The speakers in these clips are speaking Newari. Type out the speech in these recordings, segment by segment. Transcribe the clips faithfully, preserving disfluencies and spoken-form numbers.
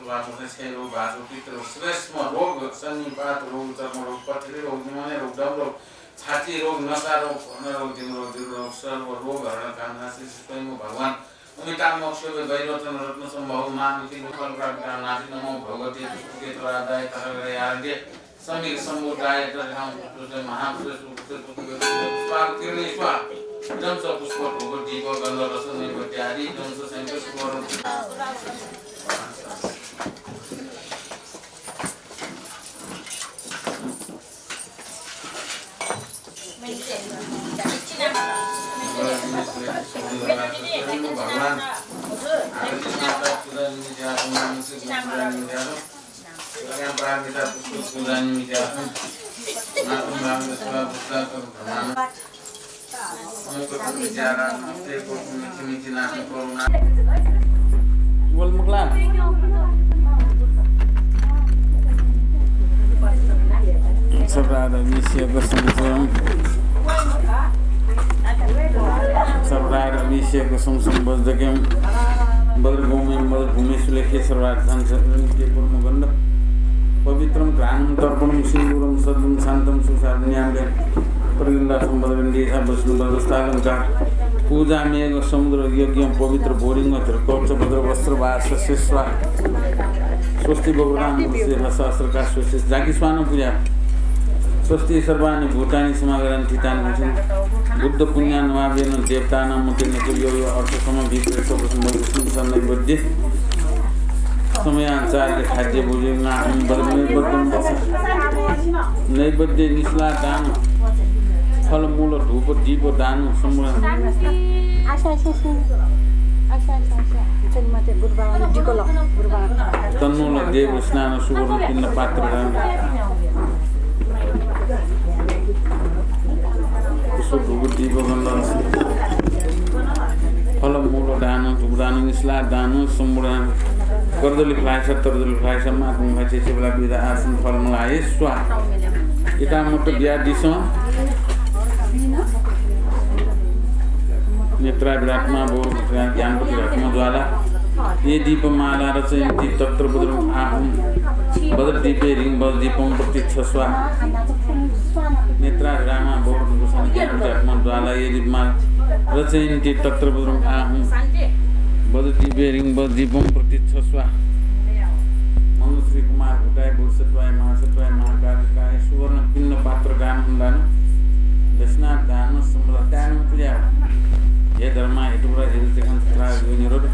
वासुदेव क्षय रोग, वासु पित्त रोग, श्लेष्म रोग, सन्निपात रोग, चर्म रोग, पथरी रोग, निमोनिया रोग, दम रोग, छाती रोग, नसा रोग, भ्रूण रोग, दिम रोग, दिल रोग, सर्व रोग हरण कालनाशी श्री स्वयं भगवान अमिताभ महोत्सव वैरोचन रत्न संभव मामिति लोकल प्राप्त नाथि नमो भगवते पुष्पके तरादाय तथागतयार्य सम्यक संबुद्धाय तथागत महापुरुष पुष्प किरणे स्वाहा। इदं स पुष्प धूप दीप गंध रस नैवेद्यादि इदं स संयुक्त सुवर्ण। सर्वरात अभिषेक संवत्सरं, सर्वरात अभिषेक संवत्सरं वज्रगम्यं वज्रगम्यं वज्रभूमि सुलेखे सर्वार्थांशं नित्य कुर्मगंध पवित्रं घ्राणं तर्पणं सिंदूरं सद्गं शांतं सुसारं न्यायं प्रतिगंधा संवत्सरं देशा वज्रस्थालंकार पूजा मेघ समुद्र यज्ञ पवित्र बोधिंग कवच वज्र वस्त्र वाससे स्वाहा। स्वस्ति भगवतां पुरुषे सहस्रका स्वस्ति जाकि स्वानं पूजा। स्वस्ति सर्वाणि भूतानि समागतानि थितानि बुद्ध पुण्यानुभावेन देवतानां मतेन कुर्यो अर्थ समभिप्रेत प्रसन्न विष्णु सन्नैवेद्य समयाचार्य खाद्य भोजन आहुं बल नैवेद्यं नैवेद्य निस्ला दान फलमूल धूप दीप दान समूल। आशा, आशा, आशा। आशा, आशा, आशा। चल, म चाहिँ गुरुबाबालाई डिको ल, गुरुबाबा। तन्नूल देव स्नान सुवर्ण पिण्ड पात्र दान। पुष्प धूप दीप गंध फलमूल दान, धूप दान, निस्ला दान, सम्बुदान। कर्दली फलायसा, तर्दली फलायसा, मातुम भाचे सेबला विदा आसन फलमूलाय स्वाहा। इता मत बिया दिसं। नेत्राभिरात्मा बोर ज्ञानपति रत्न ज्वाला। ये दीपमाला रचयन्ति तत्र वज्रं आहुं। वज्रदीपे रिं वज्रदीपं प्रतिच्छ स्वाहा। नेत्राभिरामा बोर ज्ञानपति रत्न ज्वाला। ये दीपमाला रचयन्ति तत्र वज्रं आहुं। वज्रदीपे रिं वज्रदीपं प्रतिच्छ स्वाहा। मनुश्री कुमार भूताय बोधिसत्वाय महासत्वाय महाकारुणिकाय सुवर्ण पिण्ड पात्र दान दान दक्षिणा दान सम्बल दान पूजा। हे धर्मा हे टुक्रा हे रुचिकन तथा यो निरोध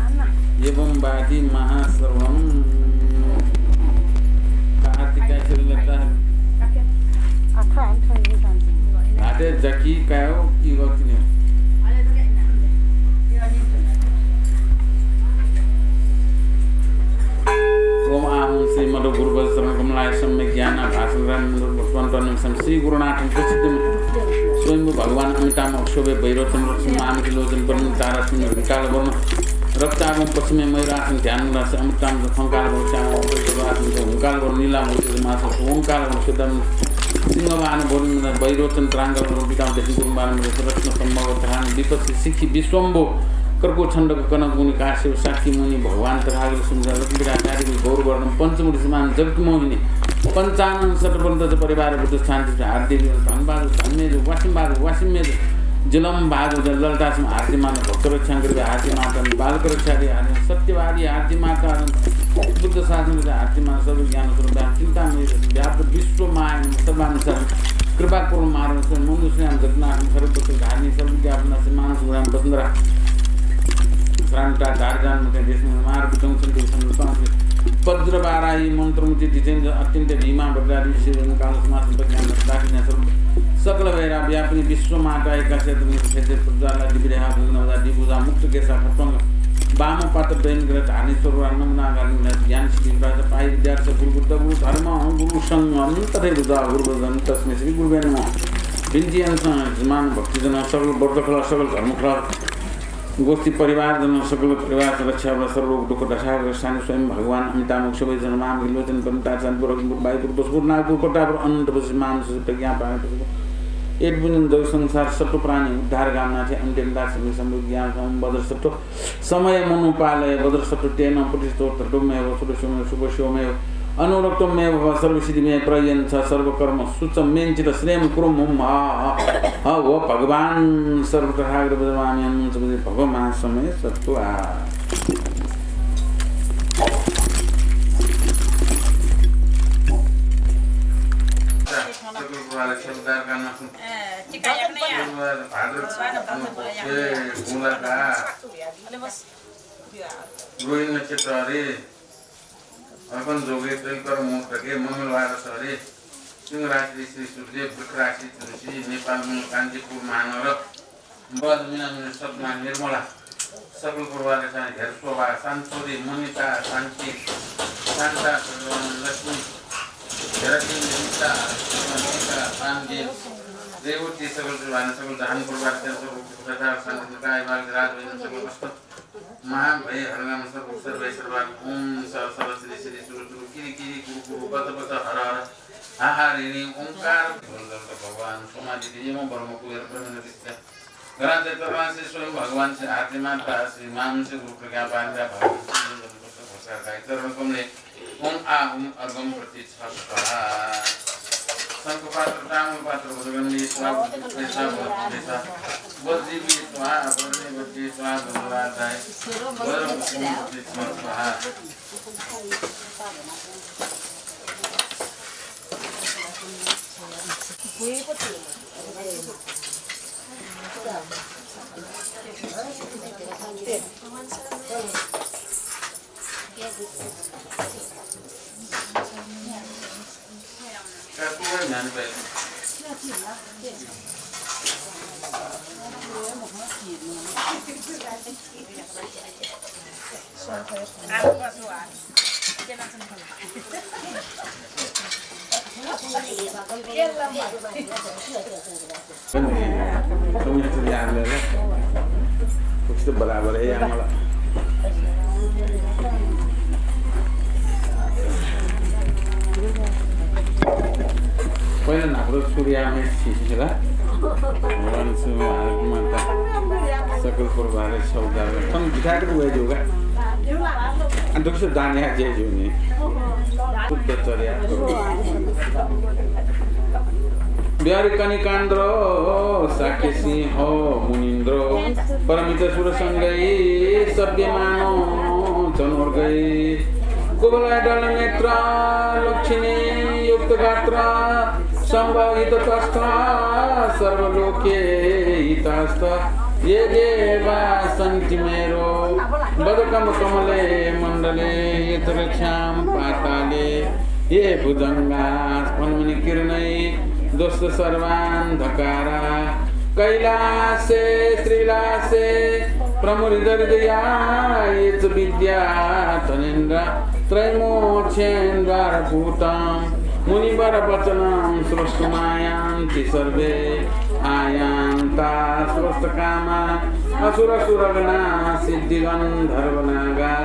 एवं वादी महाश्रवण। कार्तिका सिरलता आठा आठा। हाते जकी कायो कि गतिने। ओम आहुं श्री मधु गुरु वज्र चरण कमलाय सम्यक ज्ञान भाषण राम मंत्र भगवान तन्म सम श्री गुरुनाथं प्रसिद्ध स्वयंभू भगवान अमिताभ अक्षोभ्य भैरव चंद्र लक्ष्मी महामिथि लोचन ब्रह्म तारा सिंह हरिकाल वर्ण रक्ताभं पश्चिमे मयूरासन ध्यान राशि अमृताम फंकाल वर्ण श्याम अमृत आसन ओंकाल वर्ण नीलाम मास ओंकाल वर्ण सिद्धम सिंहवाहन बोधिं वैरोचन त्रांगल वर्ण पिताम देशम गुरुम बालम रत्न संभव ध्यान विपक्षी सिखी विश्वम्भो कर्को छंदक कनक मुनि काश्यप शाक्य मुनि भगवान तथागत सुंदर रत्न विराट आदि गौर वर्णम पंचमुनि समान जगत मोहिनी पंचानन शतपंत परिवार बुद्ध शांति आद्य धनबाद धनमेज वासिमबाद वासिमेज जिलम भाग ललतासम आर्यमान भक्त रक्षा करिबे आर्यमाता बालक रक्षा आर्य सत्यवादी आर्यमाता बुद्ध शासन आर्यमान सर्व ज्ञान सर्व चिंता व्याप्त विश्व मायन सर्वानुसार कृपा करुण मारण से मनुष्यान जगन्नाथ सर्वत्र धार्मिक सर्व विद्या अपना से मानस गुराम बसंतरा श्रांता धारदान मते देश में मार बितंग संदेश वज्रबाराही मंत्रमुति जितेंद्र अत्यंत भीमा भद्रादी से काल समाज प्रज्ञान दाखिन्या सर्व सकल भैरा व्यापिनी विश्व माता एकाशे क्षेत्र प्रज्वाला दिव्यहा भुजनवदा दिभुजा मुक्त केसा खत्वंग वाम पात्र दैन ग्रह धारणेश्वर नमना गार्डन ज्ञान श्री राजा पाई विद्यार्थ गुरु बुद्ध गुरु धर्म गुरु संगम तथे बुद्ध गुरु बुद्ध तस्मै श्री गुरुवे नमः। बिन्ती अंश जमान भक्तिजन सकल व्रत खला सकल धर्म खला गोष्ठी परिवारजन सकल परिवार रक्षा सर्व दुःख दशा रक्षानि स्वयं भगवान अमिताभ अक्षोभ्य जन माम विलोचन पंता चंदपुर वायुपुर बसपुर नागपुर प्रतापुर अनंत बस मानस प्रज्ञा पावन यद्यपि जग संसार सत्त्व प्राणी उद्धार कामना थे अन्त्यन्ता समी संभव ज्ञान सम वज्र सत्त्व समय मनुपालय वज्र सत्त्व तेन प्रतिष्ठो तत्वमेव सुदशोमेव सुपशोमेव अनुरक्तमेव भव सर्वसिद्धिमेव प्रयंच सर्वकर्म सुचमेंचित श्रेयं कुरु मुम ह ह ह। व भगवान सर्वतथागत भजमाम्यहं मुञ्च भजे भगवान समय सत्त्वा। भाद्र, ए, मुलाका, रोहिणी नक्षत्र हरि, अर्पण जोगे तैलकर मुहूर्तके मंगलबार सरे, सिंह राशि श्री सूर्य, वृष राशि तुलसी, नेपाल मूल कान्तिपुर महानगर, बद मिना मिना सदमा निर्मला, सकल पूर्वाले चाहिँ हेर शोभा, शान्ति, मुनिता, शान्ति, शान्ता, भगवान लक्ष्मी, हेरती, निता, निता, पाण्डे, रेवती, सकल जवान, सकल जहान पूर्वाले चाहिँ सकल प्रकार, शान्ति, काय, बाल, राज, वैन, सकल वस्तु, महाभय हरणाम सर्व सर्वे सर्वान ओम स सर्व श्री श्री सुरु सुरु किरि किरि कुरु कुरु बच बच हर हर हा हा ऋणी ओंकार। भगवान सोमादित्य यम ब्रह्म कुबेर ब्रह्म दित्य गणाचे तरुणा श्री स्वयं भगवान श्री आरती माता श्री माम श्री गुरु प्रज्ञा पारमिता भगवान श्री गुरु प्रसाद गायत्री चरण कमले ओम आ हुम अर्घम प्रति स्वाहा। शंखपात्र, ताम्रपात्र, भुजगण्डी स्वाहा, भुजगण्डी स्वाहा, भुजगण्डी स्वाहा, वज्रवी स्वाहा, वज्रवी स्वाहा, गंगादाय, वज्रमुखी स्वाहा। कमिस्टर यार ले ला। कुछ तो बराबर है यार मला। पहिला नापरो सूर्य आमे शिशि ला। भगवान शिव महाराज माता सकल प्रभारे सौदार। तम दिखाते हुए जोगा। अनि दुख से दान या जय जोनी। शुद्ध चर्या। बिहारी कनिकान्द्र, शाक्य सिंह मुनिन्द्र, परमित सुर संगै सभ्यमानो जनोर्गै। कुवलय दल नेत्र लक्ष्मी युक्त गात्र, संभवित तस्थ सर्वलोके हितास्थ। ये देवा सन्ति मेरो बदकम कमले मण्डले यत्र छाम पाताले। ये भुजंगा फणमणि किरणै दोस्त सर्वान्धकारा। कैलासे श्रीलासे प्रमुदित हृदया ये च विद्या धनेन्द्र त्रैमोक्षेन्द्वार भूतम। मुनिवर वचनं श्रोतुमायान्ति सर्वे आयान्ता श्रोतकामा असुर सुरगणा सिद्धिगन्धर्व नागा।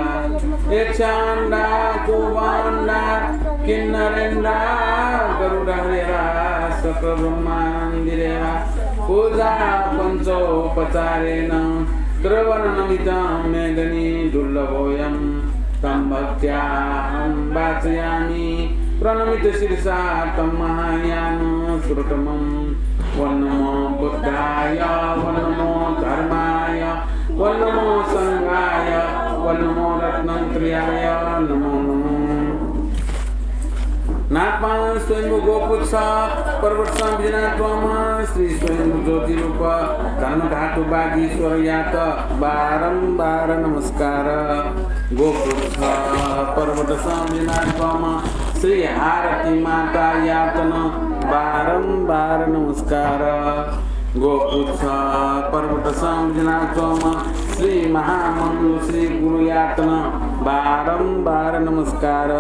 यक्षाण्डा कुवाण्डा किन्नरेन्द्रा गरुडहरेरा सकल ब्रह्माण्डिरेवा। पूजा पञ्चोपचारेण त्रिभुवननमितं मेदिनी दुर्लभोऽयं। तं भक्त्या अहं वाचयामि प्रणमित शिरसा तं महायानं सुरतमं। ॐ नमो बुद्धाय, ॐ नमो धर्माय, ॐ नमो संघाय, ॐ नमो रत्नत्रयाय नमो नमो। नागपां स्वयम्भू गोपुच्छ पर्वतसं बिज्यानाच्वंम्ह श्री स्वयम्भू ज्योतिरूप धर्मधातु वागीश्वरयात बारम्बार नमस्कार। गोपुच्छ पर्वतसं बिज्यानाच्वंम्ह श्री हारती मातायात नं बारम्बार नमस्कार। गोपुच्छ पर्वतसं बिज्यानाच्वंम्ह श्री महामञ्जुश्री गुरुयात नं बारम्बार नमस्कार।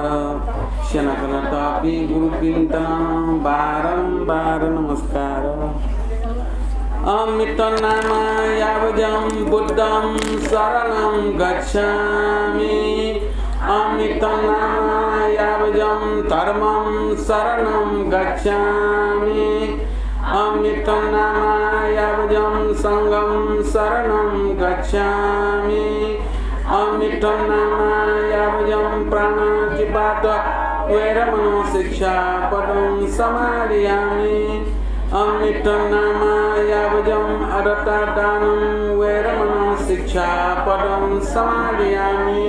स्यनाकनातःपिं गुरुपिन्त नं बारम्बार नमस्कार। अहमितं नाम यावज्जं बुद्धं शरणं गच्छामि। अहमितं नाम यावज्जं धर्मं शरणं गच्छामि। अमित्थं नामा यावजं संघं शरणं गच्छामि। अमित्थं नामा यावजं प्राणातिपात वेरमणो शिक्षापदं समादियामि। अमित्थं नामा यावजं अदत्तादानं वेरमणो शिक्षापदं समादियामि।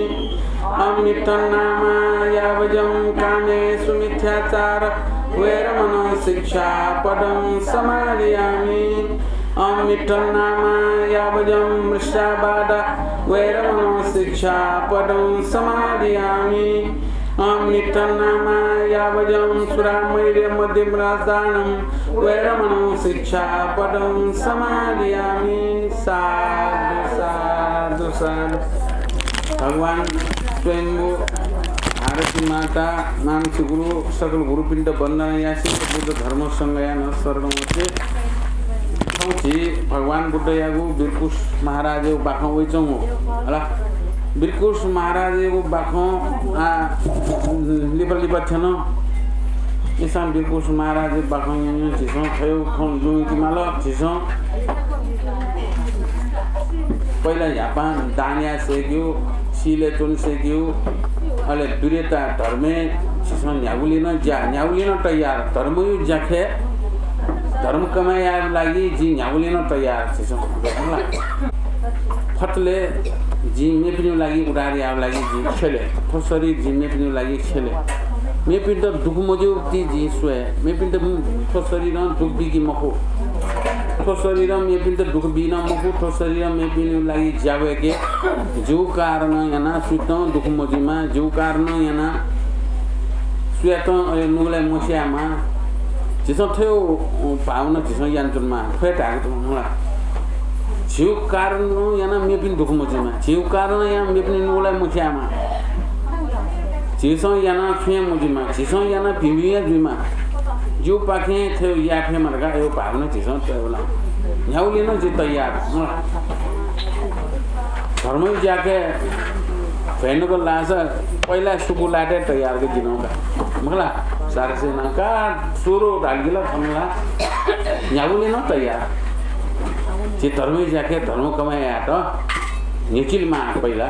अमित्थं नामा यावजं कामेसु मिथ्याचार वेरमणो शिक्षापदं समादियामि। अमित्थं नामा यावजं मृषावाद वेरमणो शिक्षापदं समादियामि। अमित्थं नामा यावजं सुरामेरय मद्यमादानं वेरमणो शिक्षापदं समादियामि। साधु, साधु, साधु। भगवान स्वयम्भू भारती माता, मानसी गुरु, सकल गुरुपिन्त वन्दना यासें बुद्ध धर्म संघया नं शरणं वचे। थौं झी भगवान बुद्धयागु वीरकुश महाराजयागु बाखं वइच्वंगु हला। वीरकुश महाराजयागु बाखं आ लिपा लिपा थ्यन। इसां वीरकुश महाराजयागु बाखं न्यं न्यं झीसं थ्व खँ ल्यूके माल। झीसं पहिला न्हापां दान याये सय्‌केगु, शीलय् च्वने सय्‌केगु, अले वीरता धर्मय् झीसं न्ह्यागुलिं नं ज्या, न्ह्यागुलिं नं तयार, धर्मया ज्याखँय् धर्म कमाय् यायेगु लागि जिं न्ह्यागुलिं नं तयार झीसं। फतले जिं मेपिनिगु लागि उद्धार यायेगु लागि जिं छ्यले, थ्व शरीर जिं मेपिनिगु लागि छ्यले। मेपिन्त दुःख मज्यूगु ति जिं स्वये। मेपिन्त थ्व शरीरं दुःख बीकी मखु। थ्व शरीरं मेपिन्त दुःख बी नं मखु। थ्व शरीरं मेपिनिगु लागि ज्या वय्‌के। जिगु कारणं यानाः सुयातं दुःख मजुइमा। जिगु कारणं यानाः सुयातं अले नुगलय् मस्यायेमा। झीसं थ्व भावना झीसं यानाच्वनेमा। थ्व हे धायेगु दु मला। झीगु कारणं यानाः मेपिनि दुःख मजुइमा। झीगु कारणं यानाः मेपिनि नुगलय् मस्यायेमा। झीसं यानाः छुं हे मजुइमा। झीसं यानाः भिंभिं हे जुइमा। जिगुपाखें थ्व याये फयेमा धकाः अय् भावना झीसं तयेवला। न्ह्यागुलिं नं जि तयार। धर्मया ज्याखँय् भ्वय् नकल लाःसा पहिला सुकु लायेत तयार का जि नं का। मखु ला? सारसेना का सुरु धालकि ला थन ला। न्ह्यागुलिं नं तयार। झी धर्मया ज्याखँय् धर्म कमाय् यायेत न्ह्यचिलेमाः पहिला।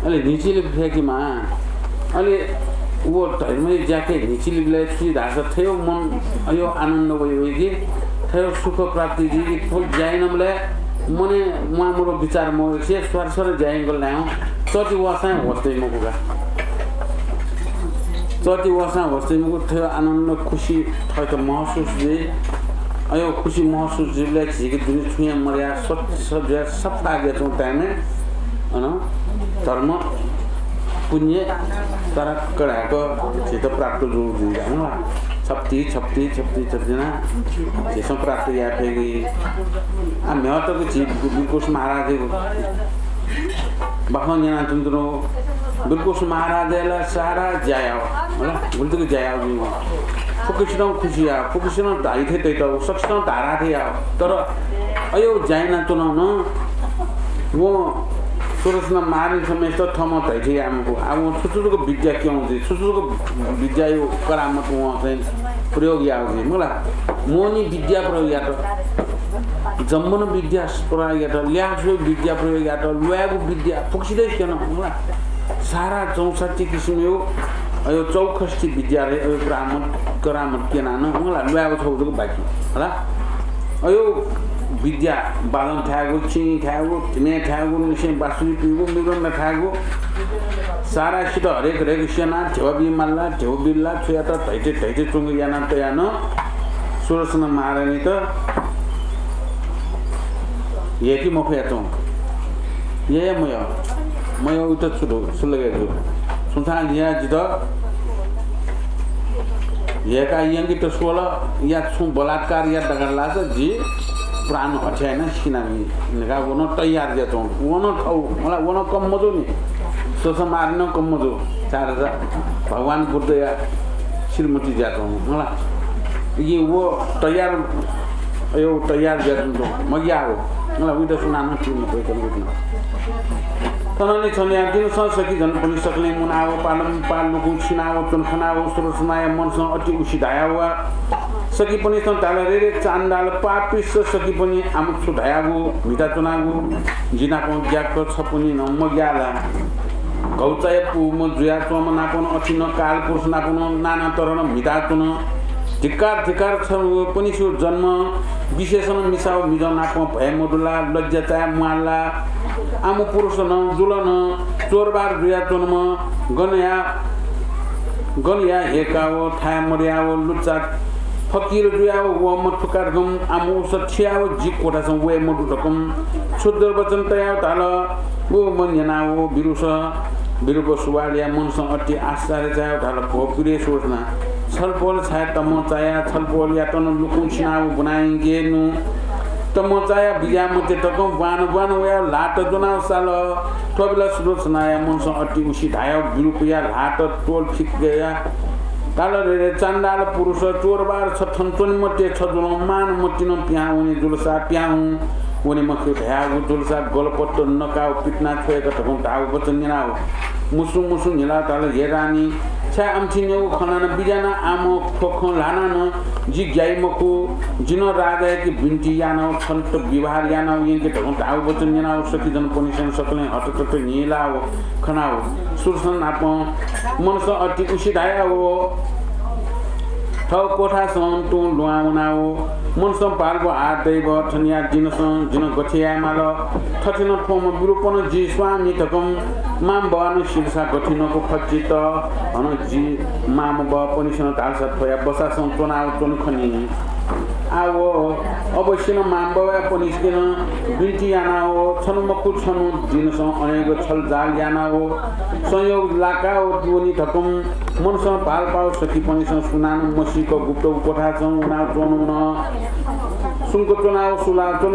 अले न्ह्यचिले फय्‌केमाः। अले व धर्मया ज्याखँय् न्ह्यचिलेबलय् छु धाःसा थ्व मन अय् आनन्द वइ वइगु, थ्व सुख प्राप्ति जुइगु, थ्व ज्या यानाबलय् मनय् म्वाःमदु बिचाः मवइसे स्वार स्वार ज्या यानागु लायेवं चःति वःसां होश दइ मखु का। चःति वःसां होश दइ मखु, थ्व आनन्द खुसी थःत महसुस जुइ। अय् खुसी महसुस जुइबलय् झीके दुने छुं हे मदयाः स्वच्छ जुयाः सफा जुयाच्वंगु time-य् अन धर्म पुण्य तरक्क धाय्‌क झीत प्राप्त जू जुइ। छप्ति, छप्ति, छप्ति, छप्ति यानाः झीसं प्राप्त याये फय्‌की। आ, म्हिगः तक झी वीरकुश महाराजयागु बाखं न्यनाच्वनाच्वनागु। वीरकुश महाराजया ला सारा ज्या याः, हला, गुलि तक ज्या याः जुइ। फुक्कसितं खुसी याः, फुक्कसितं धाइ थें तयातःगु, सकसितं धारा थें याः। तर अय् ज्या यानाच्वन नं वं सुदर्शन मारणि समय्‌त थःम्हं धइ थें याये मखु। आ, वं छु छु जक विद्या क्यं जुइ, छु छु जक विद्याया करामत वं चाहिँ प्रयोग याः जुइ। मला, मोहनी विद्या प्रयोग यात, जम्बन विद्या प्रयोग यात, ल्याः स्वयेगु विद्या प्रयोग यात, ल्वायेगु विद्या फुक्कसितं क्यन। मला, सारा चौसट्ठी किसिमया अय् चौसट्ठी विद्या रे अय् करामत, करामत क्यनाः नं मला ल्वायेगु छगू जक बाकी। हला? अय् विद्या, बाजं थायेगु, चिं थायेगु, धिमे थायेगु, निसें बाँसुरी पिइगु, मृदंग थायेगु, सारासित हरेक हरेक स्यनाः ध्यबा बी माल ला, ध्यबा बिल ला, छु यात धइ थें धइ थें च्वंगु याना तयाः नं सुदर्शन मारणित यय्‌के मफयाच्वं। यय् मयः, मयःगुइत छु दु, छु लगय् दु? छुं छां लिहां जितः यय्‌का यंकेत स्वल या छुं बलात्कार यात धकाः धाःसा जि प्राण हत्या यानाः सिनावनी धकाः व नं तयार जुयाच्वं। व नं थौ, मला, व नं कम मजू नि। सुदर्शन मारणि नं कम मजू। छाय्‌धाःसा भगवान बुद्धया श्रीमती जुयाच्वं, मला। इपिं व तयार, अय् तयार जुयाच्वंगु मग्याः व, मला, वइत सुनानं श्रीमती वइत नं। थनंलि छन्हुया दिनसं सखीजनपनि सकलें मुनाव पालंपाः लुकुं छिनाव च्वन खनाव सुदर्शनाया मनसं अति उसि धायाव सखीपनिसं धाल, रे रे चाण्डाल पापिष्ट सखीपनि, आम छु धयागु म्हिता च्वनागु? जि नापं ग्याक्क छपनि नं मग्याः ला? घौचाया पूम्ह जुयाच्वंम्ह नापं अथिनं कालपुरुष नापं नाना तरहं म्हिता च्वन। धिक्कार, धिक्कार, छपनिसिगु जन्म विशेषण मिसा व मिजं नापं भय मदु ला? लज्या चाये म्वाः ला? आम पुरुष नं जुल नं चोरबार जुयाच्वंम्ह गनया, गनया हेकाव थाय् मदयाव लुच्चा फकिर जुयाव वःम्ह थुकागम आम उस थियाव जि कोठासं वये मदु धकं क्षुद्र वचन तयाव धाल। व मन न्यनाव विरुस, विरूप सुवालया मनसं अति आश्चर्य चायाव धाल, भो प्रिय सुदर्शना, छलपोल छाय् तमं चाया? छलपोलयात नं लुकुं छिनाव बुनायंके नु। तमं चाया बिज्याः मते धकं ब्वान ब्वान वयाव ल्हात ज्वनाव साल। थ्व बेला सुदर्शनाया मनसं अति उसि धायाव विरूपया ल्हात त्वल फिकया धाल, रे रे चाण्डाल पुरुष, चोरबार छ थन च्वने मते, छ जुलं मान मतिनं पिहां वने जुलसा पिहां हुँ, वने मखु धयागु जुलसा गलपत्र नकाव पितिना छ्वयेक धकं धाःगु वचन न्यनाव मुसु मुसु न्हिलाव धाल, हे रानी, छाय् अम्थिं न्यंगु खनानं बिज्याना आम थ्व खँ ल्हानानं जि ग्याइ मखु। जिं नं राजायाके बिन्ति यानाव छन्त विवाह यानाव यंके धकं धाःगु वचन न्यनाव सखीजनपनिसं सकलें हतचत न्हिलाव खनाव सुदर्शन नापं मनसं अति उसि धायाव थव कोठासं तुं लुहां वनाव मनसं पालगु, आ दैव, थनिया दिनसं जिं गथे याये माल? थथे नं थ्वम्ह विरूपनं जि स्वामी धकं मांबौनं सिलसा गथे नकु फचित? हनं जि मांबौपनिसं धालसा थ्वया बसासं च्वनाव च्वन खनी। आव अवश्य नं मांबौयापनिसं बिन्ति यानाव छन्हु मखु छन्हु दिनसं अनेक छलजाल यानाव संयोग लाकाव वनी धकं मनसं भालपाव सखीपनिसं सुनानं मसीक गुप्त कोठासं वनाव च्वंवन। सुंक च्वनाव सुलाव च्वन।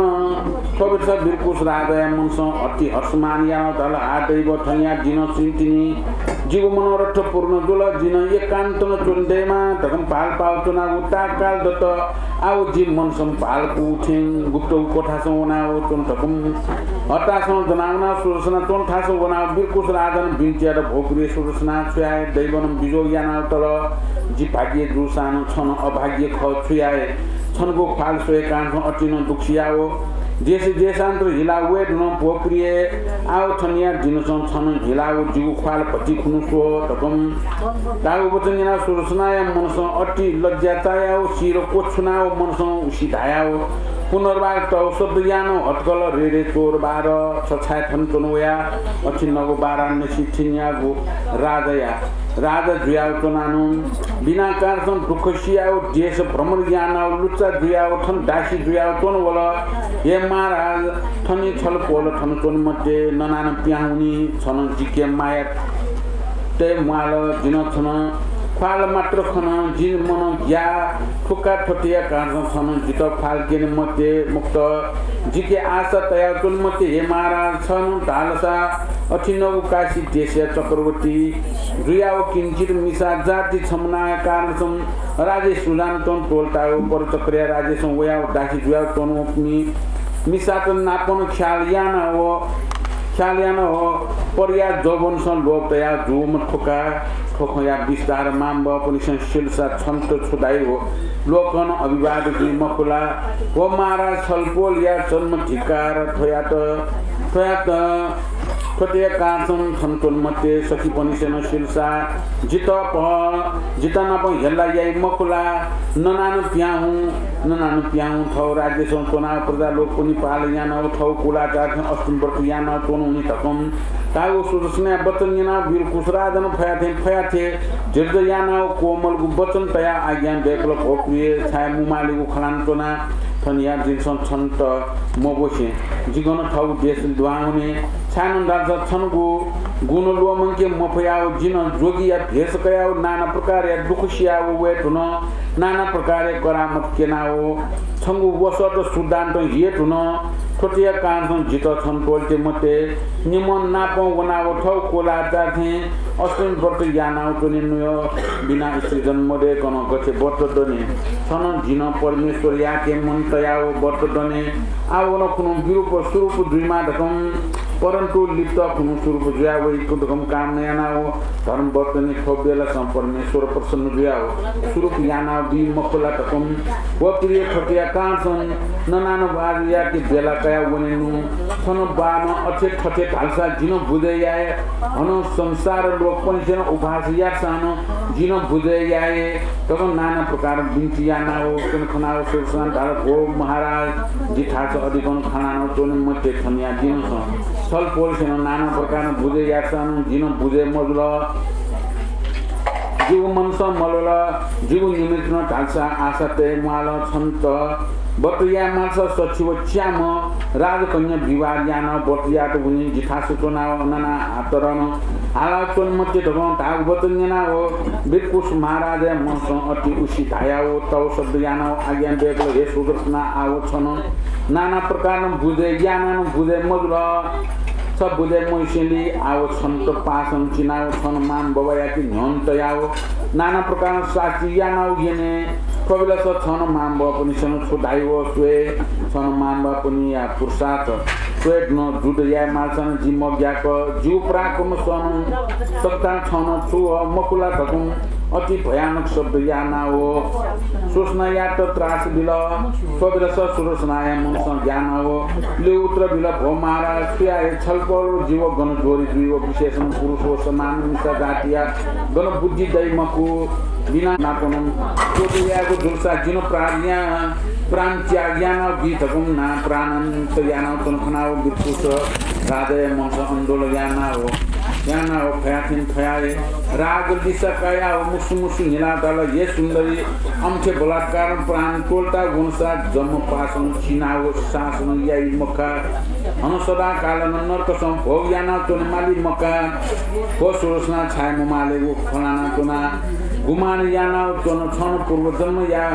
थ्व बेलसा विरकुस राजाया मनसं अति हर्षमान यानाव धाल, आ दैव, थनिया दिनसं तिनि जिगु मनोरथ पूर्ण जुल। जिं एकान्तनं च्वने दयेमा धकं भालपाव च्वनागु ताकाल दत। आव जि मनसं भालकू थें गुप्त कोठासं वनाव च्वन धकं हतासं ज्वनाव वनाव सुदर्शना च्वन थासं वनाव विरकुस राजानं बिन्ति यात, भो प्रिय सुदर्शना, छु याये? दैवनं बिजोग यानाव तल। जि भाग्य जूसानं छं अभाग्य खः, छु याये? छन्गु ख्वाल स्वयेकानं अतिनं दुःख सियाव देश देशान्तर हिलाव वये धुन, भो प्रिय। आव थनिया दिनसं छं हिलाव जिगु ख्वाल भति खुन्हु स्व धकं धाःगु वचन न्यनाव सुदर्शनाया मनसं अति लज्या चायाव शिर क्वछुनाव मनसं उसि धायाव पुनर्वार तव शब्द यानाव हतकल, रे रे चोरबार, छ छाय् थन च्वन वया? अथे नगु वाराणसी थिनियागु राजाया राजा जुयाव च्वनानं बिना कारणसं दुःख सियाव देश भ्रमण यानाव लुच्चा जुयाव थन दासी जुयाव च्वन वल। हे महाराज, थनि छलपोल थन च्वने मते, ननानं पिहां हुनि। छं जिके माया तये म्वाल। जिं छन ख्वाल मात्र खन, जिं मन ग्याः। थुका थ्वतिया कारणसं छं जितः ख्वाल क्यने मते, मुक्त। जिके आशा तयाव च्वने मते। हे महाराज, छं धालसा अथिनगु काशी देशया चक्रवर्ती जुयाव किंचित मिसा जाति छम्हनाया कारणसं राज्य सुजानतं त्वलताव परचक्रया राज्यसं वयाव दासी जुयाव च्वंवःपिं मिसात नापं ख्याल यानाव, ख्याल यानाव परया जौवनसं लोभ तयाव जूम्ह थुका। थ्व खँया विस्तार मांबौपनिसं सिलसा छन्त छु धाइ व लोकं अभिवाद जुइ मखु ला? व महाराज छलपोलया जन्म धिक्कार। थ्वयात, थ्वयात, थ्वतिया कारणसं थन च्वने मते। सखीपनिसं सिलसा जितः पह, जितः नापं हेला याइ मखु ला? ननानं पिहां हुँ, ननानं पिहां हुँ। थव राज्यसं च्वनाव प्रजा लोकपनि पालन यानाव थव कुलाचार थें अष्टमी व्रत यानाव च्वने हुनि धकं धाःगु सुदर्शनया वचन न्यनाव विरकुस राजानं फयाथें फयाथें धीरज यानाव कोमलगु वचन तयाव आज्ञा दयेकल, भो प्रिय, छाय् मुमालेगु खँ ल्हानाच्वना? थनिया दिनसं छन्त मब्वसे जि गन थव देश दुहां वने। छाय् नं धालसा छन्गु गुण ल्वःमंके मफयाव जिं जोगिया भेष कयाव नाना प्रकारया दुःख सियाव वये धुन। नाना प्रकारया करामत क्यनाव छन्गु वसःत सुजानतं हिये धुन। थ्वतिया कारणसं जितः छं त्वःते मते। निम्हं नापं वनाव थव कुलाचार थें अष्टमी व्रत यानाव च्वने नुयः। बिना स्त्रीजन मदयेकं गथे व्रत दने? छं जिं परमेश्वरयाके मन तयाव व्रत दने। आव नं खुन्हु विरूप स्वरूप जुइमा धकं परन्तु लिप्त खुन्हु स्वरूप जुया वइगु धकं कामना यानाव धर्म वर्तनी थ्व बेलासं परमेश्वर प्रसन्न जुयाव स्वरूप यानाव बी मखुला धकं व प्रिय थ्वया कारणसं ननानं बाजुयाके बेला कया वनेनु। थन बानं अथे थथे धालसा जिनं बुझे याये। हनं संसार लोकपनिसेनं उपहास यासानं जिनं बुझे याये। तब नाना प्रकार बिन्ति यानाव सुन खनाव सुरसना धाल, भो महाराज, जिथास अधिकं खनानं च्वने मते थनिया दिनसं छल पोलसेनं नाना प्रकार बुझे यासानं जिनं बुझे मजुल। जिगु मनसं मलुल, जिगु निमित्तं धालसा आशा तये म्वाल छन्त। व्रत याये मालसा सछि व च्याम्ह राजकन्या विवाह यानाव व्रत यात वनी जिथास च्वनाव नाना हातरन हाला च्वने मते धकं धाःगु वचन न्यनाव बिरकुश महाराजया मनसं अति उसी धायाव तव शब्द यानाव आज्ञा दयेकल, हे सुदर्शना, आव छन नाना प्रकारनं बुझे यानानं बुझे मजुल। छ बुझे मइसेंलि आव छन्त पासन चिनाव छन माम बबायाके न्ह्यन तयाव नाना प्रकारनं शास्ति यानाव यने। थ्व बेलास छन माम बबापनिसेनं छु धाइव स्वये। छन माम बबापनिया पुरुषार्थ स्वये धुन जुद्ध याये मालसानं जि मग्याक, जिगु पराक्रम सन सकतां छन छु मखुला धकं अति भयानक शब्द यानाव सुरसनायात त्रास बिल। थ्व बेलास सुरसनाया मनसं ज्ञानाव ल्यू उत्तर बिल, भो महाराज, सुया हे छलपोल जिव गन जोरी जुइव विशेषनं पुरुष व समान मिसा जातिया गन बुद्धि दइ मखु। बिना नापनं क्रोध यायेगु जुलसा जिन प्राण या प्राण त्याग यानाव बी धकं ना प्राणान्त यानाव च्वन खनाव बिरकुश राजाया मनसं आन्दोलन यानाव यानाव फयाथिन फयाये। राग लिसा कायाव मुसु मुसु न्हिला धाल, हे सुन्दरी, अम्थे बलात्कारं प्राण त्वलता वनसा जम पासन चिनाव शासन याइ मखा। हन सदा कालनं नरकसं भोग यानाव च्वने माली मखा। व सुरसना छाय् ममालेगु खनाना च्वना गुमान यानाव च्वन। छन पूर्वजन्मया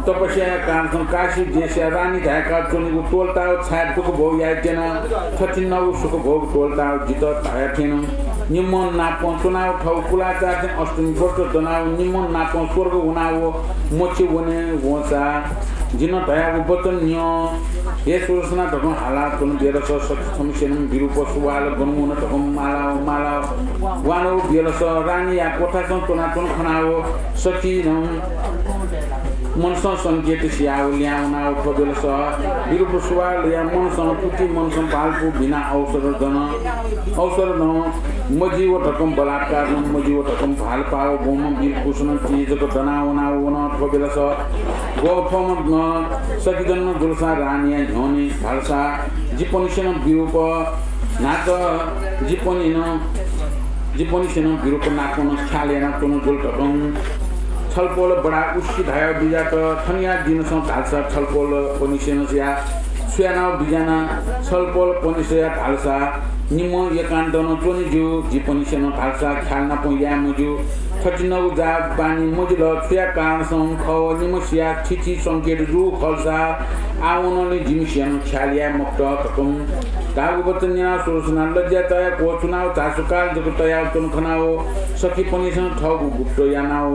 तपस्याया कारणसं काशी देशया रानी धायेका च्वनेगु त्वलताव छाय् दुःख भोग याये त्यना। थथिंनगु सुख भोग त्वलताव जितः धाया थें निम्ह नापं च्वनाव थव कुलाचार थें अष्टमी व्रत दनाव निम्ह नापं स्वर्ग वनाव मोक्ष वने वंसा जिन धयागु वचन न्यँ। हे सुरसना धकं हाला च्वन बेलस सखी छम्हसेनं विरूप सुवाल गन वन धकं मालाव मालाव वानव बेलस रानीया कोठासं च्वनाच्वन खनाव सखीनं मनसं संकेत सियाव ल्यावनाव थ्व बेलस विरूप सुवालया मनसं थुकी मनसं भालपु बिना अवसर दन। अवसर नं मजिव धकं बलात्कार नं मजिव धकं भालपाव बोम बिरकुशनं ति जक दनावनाव वन। थ्व बेलस गौथम सखीजन जुलसा रानीया न्ह्यःने धालसा जिपनिसेनं विरूप नात जिपनिनं जिपनिसेनं विरूप नापनं ख्याल यानाच्वन जुल धकं छलपोल बडा उसी धाया बिजात। थनिया दिनसं धालसा छलपोल पनिसेनं या सुयानाव बिजाना। छलपोल पनिसया धालसा निम्ह एकान्तनं च्वने ज्यू। जिपनिसेनं धालसा ख्याल नापं याये मज्यू। थथिंनगु जा बानी मजिल। छुया कारणसं खव निम्हसिया थिथि संकेत जू खलसा आवनलि जिमिसेनं ख्याल याये मखुत धकं धाःगु वचन न्यनाव सुरसना लज्या तयाव क्वछुनाव झासुकाल जक तयाव च्वन खनाव सखीपनिसेनं थःगु गुप्त यानाव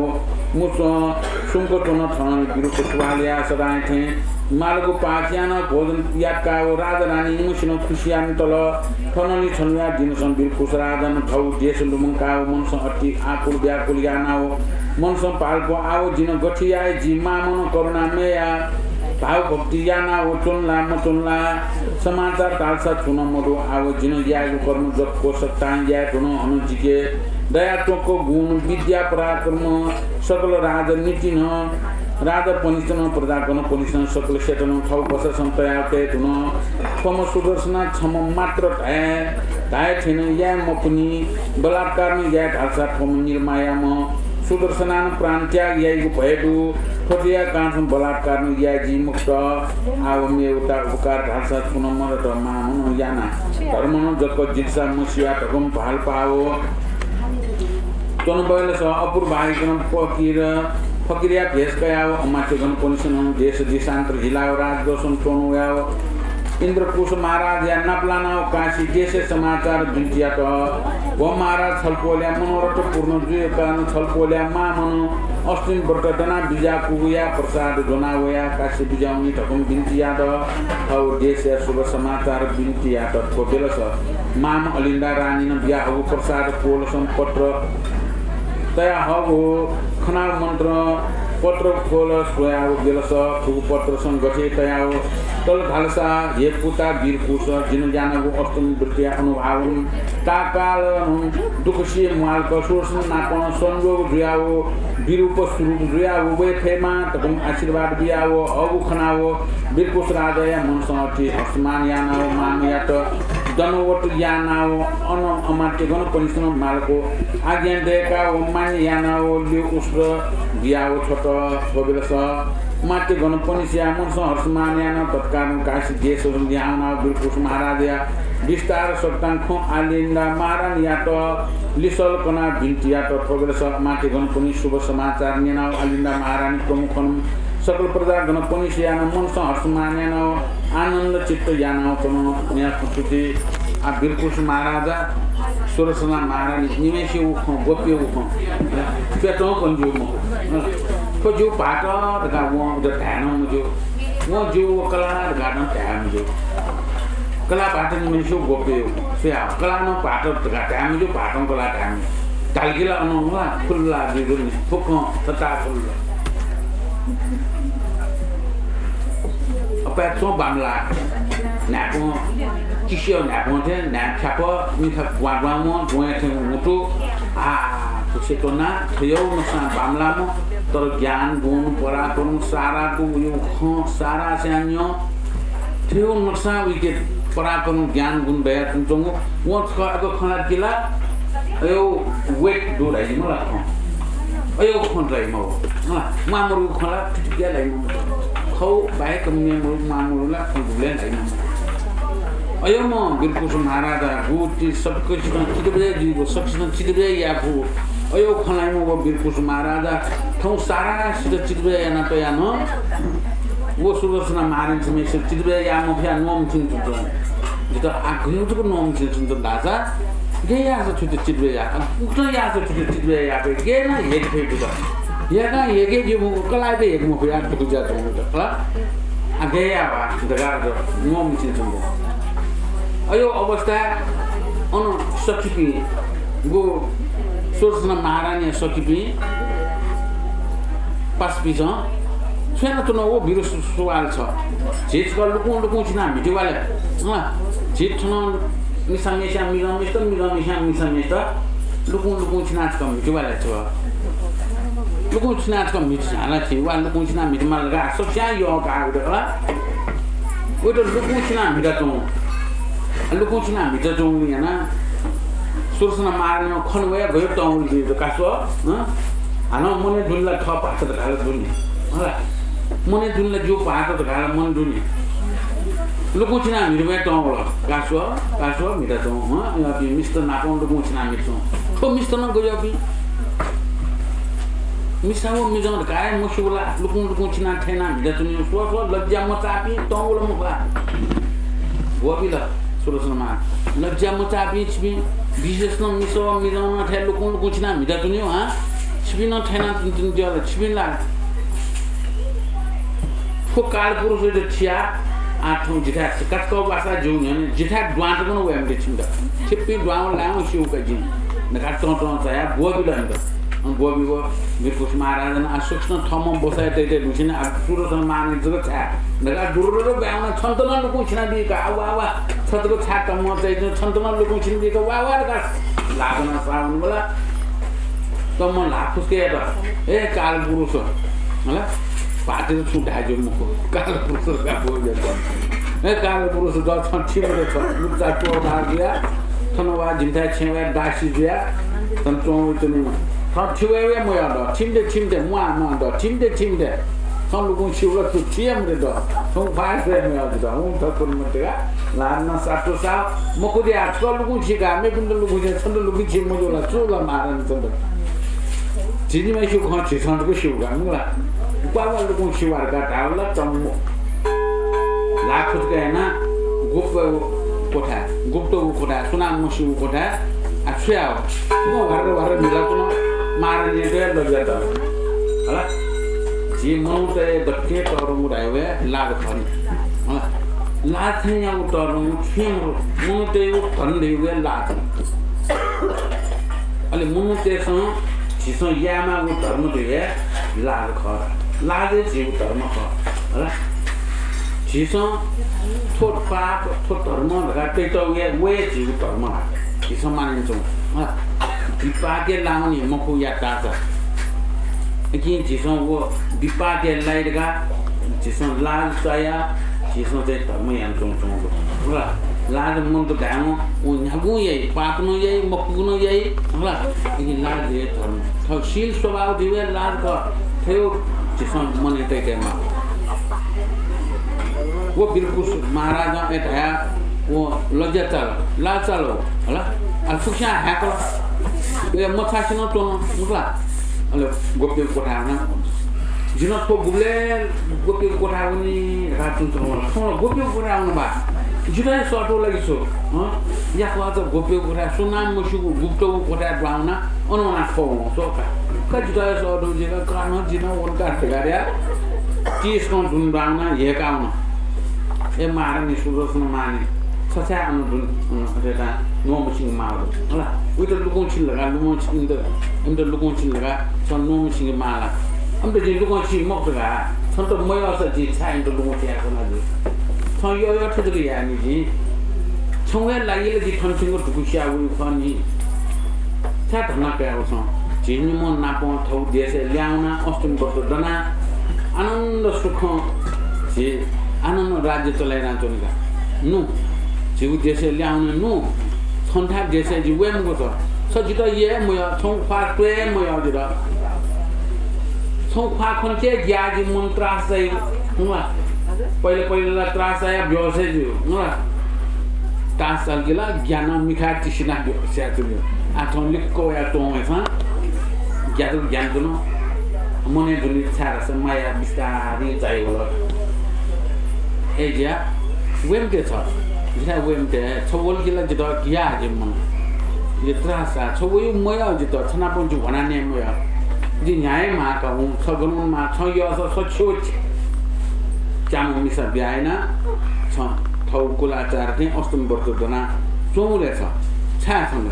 मुसं सुंक च्वन। थनंलि विरूप सुवालया सदां थें मालगु पाक यानाव भोजन याकाव राजा रानी निम्हसिनं खुसि यानातल। थनंलि छन्हुया दिनसं बिरकुश राजानं थव देश लुमंकाव मनसं अति आकुल व्याकुल यानाव मनसं भालपु आव जिन गथे याये जि मामनं करुणा मया भावभक्ति यानाव च्वनला मच्वनला समाचार धालसा छुं नं मदु। आव जिन यायेगु कर्म जक्व सकतां याये धुन। हनं जिके दया च्वंक गुण विद्या पराक्रम सकल राजनीतिनं राजापनिसेनं प्रजागणपनिसेनं सकल क्षेत्रनं थव बससं तयाव तये धुन। थ्वम्ह सुदर्शना छम्ह मात्र धाये धाये थें याये मखुनि। बलात्कारनं याये धालसा थ्वम्ह निर्मायाम्ह सुदर्शनानं प्राण त्याग याइगु भय दु। थ्वथेया कारणसं बलात्कारनं याये जि मखुत। आव मेवता उपकार धालसा छुं नं मदत मामनं याना धर्मनं जक्व जितसा मसिया धकं भालपाव च्वन बेलस अपूर्वाहिकनं फकिर फकिरया भेष कयाव अमात्यगणपनिसेनं देश देशान्तर हिलाव राजदोषं च्वन वयाव इन्द्रकुश महाराजया नापलानाव काशी देशय् समाचार बिन्ति यात। व महाराज छलपोलया मनोरथ पूर्ण जुइगु कारणं छलपोलया मामं अष्टमी व्रत दना बिज्याकूगुया प्रसाद ज्वना वयाः काशी बिज्याहुँ नि धकं बिन्ति यात। थःगु देशया शुभ समाचार बिन्ति यात। थ्व बेलस माम अलिन्दा रानीनं बियाहःगु प्रसाद पोलसं पत्र तयाहःगु खनाव मन्त्र पत्र खोल स्वयाव बेलस थुगु पत्रसं गथे तयाव तल धालसा, हे पुता वीरकुश, जिं ज्यानागु अष्टमी व्रतया अनुभावं ताकालं दुःखसी म्वालक सुरसन नापं संयोग जुयाव विरूप स्वरूप जुयाव वये फयेमा धकं आशीर्वाद बियाव हःगु खनाव वीरकुश राजाया मनसं अति हर्षमान यानाव मामयात दण्डवत यानाव अन अमात्यगणपनिसन मालक आज्ञा दयकाव मान्य यानाव ल्यू उस्त्र बियाव छ्वत। थ्व बेलस अमात्यगणपनिसया मनसं हर्षमान यानाव तत्कालं काशी देशसं लिहां वनाव वीरकुश महाराजया विस्तार सकतां खँ अलिन्दा महारानीयात लिसल कनाव बिन्ति यात। थ्व बेलस अमात्यगणपनिस शुभ समाचार न्यनाव अलिन्दा महारानी प्रमुखनं सकल प्रजागणपनिसया नं मनसं हर्षमान यानाव आनन्द चित्त यानाव च्वन। न्यासुति आ वीरकुश महाराजा सुरसना महारानी निम्हय्सिगु खँ, गोप्यगु खँ प्यतं कन ज्यू मखु। थ्व ज्यू भाःत धकाः वं उत धाये नं मज्यू। वं ज्यू व कलाः धकाः नं धाये मज्यू। कलाः भाःत निम्हय्सिगु गोप्यगु खँ। स्वया, कलाः नं भाःत धकाः धाये मज्यू, भाःतं कलाः धाये मज्यू। धाल कि ला अनं ला खुल्ला जुइ नि, फुक्कं छता खुल्ला। अपाय् च्वं बांमलाः। न्हाय्पं किसिया न्हाय्पं थें न्हाय् फ्याप, मिखा ग्वां ग्वां वं, ग्वँया थें मुटु। आ, खुसे त्वना, थय्‌व नसां बांमलाःम्ह, तर ज्ञान, गुण, पराक्रम, सारागु उयो खँ, सारा स्यां न्यं। थय्‌व नसां उइके पराक्रम, ज्ञान, गुण दयाच्वंच्वंगु। वं छकः अय्‌क खँ ल्हात कि ला, अय्‌व weight दु धाइ मला खँ। अय्‌व खँ धाइ मव। मला, म्वाःमरुगु खँ ला थुतिकिया धाइ मव। खौ बाहेक मेमरु, म्वाःमरु ला खँ दुबलय् धाइ मव। अय्‌म्ह वीरकुश महाराजा गु ति सकसितं चितबया जुइगु, सकसितं चितबया याःगु। अय्‌व खँ ल्हाइम्ह व वीरकुश महाराजा थौं सारासित चितबया याना तया नं व सुरसना महारानी छम्हय्सित चितबया याये मफया न्वःमछिं च्वंच्वं। जितः आ गय् जक न्वःमछिं च्वंच्वं धाःसा गय् याःसा थुइत चितबया या, उकथं याःसा थुइत चितबया याये फइ, गय् याना हेके फइ जितः। हेकां हेके ज्यू मखु, कलाःयात हेके मफया दुगु जुयाच्वंगु खला। आ गय् याये वा धकाः न्वःमछिं च्वंच्वं। अय्‌व अवस्थाय् अन सखीपिं गु सुरसना महारानीया सखीपिं पासापिंसं छ्वयाना च्वन व वीरकुश महाराज छ। झी छकः लुकुं लुकुं चिनाः म्हिते वाले। अँ, झी थन मिसाम्हेस्यां मिजंम्हेसित, मिजंम्हेस्यां मिसाम्हेसित लुकुं लुकुं चिनाः छकः म्हिते वाले छ। लुकुं चिनाः छकः म्हिते झाला छि, वा लुकुं चिनाः म्हिते माल का, सकस्यां यः का उत खला। उत लुकुं चिनाः म्हिता च्वं। लुकुं चिनाः म्हिता च्वंगु याना सुरसना महारानीं खन वया गयो तंगु जुइ का स्व, हँ? हानं मनय् दुने ला थः भाःत धकाः ला दुने। हला। मनय् दुने ला ज्यू भाःत धकाः ला मन दुने। लुकुं चिनाः म्हिते वया तंगु ला। का स्व, का स्व म्हिता च्वं, हँ? अय्‌पिं मिस्त नापं लुकुं चिनाः म्हिते च्वं। थ्व मिस्त नं गज्याःपिं? मिसा व मिजं धकाः हे मस्यू ला, लुकुं लुकुं चिनाः थय्‌नाः म्हिता च्वनीगु स्व स्व लज्या मचाःपिं तंगु ला मखु ला। ग्वःपिं ला सुरसना मां लज्या मचाःपिं छिपिं, विशेष नं मिसा व मिजं नं थथे लुकुं लुकुं चिनाः म्हिता च्वनीगु, हँ? छिपिं नं थय्‌नाः च्वनीगु ला, छिपिं ला थ्व कालपुरुषयात थियाः आः थौं जिथाय् काचकः वासा ज्यू न्ह्यःने जिथाय् दुहां तक नं वये मते छिमित। छिपिं दुहां वल धाःगु स्यू का जिं धकाः तं तं चायाः ब्वःबिल इमित। अन ब्वःबिव वीरकुश महाराजं आः सकसिनं थःम्हं ब्वसाय् तइतय् दुसिन आः सुरसना मांनि जक छाय् धकाः दुरुरुरु ब्वाँय् वनाः छन्त नं लुकुं चिनाबी का, वा वा, छ जक छाय् तःम्हं चाइतिनि, छन्त नं लुकुं चिनाबी का, वा वा धकाः ल्हाः ज्वनाः साः वनेबलय् तःम्हं ल्हाः फुस्कयात, हे कालपुरुष, हला, भाःतिइ छुं धाये ज्यू मखु, कालपुरुष धकाः ब्वःबिल। हे कालपुरुष, द छं थी मते छ, लुच्चा च्वः धाः जुयाः थन वा, जिमिथाय् छेँ वा, दासी जुयाः थन च्वं वइच्वनीम्ह। थन थी वये वये मयः द, थी मते, थी मते, म्वाः म्वाः द, थी मते, थी मते। थन लुकुं छिउ ला, थु थी हे मते द। थौं ख्वाः स्वये मयः जुल, हँ, थकुर मते का। ल्हाः नं सात्तु साः, मखु दया, छकः लुकुं छि का, मेपिन्त लुकुं छि, छन्त लुकुं छि मज्यू ला, छु ला महारानी छन्त। झी निम्हय्सिगु खँ झीसं जक स्यू का, मखु ला। ग्वाः ग्वाः लुकुं छि वा धकाः धाःबलय् तंगु ल्हाः फुस्क यानाः गुप्त क्वथाय्, गुप्तगु क्वथाय्, सुनां मस्यूगु क्वथाय् आ, छु याः हो? म भ्वारर भ्वारर मिला तुं मारा न्यंतया लज्या दल। हला? झी मनूतय् दक्के तःधंगु धायेवया लाज खः नि। हला? लाज थें याःगु तःधंगु छुं मरु। मनूतय् धन धइगु लाज। अले मनूतय्सं झीसं यायेमाःगु धर्म धइगु लाज खः। लाज हे झीगु धर्म खः। हला? झीसं थ्व पाप, थ्व धर्म धकाः तयातःगु हे, व हे झीगु धर्म ला। झीसं माने यानाच्वंगु, हँ, बिपाकय् लाःगु नि मखु यात धाःसा। उकिं झीसं व बिपाकय् लाइ धकाः झीसं लाज चायाः झीसं चाहिँ धर्म यानाच्वंगु, हला। लाज मन्त धायेवं व न्ह्यागुं याइ, पाप नं याइ, मखुगु नं याइ, हला। उकिं लाज हे धर्म। थः शील स्वभाव धइगु हे लाज खः। थ्व झीसं मनय् तयातयेमाः। व बिरकुस महाराजं ए धया, व लज्या चाल, लाज चाल, हला। आ, फुक्कसिनं हाय्कल। ए, मछासिनं च्वन, मखु ला। अले गोप्यगु क्वथाय् वना। जिं थ्व गुबलय् गोप्यगु क्वथाय् वनी धकाः तुं च्वंवल। थौं ला गोप्यगु क्वथाय् वन बा। जितः हे सःतू ला कि छु? हँ? याकःचा गोप्यगु क्वथाय्, सुनां मस्यूगु गुप्तगु क्वथाय् दुहां वना, अन वना थ्व वं, स्व का। का जितः हे सःतू जुइ का, का नं जिं नं वन का धकाः धया। तीसकं दुने दुहां वना, ह्यय्का वन। ए महारानी सुदर्शन माने, छ छाय् अन दुने, अन अथे तां न्वंम्ह सिंह माः दु, हला। उइत लुकुं छिल धकाः, लुकुं छिल, इमित लुकुं छिल धकाः, छ न्वंम्ह सिंह माः ला। अमित जिं लुकुं छि मखु धकाः, छन्त मयःसा जिं छाय् इमित लुकुं छिया खना जुइ? छं यःयःथें जक याये नि जिं। छंगु हे लागि ला जि थन छिंगु धुकू सिया वइगु खः नि। छाय् धन्दा कयागु छं? झी निम्ह नापं थःगु देशय् लिहां वनाः अष्टमी व्रत दनाः आनन्द सुखं झी आनन्द राज्य चले यानाच्वनी का। नु, झीगु देशय् लिहां वने नु। छन्थाय् देशय् जि वये मखु छ। छ जितः यये मयः, छंगु ख्वाः त्वये मयः जितः। छंगु ख्वाः खनेत हे ग्याः जि मन त्रास चाइ। हुँ ला? पहिले पहिले ला त्रास चायाः बेहोस हे जुइ। हुँ ला? तास चाल कि ला ग्यानाः मिखाय् तिसिनाः बेहोस याः तुं। आः थौं लिक्क वयाः च्वं वय्सां ग्यातुक ग्यानाच्वन। मनय् दुने छाय् धाःसा माया बिस्तारं चाइ वल। ए ज्या, वये मते छ। जिथाय् वये मते, छ वल कि ला जितः ग्याः जि मन। जि त्रास चाः, छ वइगु मयः जितः, छ नाप जि ह्वनाः नये मयः। जि न्ह्याये माः का हुँ, छ गन वने माः, छं यःसा छ छ्यू च्याम्ह मिसा ब्याहा यानाः छं थःगु कुलाचार थें अष्टमी व्रत दनाः च्वंगु ले छ। छाय् छं?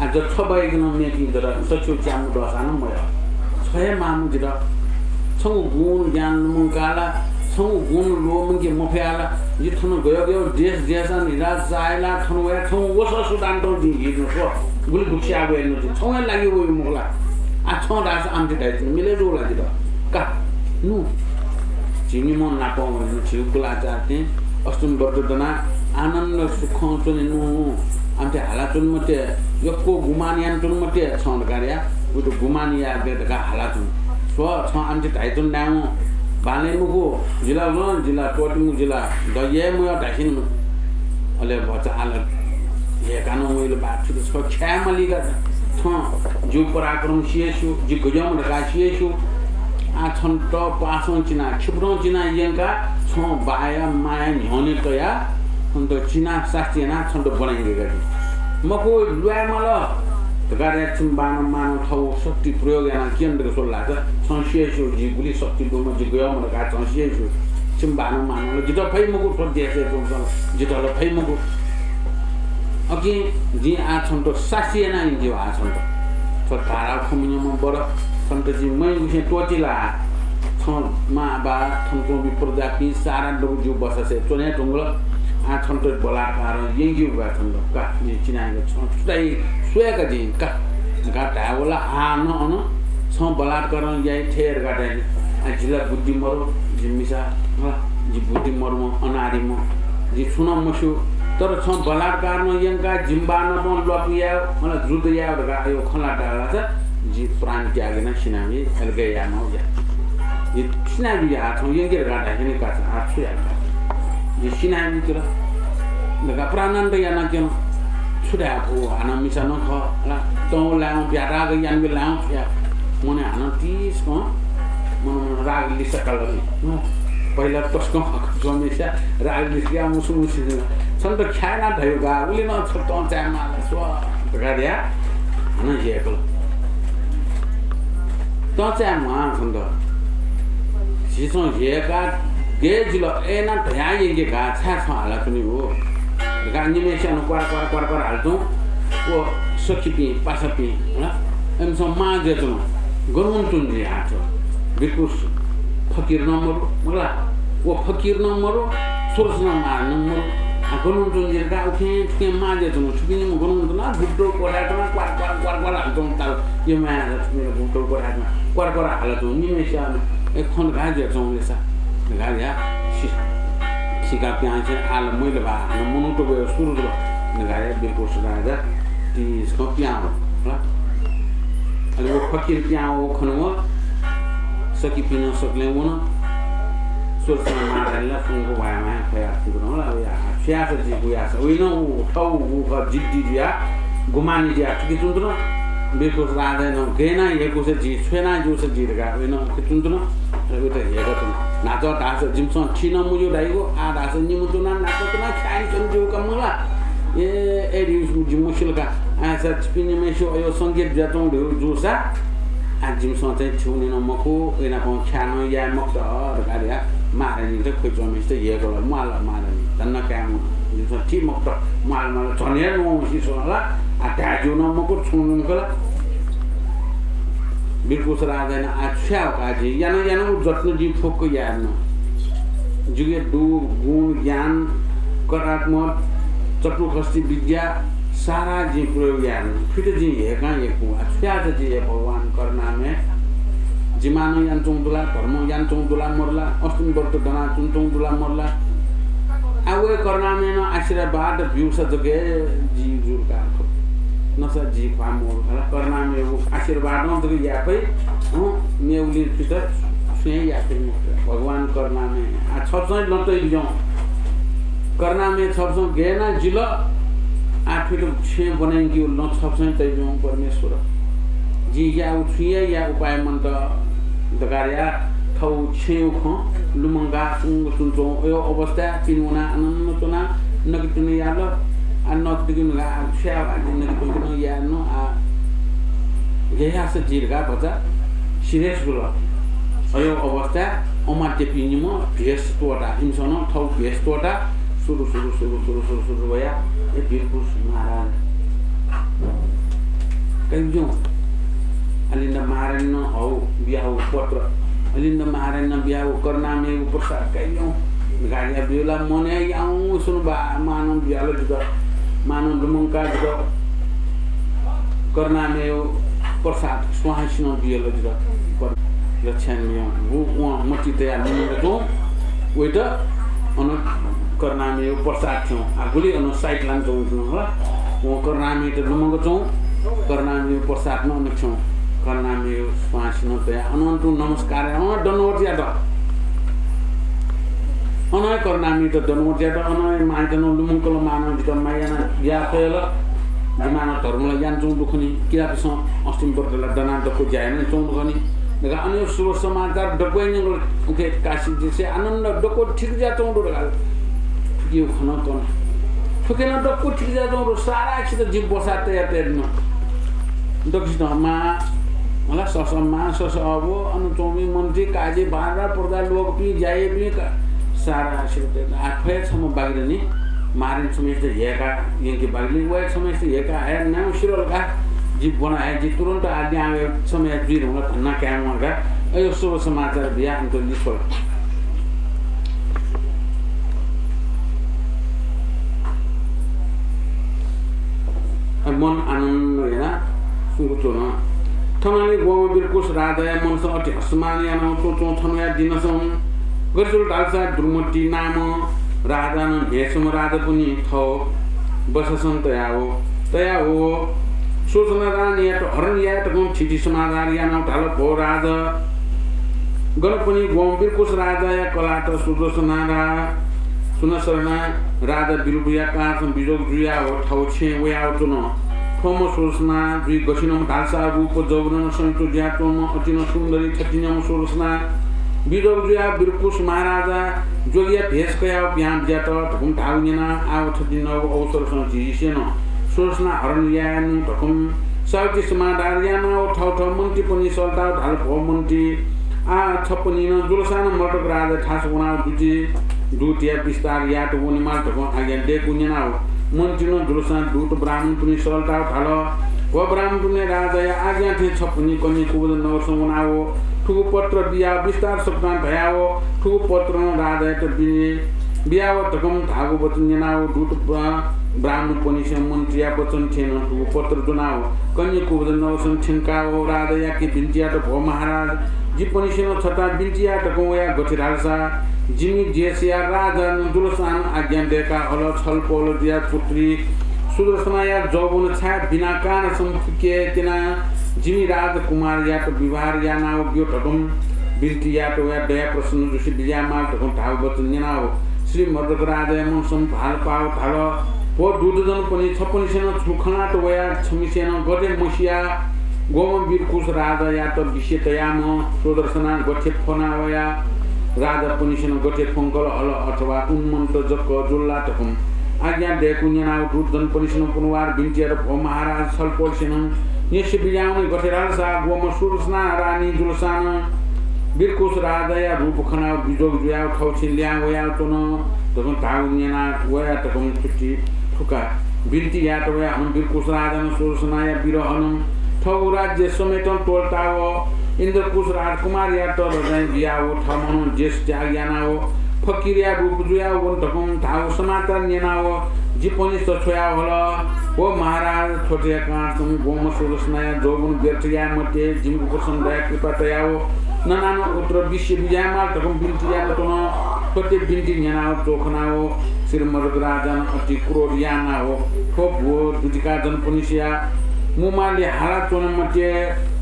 आः जक छ बाहेक नं मेपिं दत, छ छ्यू च्याम्ह दःसां नं मयः। छ हे माःम्ह जितः। छंगु गुण ज्ञान लुमंकाः ला, छंगु गुण ल्वःमंके मफयाः ला, जि थन गय् गय् देश देशं हिला चाःहिला थन वयाः छंगु वसः सुदां तुं जिं हित नं स्व। गुलि गुकसिया वये नं जि छंगु हे लागि वइ मखु ला। आः छं धाःसा आमथे धाइ तुं मिले दु ला जितः? का, नु। झी निम्ह नापं वने नु, झीगु कुलाचार थें अष्टमी व्रत दनाः आनन्द सुखं च्वने नु। आमथे हालाच्वने मते, यक्व गुमान यानाच्वने मते छं धकाः या। उइत गुमान याये मते धकाः हालाच्वन। स्व, छं आमथे धाइ तुं नाय्वं बांलाइ मखु, जि ला नं, जि ला त्वःतिम्ह, जि ला द यये मयः धासेंलि। अले भचा आः ला ह्यय्का नं वइल बा, छु द छ ख्याये माली का। छं जिगु पराक्रम सि हे स्यू, जि गज्याःम्ह धकाः सि हे स्यू। आः छन्त पासं चिनाः, खिपुतं चिनाः यंकाः छं बाया माया न्ह्यःने तयाः छन्त चिनाः सास्ती यानाः छन्त ब्वनायंके का जिं। मखु, ल्वाये माल धकाः धाये, छिमि बानं मानं थःगु शक्ति प्रयोग यानाः क्यन धकाः स्वल धाःसा छं सि हे स्यू, जि गुलि शक्ति दुम्ह, जि गज्याःम्ह धकाः छं सि हे स्यू। छिमि बानं मानं ला जितः फइ मखु, थ्व देशय् च्वंसां जितः ला फइ मखु। अकिं जिं आः छन्त सास्ती यानाः यंके आः छन्त। थ्व धारागु खँ मन्यंम्ह बर, छन्त जिं मयंकुसें त्वःति ला? छं मां बा, थन च्वंपिं प्रजापिं सारा दबू जिगु बससय् च्वने धुंकल। आः छन्त बलात्कारं यंकेगु का छन्त का। जिं चिनायंके, छं छु धाइ स्वये का जिं का धकाः धाये वल। आः नं अन छं बलात्कारं याइ थें धकाः धाइ नि। आः जि ला बुद्धि मरु, जि मिसा, हला, जि बुद्धि मरुम्ह, अनादिम्ह, जिं छुं नं मस्यू। तर छं बलात्कारं यंकाः जिमि बांनापं ल्वापु याये, हला, जुद्ध याये धकाः अय् खँ ल्हात धाःसा जि प्राण त्याग यानाः सिनाबी, अले गय् यायेमाः या। जि सिनाबी या, आः छं यंके धकाः धासेंलि का, आः छु याये का? जि सिनाबी कि ला धकाः प्राणान्त यानाः क्यन। छु धाये फु, हानं मिसा नं खः, हला, तं लायेवं ब्याहा यानाबी लायेवं छु याये? मनय् हानं तीसकं मन मन राग लिसकाल नि। पहिला तसकं हक च्वंम्हस्या राग लिसकाः मुसु मुसु जुल। छन्त ख्यायेना धयागु का, उलि नं छ तं चायेमाल स्व। धकाः धया, हानं ह्यय्‌कल। तँचाय् म्वाः खन्त। झीसं ह्यय्‌का गय् जिल, अय्‌नं धया यंके का, छाय् छं हालाच्वनी हो धकाः निम्हय्‌सिनं क्वार क्वार क्वार क्वार हालाच्वन। व सखीपिं, पासापिं, हला, इमिसं मां जुयाच्वन। गन वनाच्वन जि आः? वीरपुरुष फकिर नं मरु, मखु ला? व फकिर नं मरु, सुरसेना मां नं मरु। आ, गन वनाच्वन जि धकाः उखें थुखें मां जुयाच्वन। थुपिं निम्ह गन वनाच्वन, आ, बुद्ध कोठाय् च्वन, क्वार क्वार क्वार क्वार हालाच्वन ताल। यम्हय्‌सिनं थुपिं बुद्ध कोठाय् च्वन, क्वार क्वार हालाच्वन। निम्हय्‌सिनं, ए, खँ धकाः जुयाच्वन लेसा धकाः धया, सि-, सिका पिहां छेँ आल, महिले बा, हानं मनूत वये सुरु जुल धकाः धया वीरपुरुष राजा तिसकं पिहां वल, हला। अले व फकिर पिहां वःगु खन व सखीपिं नं सकलें वन। सुरसेना महारानीं ला सुंक ह्वाये माया ख्वया थुंकल, हला, व या, छु याःसा जि गु याःसा। वइनं उ थः उ खः जिद्दी जुयाः गुमानी जुयाः थुके च्वंच्वन। वीरपुरुष राजां नं गय् याना ह्यय्‌कूसा जि, छु याना जूसा जि धकाः वइनं थुके च्वंच्वन। अले वइत ह्यय्‌काच्वन। न्हाचः धाःसा जिमिसं थी नं मज्यू धाइगु, आः धाःसा निम्ह च्वनाः नाप च्वनाः ख्यानाच्वने ज्यू का मला। ए, ए, धइगु जि मसिल का। आःसा छिपिं निम्हय्‌सिगु अय् संकेत जुयाच्वंगु धइगु जूसा, आः जिमिसं चाहिँ छिगु न्यना मखु, अय्‌नापं ख्याः नं याये मखुत धकाः धया महारानीत ख्वयाच्वंम्हय्‌सित ह्यय्‌कल। म्वाल महारानी, धन्न काय् म्वाः। जिमिसं थी मखुत, म्वाल म्वाल, झन हे ल्वहंसित च्वन ला, आः धाये ज्यू नं मखु, छुं नं मखु ला। वीरपुरुष राजां नं आः छु याये का जि, याना याना व जत्न जिं फुक्क याये नं। जिके दु गुण, ज्ञान, करात्मक, चतुःषष्टि विद्या, सारा जिं प्रयोग याये नं। थुइत जिं ह्यय्‌कां ह्यय्‌कू। आः छु याये का जि, हे भगवान करुणामय। जिमां नं यानाच्वंगु दु ला, धर्म यानाच्वंगु दु ला, मरु ला, अष्टमी व्रत दनाच्वनाच्वंगु दु ला, मरु ला। आः वय् करुणामयं नं आशीर्वाद ब्यूसा जक हे जि जुल का। नसा जि ख्वाः मवल का। करुणामयया आशीर्वादं जक याये फइ। अँ, मेगुलिं थुइत छुं हे याये फइ मखु। भगवान करुणामय। आः छप्सं नं तइज्यू। करुणामय छप्सं गय् याना जिल। आः थुइत छेँ ब्वनायंकेगु नं छप्सं तइज्यू परमेश्वर। जिं याःगु छुं हे याये उपाय मन्त धकाः धया थःगु छेँया खँ लुमंकाः सुंक च्वनाच्वन। अय् अवस्थाय् पिने वनाः अनन्त च्वनाः नके त्वने याल। आः नके त्वने धकाः आः छु याये, आः नके त्वने याये नं, आः गय् याःसा जि धकाः भचा serious जुल। अय् अवस्थाय् अमात्यपिं निम्ह भेष त्वःताः, इमिसं नं थःगु भेष त्वःताः सुरु सुरु सुरु सुरु सुरु सुरु वयाः, ए वीरपुरुष महाराज, कय् ब्यु। अले नं महारानीं नं हःगु बियागु पत्र, अले नं महारानीं नं बियागु करुणामयगु प्रसाद कय् ब्यु। गाडिया ब्यु ला मनय् याउँसेंलि बा, मां नं बियाल जितः, मां नं लुमंकाः जितः करुणामयगु प्रसाद स्वांसिनं बियाल जितः। रक्षा मयाः वं मतिइ तयाः लुमंकाच्वन। वइत अन करुणामयगु प्रसाद थ्यं। आः गुलि अन side लानाच्वंगु खः ला। वं करुणामयत लुमंकाच्वन। करुणामयगु प्रसाद नं अन थ्यं। करुणामयगु स्वांसिनं तयाः अनं तुं नमस्कार याः। अन दण्डवत यात। अन हे करुणामयत दण्डवत यात। अन हे मांयात नं लुमंकल, मां नं जितः माया यानाः बियाः फयल। जिमां नं धर्म ला यानाच्वंगु दु खनी। किजापिसं अष्टमी व्रत ला दनाः दक्व ज्या यानाच्वंगु दु खनी धकाः अन हे शुभ समाचार दक्वं न्यंकल। उखे काशी देशय् आनन्द, दक्व ठीक जुयाच्वंगु दु धकाः। थुकिया खँ नं कन। थुखे नं दक्व ठीक जुयाच्वंगु दु। सारासित जि ब्वसाः तयातयादिल। दक्वसित मां, हला, ससः मां, ससः अबु, अन च्वंपिं मन्त्री, काजी, बारा, प्रजा, लोकपिं, ज्या याइपिं का, सारासित तयातयादिल। आः थ्व हे छम्ह बाकि दनि, महारानी छम्हय्‌सित ह्यय्‌काः यंके बाकि दनि, व हे छम्हय्‌सित ह्यय्‌काः हये नं सिधल का। जि ब्वना हये, जि तुरुन्त आः ल्याहां वये, छम्ह हे जुइ धुंकल, धन्दा काये म्वाः का। अय् शुभ समाचार बियाः अन लिछ्वल। मन आनन्द यानाः सुंक च्वन। थनंलि वं वीरकुश राजाया मनसं अति हसमान यानाः च्वंच्वं थनया दिनसं गथे जुल धालसा द्रुमति नाम राजानं न्हय्‌सम्ह राजापनि थव बसासन तयाव, तयाव सुदर्शना रानीयात हरण याये धकं थिति समाचार यानाव धाल, भो राजा, गनपनि वं वीरकुश राजाया कलाःत सुदर्शना रा-, सुदर्शना राजा विरूपया कासं विजोग जुयाव थव छेँय् वयाव च्वन। थ्वम्ह सुदर्शना जुइ गथिंम्ह धालसा रूप जौवनं संयुक्त जुयाच्वंम्ह अतिनं सुन्दरी थथिंम्ह सुदर्शना विजोग जुयाव वीरकुश महाराजा ज्वलिया भेष कयाव पिहां बिज्यात धकं धाव न्यनाव आव थथिंगु अवसरसं झीसं नं सुदर्शना हरण यायेनु धकं साहुति समाधान यानाव थव थव मन्त्रीपनि सल्ताव धाल, भो मन्त्री, आ छपनि नं जुलसां मर्दक राजा थास वनाव दुति दूतया विस्तार यात वनेमाल धकं आज्ञा दयेकु न्यनाव मन्त्री नं जुलसां दूत ब्राह्मणपनि सल्ताव धाल, भो ब्राह्मणपनि राजाया आज्ञा थें छपनि कन्या कुबज नगरसं वनाव थुगु पत्र बियाव विस्तार सकतां धयाव थुगु पत्र नं राजायात बि-, बियाव धकं धाःगु वचन न्यनाव दूत ब्रा-, ब्राह्मणपनिसें मन्त्रीया वचन थें नं थुगु पत्र ज्वनाव कन्या कुबज नगरसं थ्यंकाव राजायाके बिन्ति यात, भो महाराज, जिपनिसें नं छता बिन्ति याये धकं वया, गथे धालसा जिमि देशया राजां जुलसां आज्ञा दयेका हल, छलपोल जुया पुत्री सुदर्शनाया जौवन छाय् बिना कारणसं फुके त्यना जिमि राजकुमारयात विवाह यानाव ब्यु धकं बिन्ति यात वया, दया प्रसन्न जुसे बिज्यायेमाल धकं धाःगु वचन न्यनाव श्री मर्दक राजाया मनसं भालपाव धाल, भो दूतजनपनि, छपनिसें नं छु खनात वया, छमिसें नं गथे मसिया, ग्वम्ह वीरकुश राजायात विषय तयाम्ह सुदर्शना गथे फ्वना वया, राजापनिसें नं गथे फ्वंकल हल अथवा उन्मन्त जक जुल ला धकं आज्ञा दयेकु न्यनाव दूतजनपनिसें नं पुनर्वार बिन्ति यात, भो महाराज, छलपोलसें नं न्यंसे बिज्यावनी, गथे धालसा ग्वम्ह सुदर्शना रानी जुलसां नं वीरकुश राजाया रूप खनाव बिजोग जुयाव थौछिं ल्याहां वयाव च्वन धकं धाःगु न्यनाव वया धकं थुति थुका बिन्ति यात वया। हनं वीरकुश राजां नं सुदर्शनाया विरहं थःगु राज्य समेतं त्वःताव इन्द्रकुश राजकुमारयात रजाइँ बियाव थःम्हं देश त्याग यानाव फकिरया रूप जुयाव वन धकं धाःगु समाचार न्यनाव जिपनिस छ्वया हल। भो महाराज, थ्वथेया कारणसं ग्वम्ह सुदर्शनाया जौवन व्यर्थ याये मते, जिमि उपसम दया कृपा तयाव ननानं उत्तर विषय बिज्यायेमाल धकं बिन्ति यानाच्वन। थ्वते बिन्ति न्यनाव च्वखनाव श्री मर्दक राजां अति क्रोध यानाव थ्व भ्व दूतिकाजनपनिसया मुमाले हालाच्वने मते,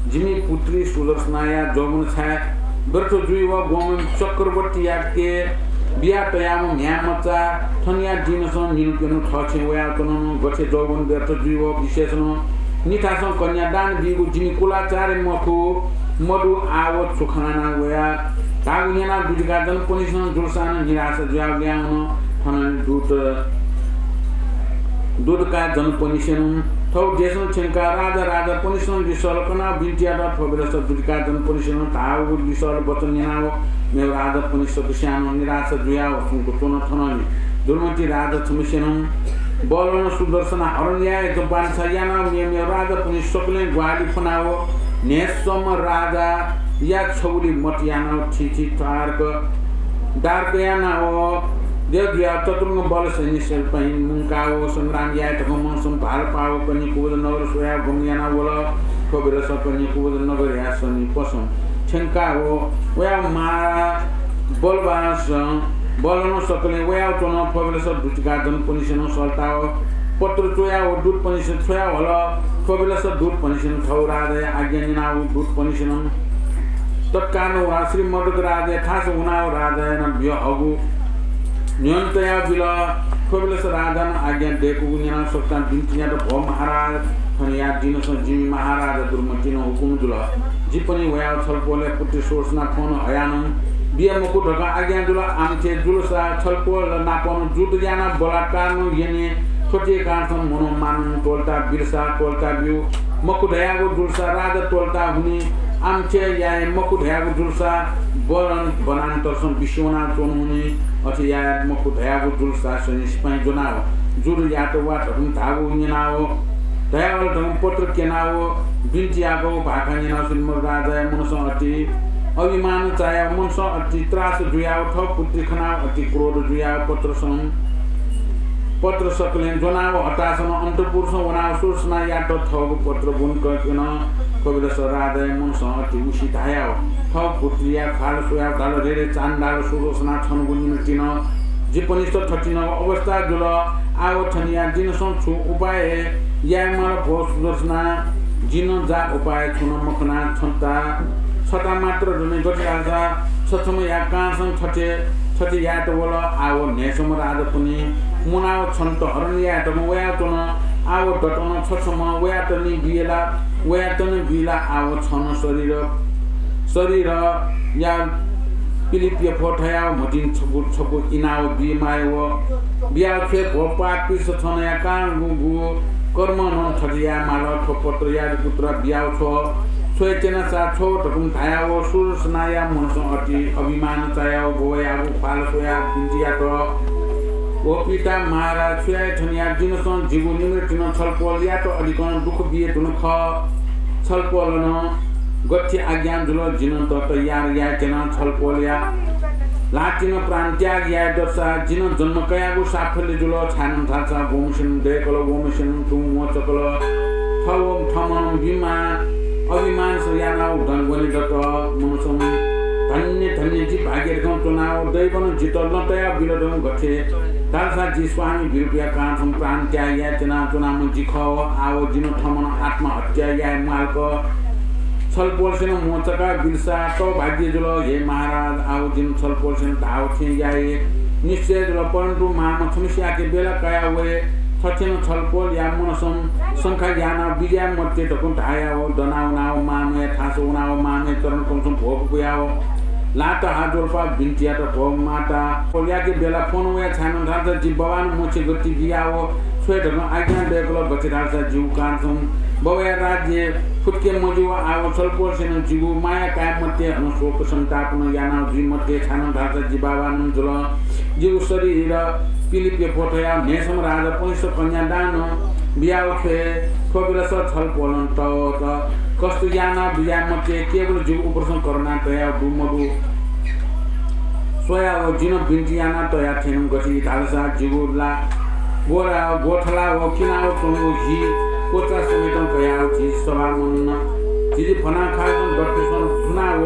जिमि पुत्री सुदर्शनाया जौवन छाय् व्यर्थ जुइ व ग्वम्ह चक्रवर्तीयाके बिया तयाम्ह म्ह्याय् मचा थनया दिनसं निन्हु प्यन्हु थःछेँ वयाच्वन, गथे जौवन व्यर्थ जुइ व विशेषनं निथासं कन्यादान बीगु जिमि कुलाचार मखु, मदु, आव छु खनाना वया धाःगु न्यनाव दूतिकाजनपनिसं जुलसां निराशा जुयाव ल्याहां वन। थन दूत दूतिकाजनपनिसें नं थव देशं थ्यंकाः राजा राजापनिसं लिसः कनाव बिन्ति यात। थ्व बेलस दूतिकाजनपनिसें नं धाःगु लिसः वचन न्यनाव मेव राजापनि सकस्यां नं निराशा जुयाव सुंक च्वन। थनंलि दुर्मति राजा छम्हसें नं बलं सुदर्शना हरण याये जपांसा यानाव मेव मेव राजापनि सकलें ग्वाहालि फ्वनाव न्हय्सम्ह राजाया छगुलि मत यानाव थीथी तारक दारक यानाव द्यः जुयाव चतुरंग बल सैन्य सिपाइँ मुंकाव संग्राम याये धकं मनसं भालपाव कन्या कुबज नगर स्वयाव गमन यानाव वल। थ्व बेलस कन्या कुबज नगरया समीपसं थ्यंकाव वयाव मारा बलवास बलं सकलें वयाव च्वन। थ्व बेलस दूतिकाजनपनिसें नं सल्ताव पत्र च्वयाव दूतपनिसें छ्वया हल। थ्व बेलस दूतपनिसें नं थव राजाया आज्ञा न्यनाव दूतपनिसें नं तत्कालं वा श्री मर्दक राजाया थास वनाव राजाया नं बियःगु न्ह्यःने तयाव बिल। थ्व बेलस राजां नं आज्ञा दयेकूगु न्यनाव सकतां बिन्ति यात, भो महाराज, थनया दिनसं जिमि महाराजा दुर्मतिनं हुकुम जुल, जिपनि वयाव छलपोलया पुत्री सुदर्शना फ्वं हयानं बिया मखु धकाः आज्ञा जुल। आमथे जुलसा छलपोल नापं जुद्ध यानाव बलात्कार नं यने। थ्वथेया कारणसं मनमानन त्वःता बिलसा त्वःता ब्यु। मखु धयागु जुलसा राजा त्वःता हुनि। आमथे याये मखु धयागु जुलसा वन वनान्तरसं बिस्युं वनाच्वने हुनि। अथे याये मखु धयागु जुलसा सैन्य सिपाइँ ज्वनाव जुद्ध यात वा धकं धाःगु न्यनाव धयावल धकं पत्र क्यनाव बिन्ति याःगु भाखा न्यनाव श्री मर्दक राजाया मनसं अति अभिमान चायाव मनसं अति त्रास जुयाव थव पुत्री खनाव अति क्रोध जुयाव पत्रसं पत्र सकलें ज्वनाव हतासनं अन्तःपुरसं वनाव सुदर्शनायात थःगु पत्र ब्वंक क्यन। थ्व बेलस राजाया मनसं अति उसी धायाव थव पुत्रीया ख्वाल स्वयाव धाल, रे रे चाण्डाल सुदर्शना, छंगु निंतिं जिपनिस थथिंगु अवस्था जुल। आव थनया दिनसं छु उपाय यायेमाल भो सुदर्शना? जिं जा उपाय छुं नं मखना। छता छता मात्र दनि, गथे धाःसा छ छम्हया कारणसं थथे थथे यायेत वल। आव न्हय्सम्ह राजापनि मुनाव छन्त हरण यायेत वयाच्वन। आव दतन छ छम्ह वयात नि बिला, वयात नि बिला। आव छन शरीर शरीरया पिलिपिया फ्वथायाव म्हतिं छकू छकू इनाव बीमाय् व बियाव छ्वये भो पापीस छनया कारणं गुगु कर्म नं थथे याये माल, थ्व पत्रया उत्तर बियाव छ्व। छ्वये त्यनासा छ्व धकं धायाव सुदर्शनाया मनसं अति अभिमान चायाव बवयागु ख्वाल स्वयाव बिन्ति यात, ओ पिता महाराज, छु याये थनिया जिमिसं जिगु निमित्तय् छलपोलयात अधिकं दुःख बिये धुन खः। छलपोलं गथे आज्ञा जुल, जिं त तयार याये त्यना। छलपोलया ल्हातिं प्राण त्याग याये दःसा जिं जन्म कयागु साफल्य जुल। छाय्‌नं धाःसा गुम्हस्यां दय्‌कल, वम्हस्यां तुं म्वचकल। थव थमं बिमा अभिमान यानाव धन वने दत। मनसं धन्य धन्य जि भाग्य धकं च्वनाव दैवं जितः लँ तयाव बिल धकं गथे धाःसा जि स्वामी विरूपया कारणं प्राण त्याग याये त्यना च्वनाम्ह जि खः। आव जिं थमं आत्महत्या याये माल का। छलपोलस्यां म्वचकाव बिलसा तव भाग्य जुल। हे महाराज, आव जिं छलपोलस्यां धाव थें याये निश्चय जुल, परन्तु मामं छम्हस्याके बेला कयाव वये। थथें छलपोलया मनसं शंका यानाव बिज्याये मते धकं धायाव दनाव वनाव मामया थासं वनाव मामया चरण कमलसं भ्वपुयाव ल्हात हात ज्वलपाव बिन्ति यात, भो माता, छलपोलयाके बेला फ्वना वया, छाय्‌नं धाःसा जि बाबानं मोक्ष गति बियाव छ्वये धकं आज्ञा दय्‌कल। गथे धाःसा जिगु कारणं बाबाया राज्य फुतके मज्यू। आव छलपोलस्यां जिगु माया काये मते, अन शोक सन्ताप नं यानाव जुइ मते, छाय्‌नं धाःसा जि बाबानं जुल। जिगु शरीर पिलिप्यफ्वः तयाव न्हय्‌सम्ह राजा, पैंसम्ह कन्या दान बियाव छ्वये। थ्व बेलस छलपोलं तवत कष्ट यानाव बिज्याये मते, केवल जिगु उपरसं करुणा तयाव दु मदु स्वयाव जिं बिन्ति याना तया थें नं गथे धाःसा जिगु ला ग्वला ग्वथला व किनाव च्वंगु हि कोचा समेतं कयाव झी सभामण्डलं झिझी भनाखासं दथुसं थुनाव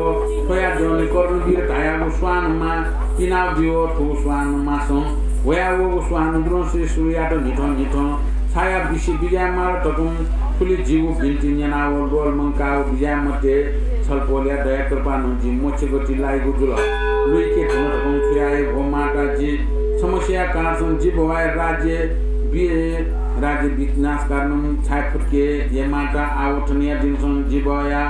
थ्वया जवने कर्णवीर धायागु स्वांमाः पिनाव बिव। थ्व स्वांमासं वयावःगु स्वां दुनं श्री सूर्ययात न्हिथं न्हिथं छाया बिसे बिज्याये माल धकं थुलि जिगु बिन्ति न्यनाव ल्वःमंकाव बिज्याये मते। छलपोलया दया कृपानं जि मोक्ष गति लाइगु जुल। लुइके धुन धकं छु याये भो माता, जि समस्याया कारणं जि बाबाया राज्य बि-, राज्य विनाश कारणं छाये फुतके। हे माता, आव थनिया दिनसं जि बाबाया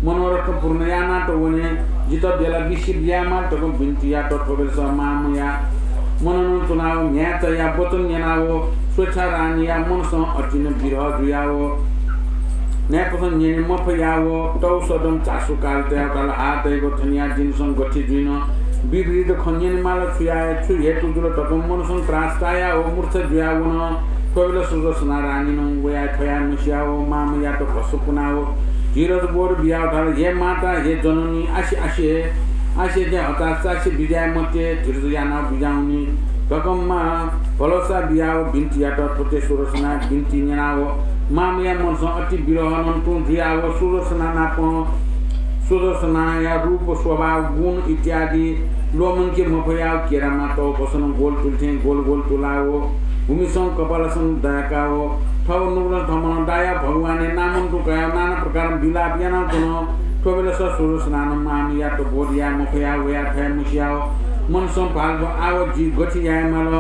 मनोरथ पूर्ण यानात वने। जितः बेला बिसे बिज्याये माल धकं बिन्ति यात। थ्व बेलस मामया मननं च्वनाव न्यायचाया वचन न्यनाव स्वेच्छा रानीया मनसं अतिनं विरह जुयाव न्याय्‌पसं न्यने मफयाव तव सदन झासु काल तयाव धाल, हा दैव, थनिया दिनसं गथे जुइन? विपरीत खँ न्यने माल, छु याये, छु हेतु जुल धकं मनसं त्रास चायाव मूर्छा जुयाव वन। थ्व बेलस सुदर्शना रानीनं वया थ्वया नुस्याव मामयात घस्स पुनाव धीरज बोध बियाव धाल, हे माता, हे जननी, आसे आसे, आसे थें हताश चासे बिज्याये मते, धीरज यानाव बिज्याहुनि धकं मां भलसा बियाव बिन्ति यात। थ्वते सुदर्शनाया बिन्ति न्यनाव मामया मनसं अति विरहनं तुं जुयाव सुदर्शना नाप सुदर्शनाया रूप, स्वभाव, गुण इत्यादि ल्वःमंके मफयाव केरामा तव पसनं गोल तुले थें गोल गोल तुलाव भूमिसं कपालसं दाय्‌काव थव नुगलं थमलं दायाव भगवानया नामं तुं कयाव नाना प्रकारं विलाप यानाव च्वन। थ्व बेलस सुदर्शनानं मामयात बोध याये मफयाव वया थ्वया नुस्याव मनसं भाल, आव जि गथे याये माल?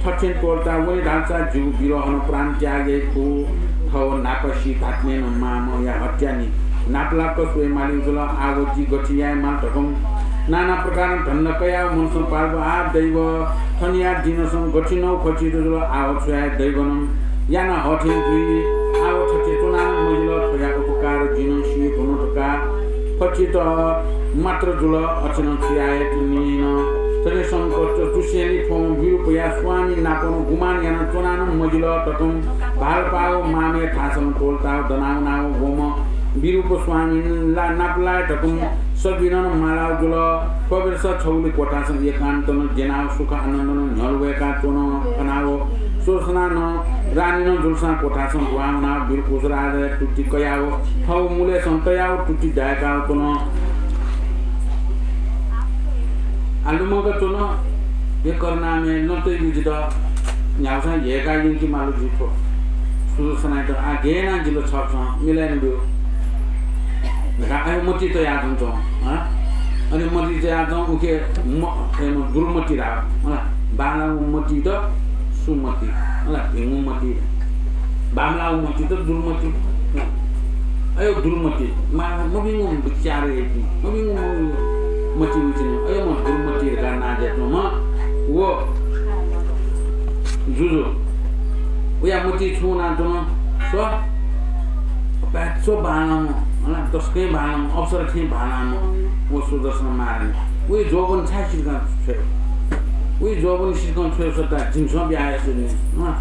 थथें त्वःता वने धालसा जिगु विरहनं प्राण त्याग याइ फु। थव न्हापा सी धात्थें नं मामया हत्या नि न्हापालाक स्वये मालीगु जुल। आव जि गथे याये माल धकं नाना प्रकारं धन्दा कयाव मनसं भाल, आ दैव, थनिया दिनसं गथिं नं फचित जुल। आव छु याये, दैवनं याना हःथें जुइ। आव थथे च्वनानं मजिल, थ्वया उपकार जिं नं सी धुन धकाः फचित मात्र जुल। अथे नं छु याये, थनिं नं थथे संकष्ट जुसेंलि थ्वं विरूपया स्वामी नापं गुमान यानाच्वनानं मजिल धकं भालपाव मामया थासं त्वःताव दनावनाव वम्ह विरूप स्वामी ला नापलाये धकं सबिनं मालाव जुल। थ्व बेलस छगुलि क्वथासं एकान्तनं द्यनाव सुख आनन्दनं न्ह्यल वय्काच्वन। खनाव सुदर्शनानं रानीनं जुलसां क्वथासं दुहां वनाव विरूप राजाया तुति कयाव थव मुलय्सं तयाव तुति दाय्काव च्वन। आ लुमंक च्वन, हे करुणामय, लँ तइगु जितः न्ह्यावसां ह्यय्का यंके माल जि थ्व। सुदर्शनायात आ गय् यानाः जितः छकसं मिलाय् यानाब्यु धकाः अय् मतिइ तयाच्वन च्वन, हँ? अले मतिइ तयाच्वन उके म-, अय् म-, दुर्मति धाः, हँ? बांलाःगु मतित सुमति, हँ? भिंगु मति, बांमलाःगु मतित दुर्मति, हँ? अय् दुर्मति, मा-, मभिंगु विचार याइपिं, मभिंगु, मभिंगु मति वइपिं, अय् म दुर्मति धकाः नां दय्‌च्वंम्ह व जुजु, वया मतिइ छु वनाच्वन, स्व, अपाय् स्व बांलाःम्ह, हला, तसकं बांलाःम्ह, अप्सरा थें बांलाःम्ह व सुदर्शन महारानी। वया जोबन छाय् सितिकं छ्वय्? वया जोबन सितिकं छ्वय् सत्ता जिमिसं ब्याहा याये नि, हला।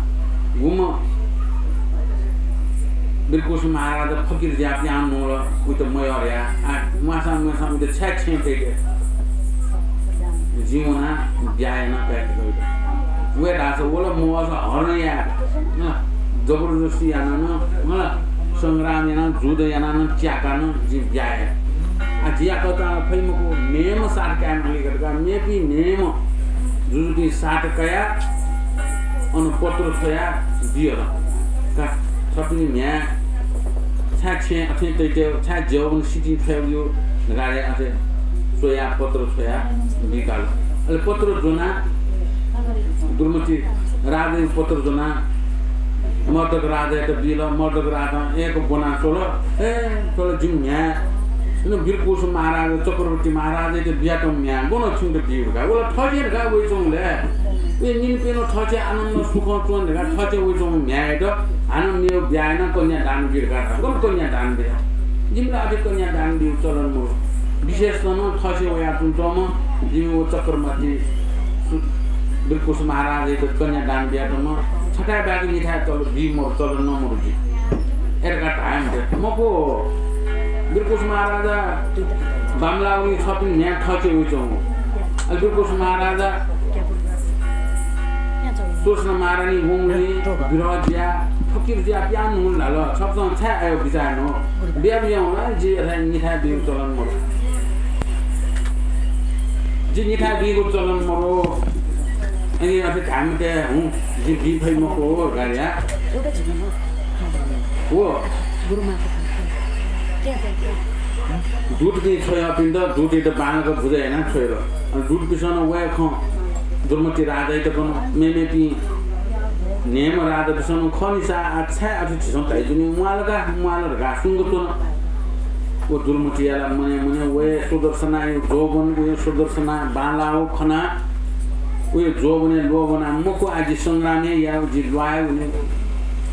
गुम्ह वीरकुश महाराजा फकिर जुयाः पिहां न्हुल, वयात मयः धयाः। आ, म्वाःसां म्वाःसां वयात छाय् छेँ तइके? जिं वनाः ब्याहा यानाः काये फइ। वया धाःसा वल, मवःसा हरण याये। अँ, जबरजस्ती यानाः नं, अँ, संग्राम यानाः, जुद्ध यानाः नं, त्याकाः नं जिं ब्याहा याये। आ, जिया कथं फइ मखु, न्हय्म्ह साथ काये माली धकाः मेपिं न्हय्म्ह जुजुपिं साथ कयाः अन पत्र छ्वयाः बिल। का, थपिनि म्ह्याय् छाय् छेँ अथें तइके, छाय् ज्यावं सितिं छ्वय् वइ धकाः अथे च्वयाः पत्र छ्वयाः बिकाल। अले पत्र ज्वनाः दुर्मति राजायागु पत्र ज्वनाः मर्दक राजायात बिल। मर्दक राजां एक ब्वना च्वल, ए, च्वल, जिमि म्ह्याय्, अन वीरकुश महाराज, चक्रवर्ती महाराजयात बियातःम्ह म्ह्याय् गन छिमित बिउ धकाः। वल थःछेँ धकाः वइच्वंबलय्, ए, निन्हु प्यन्हु थःछेँ आनन्द सुखं च्वन धकाः थःछेँ वइच्वंम्ह म्ह्याय्‌यात हानं मेगु ब्याहा यानाः कन्यादान बी धकाः धाल। गन कन्यादान बिया? जिमि ला अथे कन्यादान बिउ चलन मरु। विशेषतः नं थःछेँ वयाच्वंम्ह जिमि व चक्रवर्ती सु-, वीरकुश महाराजयात कन्यादान बियातःम्ह छथाय् बाहेक निथाय् चलन बी मरु, चलन नं मरु जि। ए धकाः धाये मते। मखु, वीरकुश महाराजा बांमलाःगुलिं छपिनि म्ह्याय् थःछेँ वइच्वंगु। अले वीरकुश महाराजा सुदर्शन महारानी वंगुलिं विरह जुयाः फकिर जुयाः पिहां न्हुल धाल। छपिसं छाय् अय् बिचाः यानागु? बिया बिया हुँ ला, जि अथे निथाय् बिउ चलन मरु। जि निथाय् बीगु चलन मरु। अले अथे धाये मते हुँ, जि बी फइ मखु धकाः। व दूतपिं छ्वयापिन्त दूतयात बांलाक बुझे यानाः छ्वयल। अले दूतपिन्सं नं वया खँ दुर्मति राजायात कन। मेमेपिं न्हय्म्ह राजापिन्सं नं खः नि सा, आ, छाय् अथे झीसं धाइच्वनी, म्वाःल का, म्वाःल धकाः सुंक च्वन। व दुर्मतिया ला मनय् मनय् वया सुदर्शनाया जोबन, वया सुदर्शना बांलाःगु खनाः वया जोबनय् लोभनाः, मखु, आ, जि संग्राम हे याये, जि ल्वाये वने।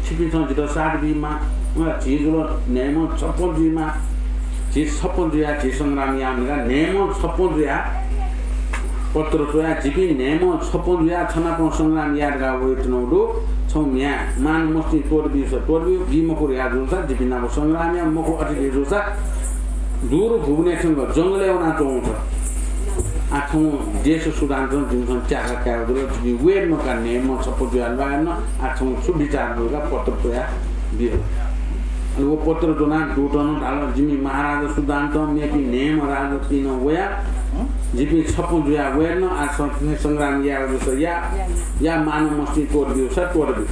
छिपिन्सं जितः साथ बीमाः, झी जुल न्हय्म्ह छप्पँ जुइमाः। झी छप्पँ जुयाः झी संग्राम यायेमाः धकाः न्हय्म्ह छप्पँ जुयाः पत्र च्वयाः जिपिं न्हय्म्ह छप्पँ जुयाः छनापं संग्राम याये धकाः वयाच्वनागु दु। छम्ह म्ह्याय् मान मस्तिं त्वःता ब्यूसा त्वःता ब्यु, बी मखु धयाः जूसा जिपिं नाप संग्राम या, मखु अथे जुइ जूसा दूर भुवनय् थ्यंक जंगलय् वनाच्वंगु छ। आ, छम्ह देश सुधां नं जिमिसं त्याका कायेगु दु, जिपिं वये धुंकाः न्हय्म्ह छप्पँ जुयाः ल्वाये धुन। आ, छम्ह छु बिचाः दु धकाः पत्र च्वयाः बिल। अले व पत्र ज्वनाः दूतं नं धाल, जिमि महाराजा सुधां नं मेपिं न्हय्म्ह राजापिं नं वयाः जिपिं छप्पँ जुयाः वये धुन। आ, सं-, संग्राम यायेगु जूसा या, या मान मस्तिं त्वःता ब्यूसा त्वःता ब्यु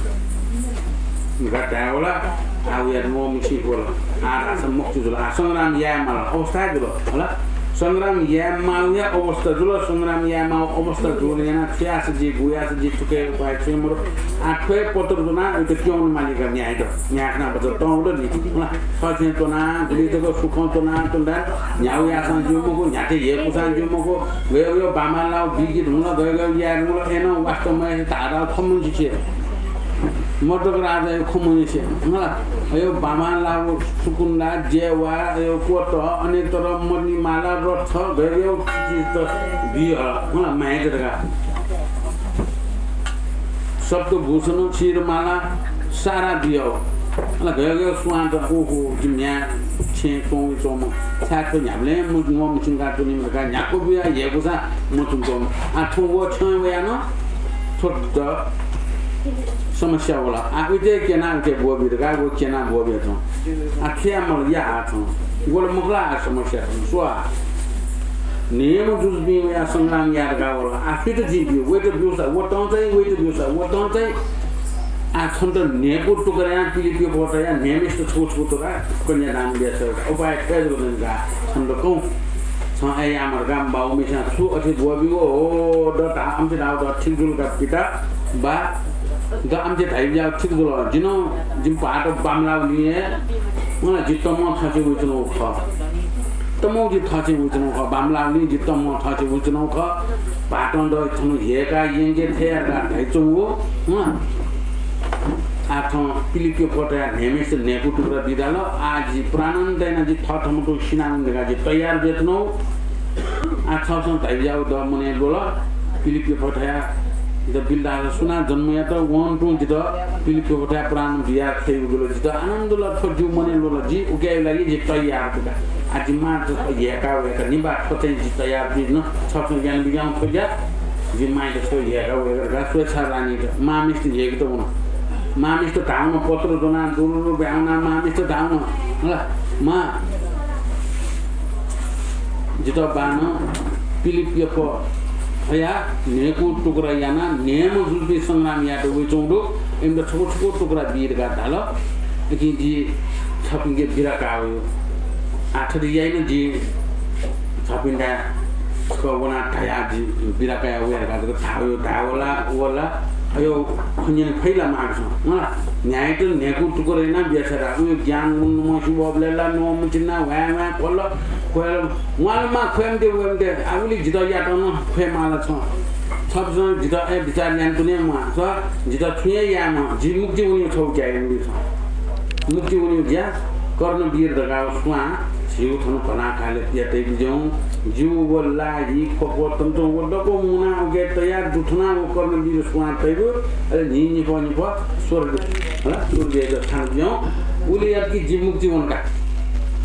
धकाः धायेवल। आ, वयात म्वाःमछिं वल। आ, धाःसा मखुत जुल। आ, संग्राम याये माल अवस्था हे जुल। हला? संग्राम याये माःगु हे अवस्था जुल। संग्राम याये माःगु अवस्था जूगुलिं यानाः छु याःसा जि, गु याःसा जि, थुके उपाय छुं हे मरु। आ, थ्व हे पत्र ज्वनाः वयात क्यं वने माली का म्ह्याय्‌यात। म्ह्याय् खनाः भचा तं वल नि। हला? थःछेँ च्वनाः, गुलि तक सुखं च्वनाः, च्वनाः, न्ह्यागु याःसां ज्यू मखु, न्ह्याथे ह्यय्‌कूसां ज्यू मखु, गय् गय् बांमलाःगु बीके धुंकल, गय् गय् याये धुंकल, अय्‌नं वास्ता मयासें धाःधाः खँ मन्यंसे। मर्दक राजाया खँ मन्यंसे। हला? अय् बांमलाःगु सुकुन्दा, जेवा, अय् क्वत, अनेक तरह मणिमाला, रथ, गय् गय् चिज त बिहल। हला? माय्‌यात धकाः। सप्तभूषण, क्षीरमाला, सारा बियाव। अले गय् गय् स्वां त, ओहो, जि म्ह्याय् छेँय् च्वंगु च्वंम्ह, छाय् थ्व न्ह्याबलें मु-, म्वाःमछिंकाः च्वनीम्ह धकाः न्ह्याक्व बियाः ह्यय्‌कूसां मच्वंगु च्वंम्ह। आ, थौं व छेँय् वयाः नं थ्व द समस्या वल। आ, उइते क्यनाः उइते ब्वःबी धकाः व क्यनाः ब्वःबिया च्वं। आ, छु याये माल या आ थौं। वल मखु ला आ समस्या थौं। स्व आ। न्हय्म्ह जुजुपिं वयाः संग्राम याये धकाः वल। आ, सुइत जिं ब्यू? वइत ब्यूसा व तं चाइ, वइत ब्यूसा व तं चाइ। आ, छन्त न्हय्कू टुक्रायां पिलिपियो भोटया न्हय्म्हेसित छगू छगू टुक्रा कन्यादान बियाछ्वये धकाः उपाय थ्व हे जक दनि का। छन्त कौं। छं अय् यायेमाः धकाः बाउमिसं छु अथे ब्वःब्यू हो द धा, अम्चे धाउ द ठीक जुल का पिता बा। द अम्चे धाइब्यू ठीक जुल। जिं नं जिमि भाःत बांमलाःगुलिं हे, अँ, जि तमं थःछेँ वइच्वनागु खः। तमं जि थःछेँ वइच्वनागु खः। बांमलाःगुलिं जि तमं थःछेँ वइच्वनागु खः। भाःतं द थन ह्यय्‌काः यंके थथे याये धकाः धाइच्वंगु, अँ। आः थौं पिलिप्यफः थ्वया न्हय्म्हेसित न्हय्कू टुक्रा बी धाल। आः जि प्राणान्त यानाः जि थःथम्हं तुं सिनावने धकाः जि तयार जुयाच्वनागु। आः छं छं धाइबिज्याःगु द मनय् ल्वल। पिलिप्यफः थ्वया जितः बिल धाःसा सुनां जन्म यात, वं तुं जितः पिलिप्यफः थ्वया प्राण बियाः खयेगु जुल। जितः आनन्द जुल, थ्व जिगु मनय् ल्वल। जि उकिया लागि जि तयार दु का। आः जि मांयात ह्यय्का वय्का निबाः थ्व चाहिँ जि तयार जुइ धुन। छं छं यानाबिज्याहुँ थ्व ज्या। जि मांयात छं ह्यय्का वय्का धकाः स्वेच्छा रानीत, मांम्हेसित ह्यय्केत वन। मांम्हेसित धाः वन, पत्र ज्वनाः दुरुरु ब्याहुनाः मांम्हेसित धाः वन, हला, मां, जितः बानं पिलिप्यफः थ्वया न्हय्कू टुक्रा यानाः न्हय्म्ह जुजुपिं संग्राम यायेत वयाच्वंगु दु, इमित छकू छकू टुक्रा बी धकाः धाल। इकिं जि छपिंके बिदा काः वया। आः थथे याइन, जि छपिन्थाय् छकः वनाः धया, जि बिदा कयाः वये धकाः जक धाः वया, धाये वल ला, वल ला। अयो, खँ न्यने फइ ला मांपिसं? अँ, न्हय्त न्हय्कू टुक्रा यानाः बिया छ्वये धाःगु ज्ञान गुण मस्यू वःबलय् ला न्वं मछिनाः ह्वाँय् ह्वाँय् ख्वल, ख्वये ला, म्वाःल मां, ख्वये मते, वये मते। आः उलि जितः यात नं ख्वये माःला छं। छपिसं जितः, ए, बिचाः यानातुने म्वाः। छ जितः छुं हे याये म्वाः। जि मुक्ति वनीगु छगू ज्या यानाबी छं। मुक्ति वनीगु ज्या कर्णवीर धकाः स्वां झीगु थन भनाः काले पिया तइबिज्याहुँ। जिगु व ला, हि, ख्वप, तन्त व दक्व मुनाः उके तयार दु थनाः व कर्णवीर स्वां तइगु, अले न्हिं निफः निफः स्वर्ग, हला, स्वर्गय् थानाबिज्याहुँ। उलि यात कि जि मुक्ति वन का।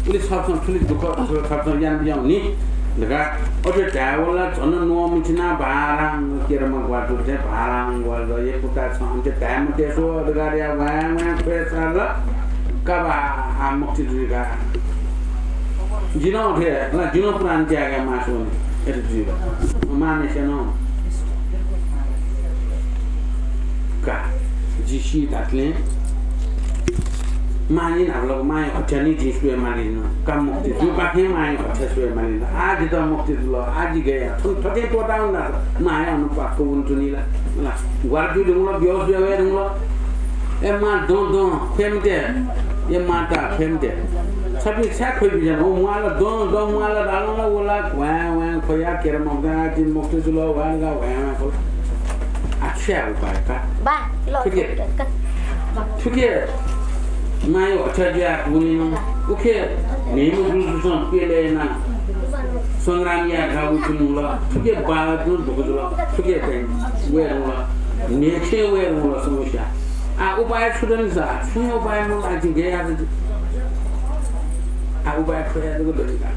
उलि छपिसं थुलि दुःख छपिसं यानाबिज्याहुँ नि धकाः अथे धाये वल ला झन न्वं मछिनाः भारां केरमा ग्वातुर थें भारां ग्वाल। ए पुता, छं अथे धाये मते, स्व धकाः या ह्वाँय् ह्वाँय् ख्वये छ्वल। का बा, आः मुक्ति जुइ का। जि नं अथे, ला, जि नं प्राण त्यागे मास्ति वनी। अथे जुइ का। मांम्हेसिनं का, जि सी धातले मांया न्हापालाक मांया हत्या नि जिं स्वये माली न। का मुक्ति जुइपाखें मांया हत्या स्वये माली न। आः जितः मुक्ति जुल, आः जि गय् याये। थन थथे त्वःताः वनाः मांया अनुपाक्क वनाच्वनी ला। ला, ग्वार जुइ धुंकल, बेहोस जुया वये धुंकल। ए मां, दँ, दँ, ख्वये मते। ए माता, ख्वये मते। छपिं छाय् ख्वइबिज्यान? ओ म्वाःल, दँ, दँ, म्वाःल धालं ला, व ला ह्वाँय् ह्वाँय् ख्वयाः केरमा ग्वातुर, जिं मुक्ति जुल, ह्वाँय् धकाः ह्वाँय् ह्वाँय् ख्वल। आः छु याये उपाय का? बा, ल, थुके, थुके मांया हत्या जुयाः वनी नं, उखे न्हय्म्ह जुजुपिसं प्यले यानाः संग्राम याये धकाः वइच्वनी ला। थुके बाःयात नं दुःख जुल, थुके चाहिँ वये धुंकल, न्हय्केत वये धुंकल समस्या। आः उपाय छु दनि सा? छुं उपाय मदु, आः जिं गय् याये दु? आः उपाय थ्व हे जक दनि का।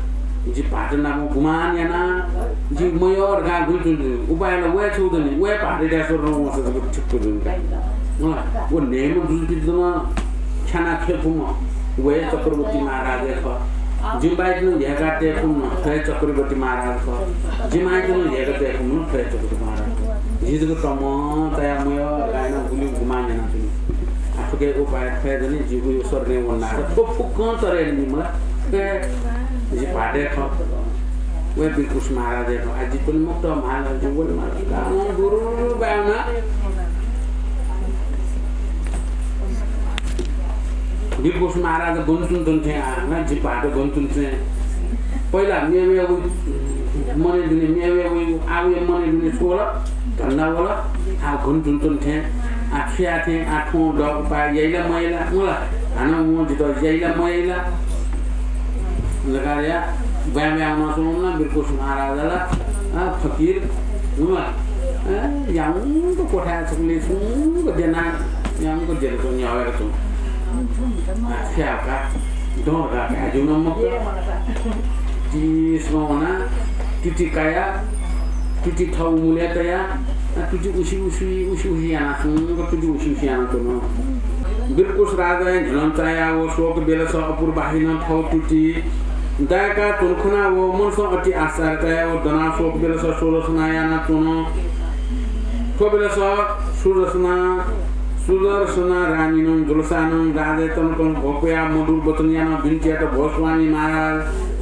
जि भाःत नाप गुमान यानाः जि मयः धकाः गुलि तुं तुं उपाय ला व हे छगू दनि, व हे भाःतयात स्वर्गय् वंसा जक ठिक्क दनि का। अँ, व न्हय्म्ह जुजुपिन्त नं ख्यानाः छ्वये फुम्ह व हे चक्रवर्ती महाराज हे खः। जि बाःयात नं ह्यय्का तये फुम्ह थ्व हे चक्रवर्ती महाराज खः। जि मांयात नं ह्यय्का तये फुम्ह थ्व हे चक्रवर्ती महाराज खः। जि जक तमं तयाः मयः धकाः यानाः गुलि गुमान यानाच्वनी। आः थुके उपाय थ्व हे दनि, जि व स्वर्गय् वनाः थ्व फुक्कं तरे यानाबी मला। जि भाःत हे खः। व हे वीरकुश महाराज हे खः। आः जि त्वने मखुत महाराज, जि वने माल। गां दुरु बाय् वनाः वीरकुश महाराज गन तुं तुं थें आः, ना, जि भाःत गन तुं तुं थें। पहिला मेवय् वइ, मनय् दुने मेवय् वइ, आः वया मनय् दुने छु वल? धन्दा वल। आः गन तुं तुं थें, आः छु याये थें, आः थ्वं द उपाय याइ ला मयाइ ला, मला। हानं वं जितः याइ ला मयाइ ला धकाः या ब्वाँय् ब्वाँय् वनाच्वंगु ना वीरकुश महाराज ला, आः फकिर, मला। ए, याउँक क्वथाय् छकले छुंक द्यना, याउँक द्यना च्वं, न्ह्याः वय्क च्वं। आः, छु याये का, दँ धकाः धाये ज्यू नं मखुत। दिसं वनाः तुति कायाः, तुति थः उमुलय् तयाः, आः, तुति उसि उसि, उसि उसि यानाः छुंक तुति उसि उसि यानाच्वन। वीरकुश राजाया न्ह्यलं चायाः व शोक बेलस अपुरबाहिनं थः तुति दाय्काः च्वंगु खनाः व मनसं अति आश्चर्य चायाः व दनाः शोक बेलस सुदर्शना यानाच्वन। थ्व बेलस सुदर्शना, सुदर्शना रानीनं ज्वलसानं राजाया तनकं भ्वपुयाः मधुर वचन यानाः बिन्ति यात, भो स्वामी महाराज,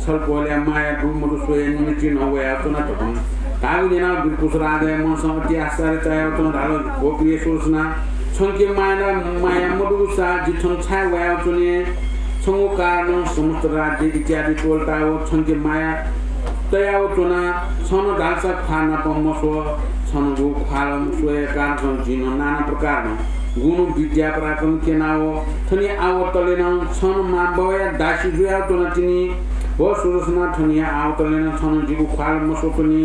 छलपोलया माया दु मदु स्वये निमित्तिं नं वयाच्वना धकं धाःगु न्यनाः वीरकुश राजाया मनसं अति आश्चर्य चायाः वं धाल, भो प्रिय सुदर्शना, छंके माया, माया मदुगुसा जि थन छाय् वयाच्वने? छंगु कारणं समस्त राज्य इत्यादि त्वःताः व छंके माया तयाः व च्वना। छं नं धालसा ख्वाः नाप मस्व, छंगु ख्वालं स्वये कारणं जिं नं नाना प्रकारं गुण विद्या पराक्रम क्यनाव थनिया आवतले नं छन मां बबाया दासी जुयाव च्वनातिनि। व सुदर्शना, थनिया आवतले नं छन जिगु ख्वाल मस्वतुनि।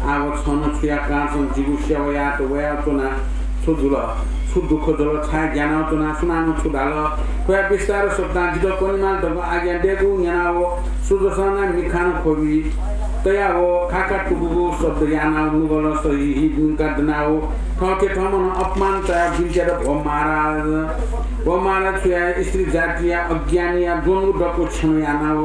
आव छन छुया कारणसं जिगु सेवा यात वयाव च्वना। छु जुल, छु दुःख जुल, छाय् ग्यानाव च्वना, सुनानं छु धाल, थ्वया विस्तार सब्दां जितः कनेमाल धकं आज्ञा दयेकूगु न्यनाव सुदर्शना मिखां ख्वबि तयाव खाखा टुकुगु शब्द यानाव नुगलं सही हि निंका दनाव थःथें थःम्हं अपमान तयाव बिन्ति यात, भो महाराज, भो महाराज, छुया स्त्री जातिया अज्ञानीया द्वन्द्व दक्व क्षण यानाव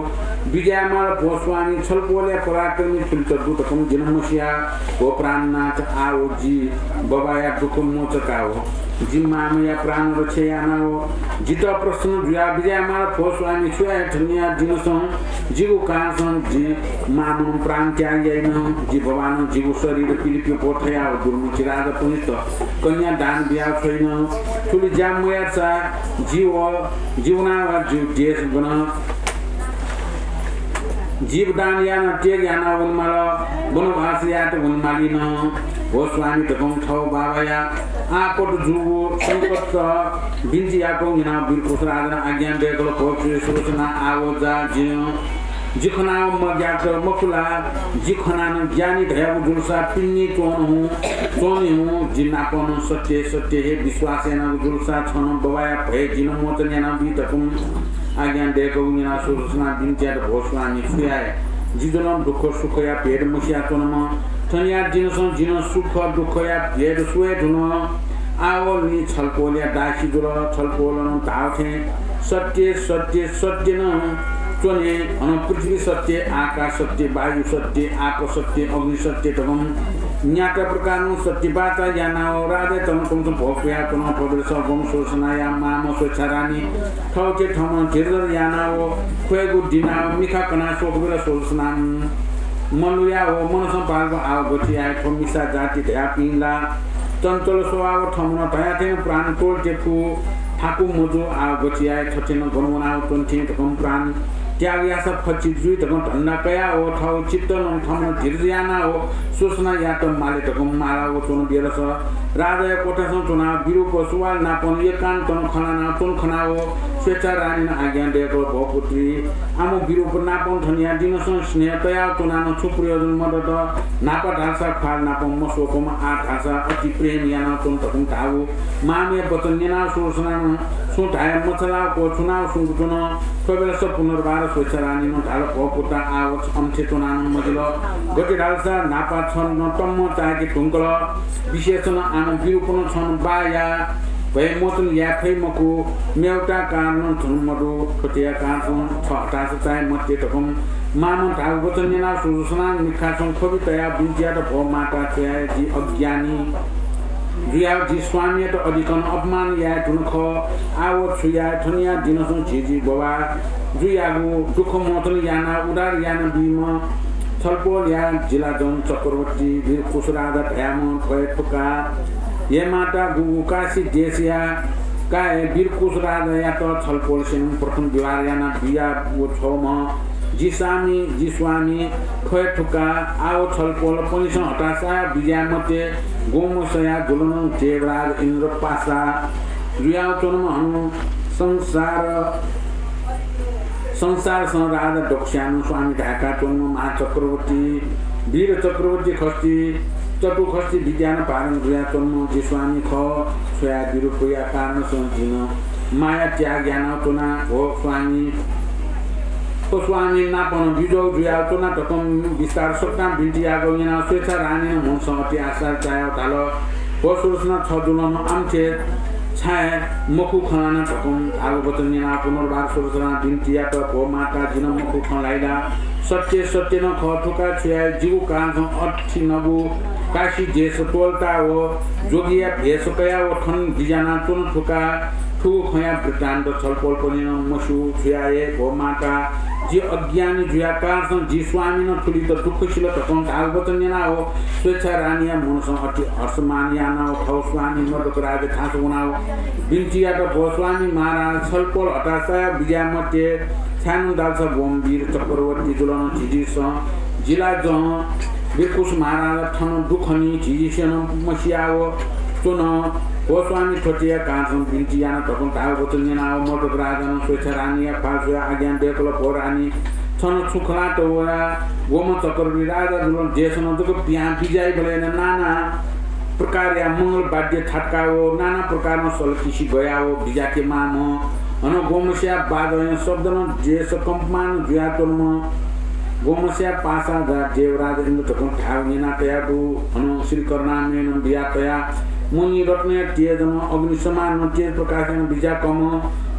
विजयामाल भो स्वामी, छलपोलया पराक्रमी थुलित दु धकं जिं मस्या। भो प्राणनाथ, आव जि बबाया दुःख मोचकाव जि मामया प्राण रक्षा यानाव जितः प्रसन्न जुयाव विजयामाल भो स्वामी, छुया थनिया दिनसं जिगु कारणसं जि मामं प्राण त्याग याइन। जि बबानं जिगु शरीर पिलिपिं प्वथयाव दुर्मुछि राजापनित कन्या दान बियाव छ्वइन। थुलि ज्या मयाःसा जि व जीवनावा जि देश गन जीवदान याना त्याग याना वनेमाल, वनवास यात वनेमाली नं। भो स्वामी धकं थव बाबाया आपत जूगु संकट बिन्ति याकं न्यनाव वीरकुश राजानं आज्ञा दयेकल, भो सुदर्शना, आव जा, जिं जि खनाव मग्यात मखु ला? जि खनानं ज्ञानी धयागु जुलसा पिन्नि च्वंनि हुँ, च्वंनि हुँ। जि नापं सत्य सत्य हे विश्वास यानागु जुलसा छन बबाया भय जिं मोचन यानाबी धकं आज्ञा दयेकूगु न्यनाव सुदर्शना बिन्ति यात, भो स्वामी, छु याये? जि जुलं दुःख सुखया भेद मसिया च्वनाम्ह। थनिया दिनसं जिं सुख दुःखया भेद स्वये धुन। आव नि छलपोलया दासी जुल। छलपोलं धाव थें सत्य सत्य सत्य नं च्वने। हनं पृथ्वी सत्य, आकाश सत्य, वायु सत्य, आप सत्य, अग्नि सत्य धकं न्याता प्रकारं सत्य बाचा यानाव राजाया तनकुंसं भोग पुया च्वन। थ्व बेलस वं सुदर्शनाया मामं स्वेच्छा रानी थःथें थःम्हं झिरझिर यानाव ख्वयेगु दिनाव मिखा कनाव स्वःगु बेलस सुदर्शना मलुयाव मनसं पाल्गु आव गथे याये, थ्व मिसा जाति धयापिं ला चञ्चल स्वभाव, थःम्हं धयाथें प्राण त्वःते फु, थाकु मजू, आव गथे याये, थथे नं गन वनाव च्वंथें धकं प्राण त्याग याःसा फच्छि जुइ धकं धन्दा कयाव थःगु चित्तं थःम्हं धीरज यानाव सुदर्शनायात माले धकं मालाव च्वन बेलस राजाया क्वथासं च्वनाव विरूप सुवाल नापं एकान्तनं खँ ल्हानाव च्वन खनाव स्वेच्छा रानीनं आज्ञा दयेकल, भो पुत्री, आम विरूप नापं थनिया दिनसं स्नेह तयाव च्वनानं छु प्रयोजन मदत? न्हापा धाःसा ख्वाल नापं मस्वकूम्ह, आः धाःसा अति प्रेम यानाव च्वन धकं धाःगु मामया वचन न्यनाव सुदर्शनानं छुं धाये मछालाव क्वछुनाव सुंकूच्वन। थ्व बेलस पुनर्वार स्वेच्छा रानीनं धाल, भो पुता, आव छ अम्थे च्वनानं मजिल। गथे धालसा न्हापा छन तम्म चाय्के धुंकल। विशेषनं आनं विरूपनं छन बाया भय मोचन याये फइ मखु, मेवता कारणं छन मदु। थ्वतेया कारणं छ हताश चाये मते धकं मामं धाःगु वचन न्यनाव सुदर्शनां मिखासं ख्वबि तयाव बिन्ति यात, भो माता, छु याये, जि अज्ञानी जुयाव जि स्वामीयात अधिकनं अपमान याये धुन खः। आव छु याये, थनिया दिनसं झी जि बबा जुयागु दुःख मोचन यानाव उद्धार यानाबीम्ह छलपोलया जिलाजं चक्रवर्ती वीरकुश राजा धयाम्ह थ्व हे थुका। हे माता, गुगु काशी देशया काय् वीरकुश राजायात छलपोलसेनं प्रथम विवाह याना बिया व छ्वम्ह जि स्वामी, जि स्वामी थ्व हे थुका। आव छलपोलपनिसं हताशाया बिज्याये मते। गुम्ह सया जुलनं देवराज इन्द्र पासा जुयाव च्वनम्ह हनं संसार संसारसं राजा दक्वस्यानं स्वामी धाय्का च्वंम्ह महाचक्रवर्ती, वीर चक्रवर्ती खस्ती, चतुःखस्ती विद्यानं पारंग जुया च्वंम्ह जि स्वामी खः। छुया विरूपया कारणसं जिं माया त्याग यानाव च्वना। भो स्वामी, भो स्वामी नापं बिजोग जुयाव च्वना धकं विस्तार सकतां बिन्ति याःगु न्यनाव स्वेच्छा रानीनं मनसं अति आश्चर्य चायाव धाल, भो सुदर्शना, छ जुलं अम्थे छाय् मखु खँ ल्हाना धकं धाःगु वचन न्यनाव पुनर्वार सुदर्शनां बिन्ति यात, भो माता, जिं मखु खँ ल्हाइ ला? सत्य सत्य नं खः थुका। छु याये, जिगु कारणसं अथिनगु काशी देश त्वःताव जोगिया भेष कयाव थन बिज्याना च्वन थुका। थुगु खँया वृत्तान्त छलपोलपनिनं मस्यू। छु याये, भो माता, जि अज्ञानी जुया कारणसं जि स्वामीनं थुलित दुःख सिल धकं धाःगु वचन न्यनाव स्वेच्छा रानीया मनसं अति हर्षमान यानाव थव स्वामी मदक राजा थासं वनाव बिन्ति यात, भो स्वामी महाराज, छलपोल हताशाया बिज्याये मते। छाय् धालसा वं वीर चक्रवर्ती जुलं झीझीसं जिलाजं वीरकुश महाराज थन दु खनी, झीझीसं मसियाव च्वन। भो स्वामी, थ्वतिया कारणसं बिन्ति याना धकं धाःगु वचन न्यनाव मर्दक राजानं स्वेच्छा रानीया ख्वाल स्वयाः आज्ञा दय्कल, भो रानी, छन छु खला त वया वम्ह चक्रवर्ती राजा जुलं देशनं जक पिहां बिज्याइबलय् नं नाना प्रकारया मंगल वाद्य थातकाव नाना प्रकारं सलकिसि गयाव बिज्याके माःम्ह हनं ग्वम्हस्या बाजंया शब्दनं देश कम्पमान जुयाच्वंम्ह ग्वम्हस्या पासा जा देवराज इन्द्र धकं धाःगु न्यना तयादु हनं श्री करुणामयनं बिया तया मणि रत्नया तेजनं अग्नि समानं तेज प्रकाशनं बिज्याकम्ह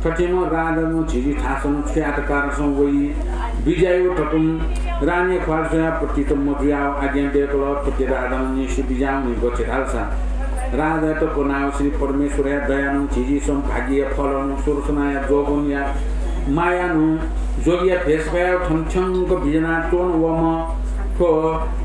थथिम्ह राजानं झिझी थासनं छु यात कारणसं वइ बिज्यायो धकं रानीया ख्वाल स्वयाः प्रतीत मजुयाव आज्ञा दय्कल। थुकी राजानं न्यंसि बिज्यावनी गथे धालसा राजायात कनाव श्री परमेश्वरया दयानं झिझीसं भाग्यया फलं सुदर्शनाया जोगनया मायानं जोगया भेष कयाव थन थ्यंक बिज्याना च्वंवम्ह थ्व,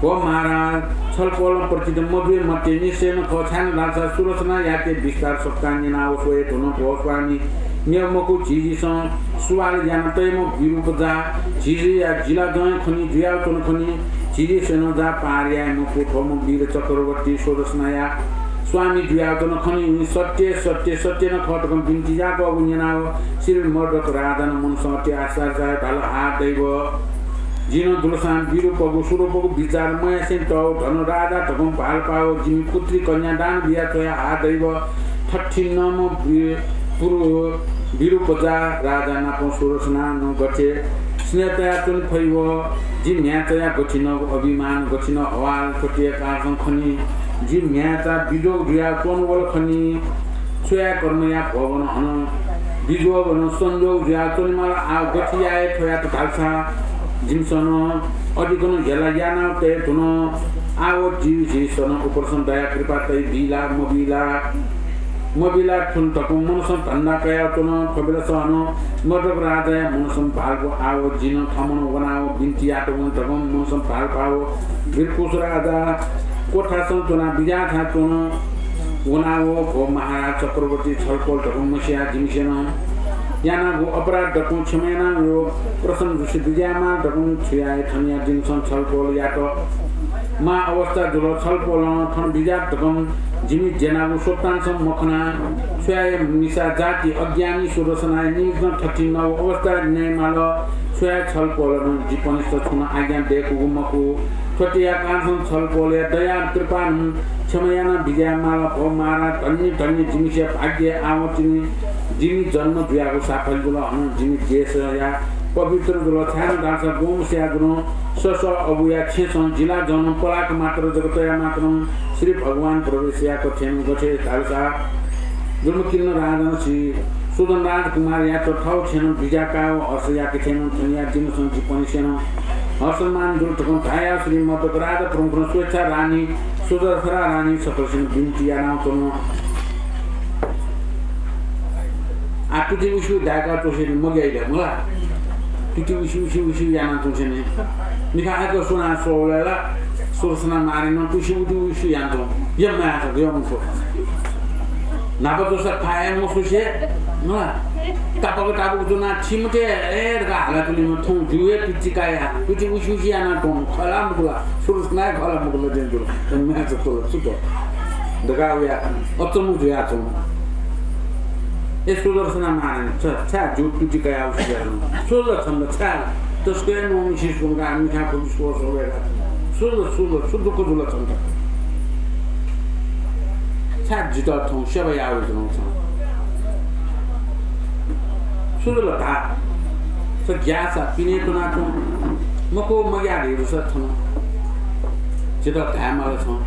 भो महाराज, छलपोलं प्रतीत मजुइ मते निश्चय नं खः, छाय् धालसा सुदर्शनायाके विस्तार सकतां न्यनाव स्वये धुन, भो स्वामी, मेव मखु झिझीसं सुवाल याना तयेम्ह विरूपजा झिझीया जिलाजं खनी जुयाव च्वन खनी। झिझीसं जा पार याये मखु, थ्वम्ह वीर चक्रवर्ती सुदर्शनाया स्वामी जुयाव च्वन खनी। सत्य, सत्य, सत्य नं खः धकं बिन्ति याकःगु न्यनाव श्री मर्दक राजानं मनसं अति आश्चर्य धाल, हा दैव, जिं नं दुलसां विरूपगु स्वरूपगु विचार मयासें तःगु धन राजा धकं भालपाव जिमि पुत्री कन्यादान बिया छ्वया, हा दैव, थथिंम्ह वि-, पुरु-, विरूपजा राजा नाप सुदर्शनानं गथे स्नेह तयाच्वने फइ व जि म्ह्याय्‌चाया गथिंगु अभिमान, गथिंगु हवाल थ्वतिया कारणसं खनी। जि म्ह्याय्‌चा बिजोग जुयाच्वंवल खनी। छु याये कर्मया भोगनं हनं बिजोगनं संजोग जुयाच्वनेमाल। आव गथे याये थ्वयात धालसा जिमिसं नं अधिकनं हेला याना तये धुन। आव झिझीसं नं उपरसं दया कृपा तइ बिला मबिला। मबिला थुन धकं मनसं धन्दा कयाव च्वन। थ्व बेलसं हनं मर्दक राजाया मनसं भालपु आव जिं नं थमनं वनाव बिन्ति यात वने धकं मनसं भालपाव वीरकुश राजा क्वथासं च्वना बिज्याथाय् च्वन। वनाव भो महाराज चक्रवर्ती छलपोल धकं मसिया जिमिसं नं यानागु अपराध धकं क्षमा यानाव प्रसन्न जुसे बिज्यायेमाल धकं छु याये थनिया जिमिसं छलपोलयात मा अवस्था जुल। छलपोलं थन बिज्यात धकं जिमि ज्यानागु स्वतांसं मखना। छु याये मिसा जाति अज्ञानी सुदर्शनाया निमित्तं थथिंगु अवस्था नयेमाल। छु याये छलपोलं जिपनिस्त छुं आज्ञा दय्कूगु मखु। थ्वतिया कारणसं छलपोलया दया कृपानं क्षमा याना बिज्यायेमाल। भो महाराज, धन्य धन्य जिमिसे भाग्य आवंतिनि जिमि जन्म जुयागु साफल्य जुल। हनं जिमि देशया पवित्र जुल। छाय् धालसा ग्वम्हस्या जुलं ससः अबुया छेँसं जिलाजं पलाक मात्र जक तया मात्रं श्री भगवान प्रवेश याक थें गथे धालसा दुर्मकिन्न राजानं श्री सुदन राजकुमारयात थव छेँनं बिज्याकाव हर्ष याके थें थनिया जिमिसं जिपनिसेनं हर्षमान जुल धकं धाया। श्री मर्दक राजा प्रमुखनं स्वेच्छा रानी सुदर्शना रानी सकलसिनं बिन्ति यानाव च्वन। आ तुति उसु दाय्‌का च्वसे मग्याइ ले मला। तुति उसु उसु उसु याना च्वसे नि। मिखा आक सुना सोवला ला सुदर्शना मारिनं तुसि उति उसु याना च्वन। यम माया छ, यम च्वन। न्हापा दोसा खाया मसुसे, मला। तापक तापक जुना छिमते ए धकाः हाला तुलिम थौं जुए तुति काया। तुति उसु उसु याना च्वन। खला मखुला। सुदर्शना खला मखुला देन जुल। यम माया छ तोल, सुतो। धकाः वया अचम्म जुयाच्वन। ए सुदर्शना मारिन छ, छाय् ज्यू तुति कयाव सुयाच्वन। सुल छन्त छाय् तस्कय् नोमि सिसुंका मिखा फुकि स्व स्व वय्‌का। सुल, सुल, सु दुःख जुल छन्त? छाय् जितः थौं सेवा यावय् च्वनाव छं। सुल धा। छ ग्यासा पिने तुना तुं। मको मग्या रे रुसा छन। जितः धायेमाल छं।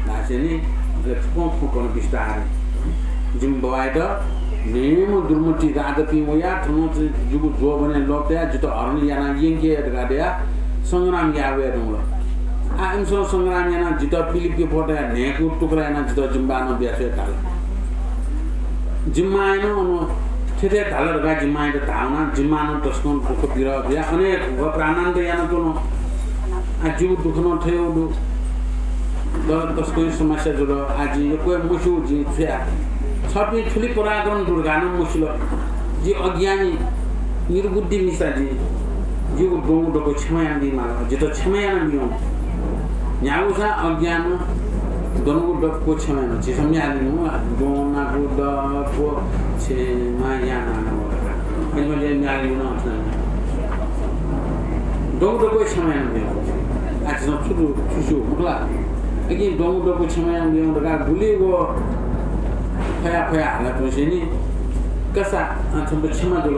धासेंलि अले फुकं फुकं बिस्तारं जिमि बवाइत न्हय्म्ह दुर्मति राजपिं वया थन जिगु जोबनय् लतया जितः हरण याना यंके धकाः दया संग्राम यावया धुंल। आ इमिसं संग्राम याना जितः पिलिपिफोटया न्हय्कू टुक्रा याना जितः जिमि बानं बियाछ्वये धाल। जिमि मांयानं अन थथे धाल धकाः जिमि मांयात धावना, जिमि मांनं तसकं दुःख बिरह बिया अनेक व प्राणान्त यानाच्वन। आ जिगु दुःख नं थय् दु। तर तसकं समस्या जुल। आ जिं यक्व हे मस्यू, जिं छु याये। छपिं थुलि पराक्रम दु धकाः नं मसिल। जि अज्ञानी, निर्बुद्धि मिसा जि। जिगु द्वंगु दक्व क्षमा यानाबी माल। जितः क्षमा यानाबियं। न्ह्यागुसां अज्ञान द्वनागु दक्व क्षमा याना, झीसं म्ये हालेनु, द्वनागु दक्व क्षमा याना। अले म्ये हालेनु। द्वंगु दक्व क्षमा याना। आ, झीसं छु दु, छु स्यू, मखु ला? अकिं द्वंगु दक्व क्षमा याना धकाः गुलि व फया फया हाला तुसेंनि। कसा, आ, छन्त क्षमा जुल।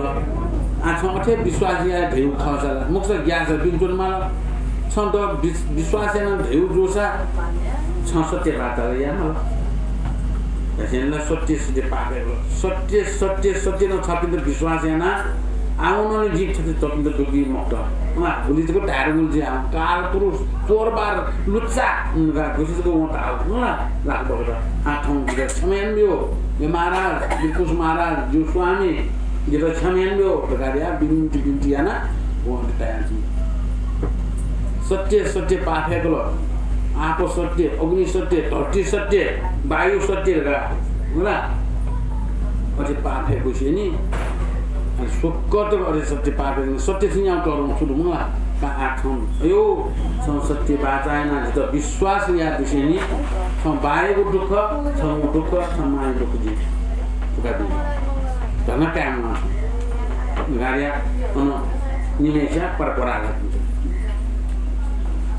आ, छं अथे विश्वास यानाः धयागु खःसा ला, मखुसा ग्याःसा बिन च्वनेमाल। छं द विश्-, विश्वास यानाः धयागु जूसा छं सत्य बाचा ला यायेमाल। धासेंलि सत्य सत्य पाफय्। सत्य, सत्य, सत्य नं छपिन्त विश्वास यानाः आः नं जिं थथे छपिन्त दुःख बी मखुत। अँ, गुलि जक धायेधुंकल जि आः। कालपुरुष, चोरबार, लुच्चा, उम्, गा गुलि जक वं धाःगु। अँ, लाख बखत। आः थौं जितः क्षमा यानाबिउ। हे महाराज, वीरकुश महाराज, ज्यू स्वामी, जितः क्षमा यानाबिउ धकाः धयाः बिन्ति बिन्ति यानाः वं अथे तयार जुल। सत्य, सत्य पाफय् कल। आप सत्य, अग्नि सत्य, धरती सत्य, वायु सत्य धकाः, मखु ला? अथे पाफय् गुसेंनि, अले सुक्क तक अथे सत्य पाफय्, सत्य सिंयाउ तरुं सुरु, मखु ला? का आखं, अयो, छं सत्य बाचा यानाः जितः विश्वास यानाः दुसेंनि, छं बायागु दुःख, छंगु दुःख, छं मांयागु दुःख जि फुकाबी। धन काय् मवाः। गार्या अन निम्हय्‌स्या परपरा हालाच्वंगु।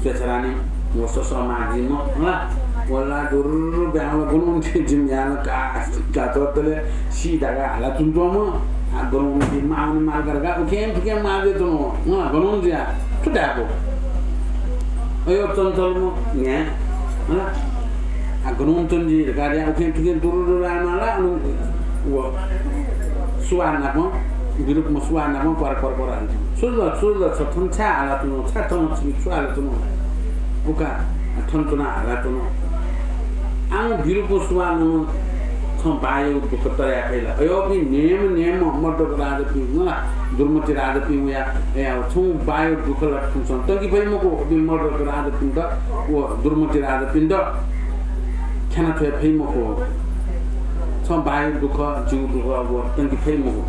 स्वेच्छा रानी व ससः मां जिम्ह, हला, वल्ला दुर्र ब्याहा ला गनं थे जिम्ह याना का, का तले सी धकाः हालाच्वंच्वंम्ह, आ, गनं थे मां वने माल का धकाः उखें फुखें मां जुयाच्वन, हला, गनं जुया, छु धायेगु? अयो चञ्चलम्ह न्ह्याः, हला, आ, गनं च्वन जि धकाः धयाः उखें फुखें दुर्र दुर्र आयेमाल, अन व सुवाः नाप, विरूपम्ह सुवाः नाप क्वार क्वार क्वार हालाच्वन। छु जुल, छु जुल, छ थन छाय् हालाच्वन, छाय् थन छिमि छु हालाच्वन? उका थन च्वनाः हालाच्वन। आं विरूपम्ह सुवाः नं छं बायागु दुःख तयाः फइ ला? अयो, अपिं न्हय्‌म्ह न्हय्‌म्ह मद्रक राजापिं, हला, दुर्मति राजापिं वया, अया छं बायागु दुःख ला थन छं तंके फइ मखु, अपिं मद्रक राजापिन्त व दुर्मति राजापिन्त ख्याना छ्वये फइ मखु। छं बायागु दुःख, जिगु दुःख व तंके फइ मखु।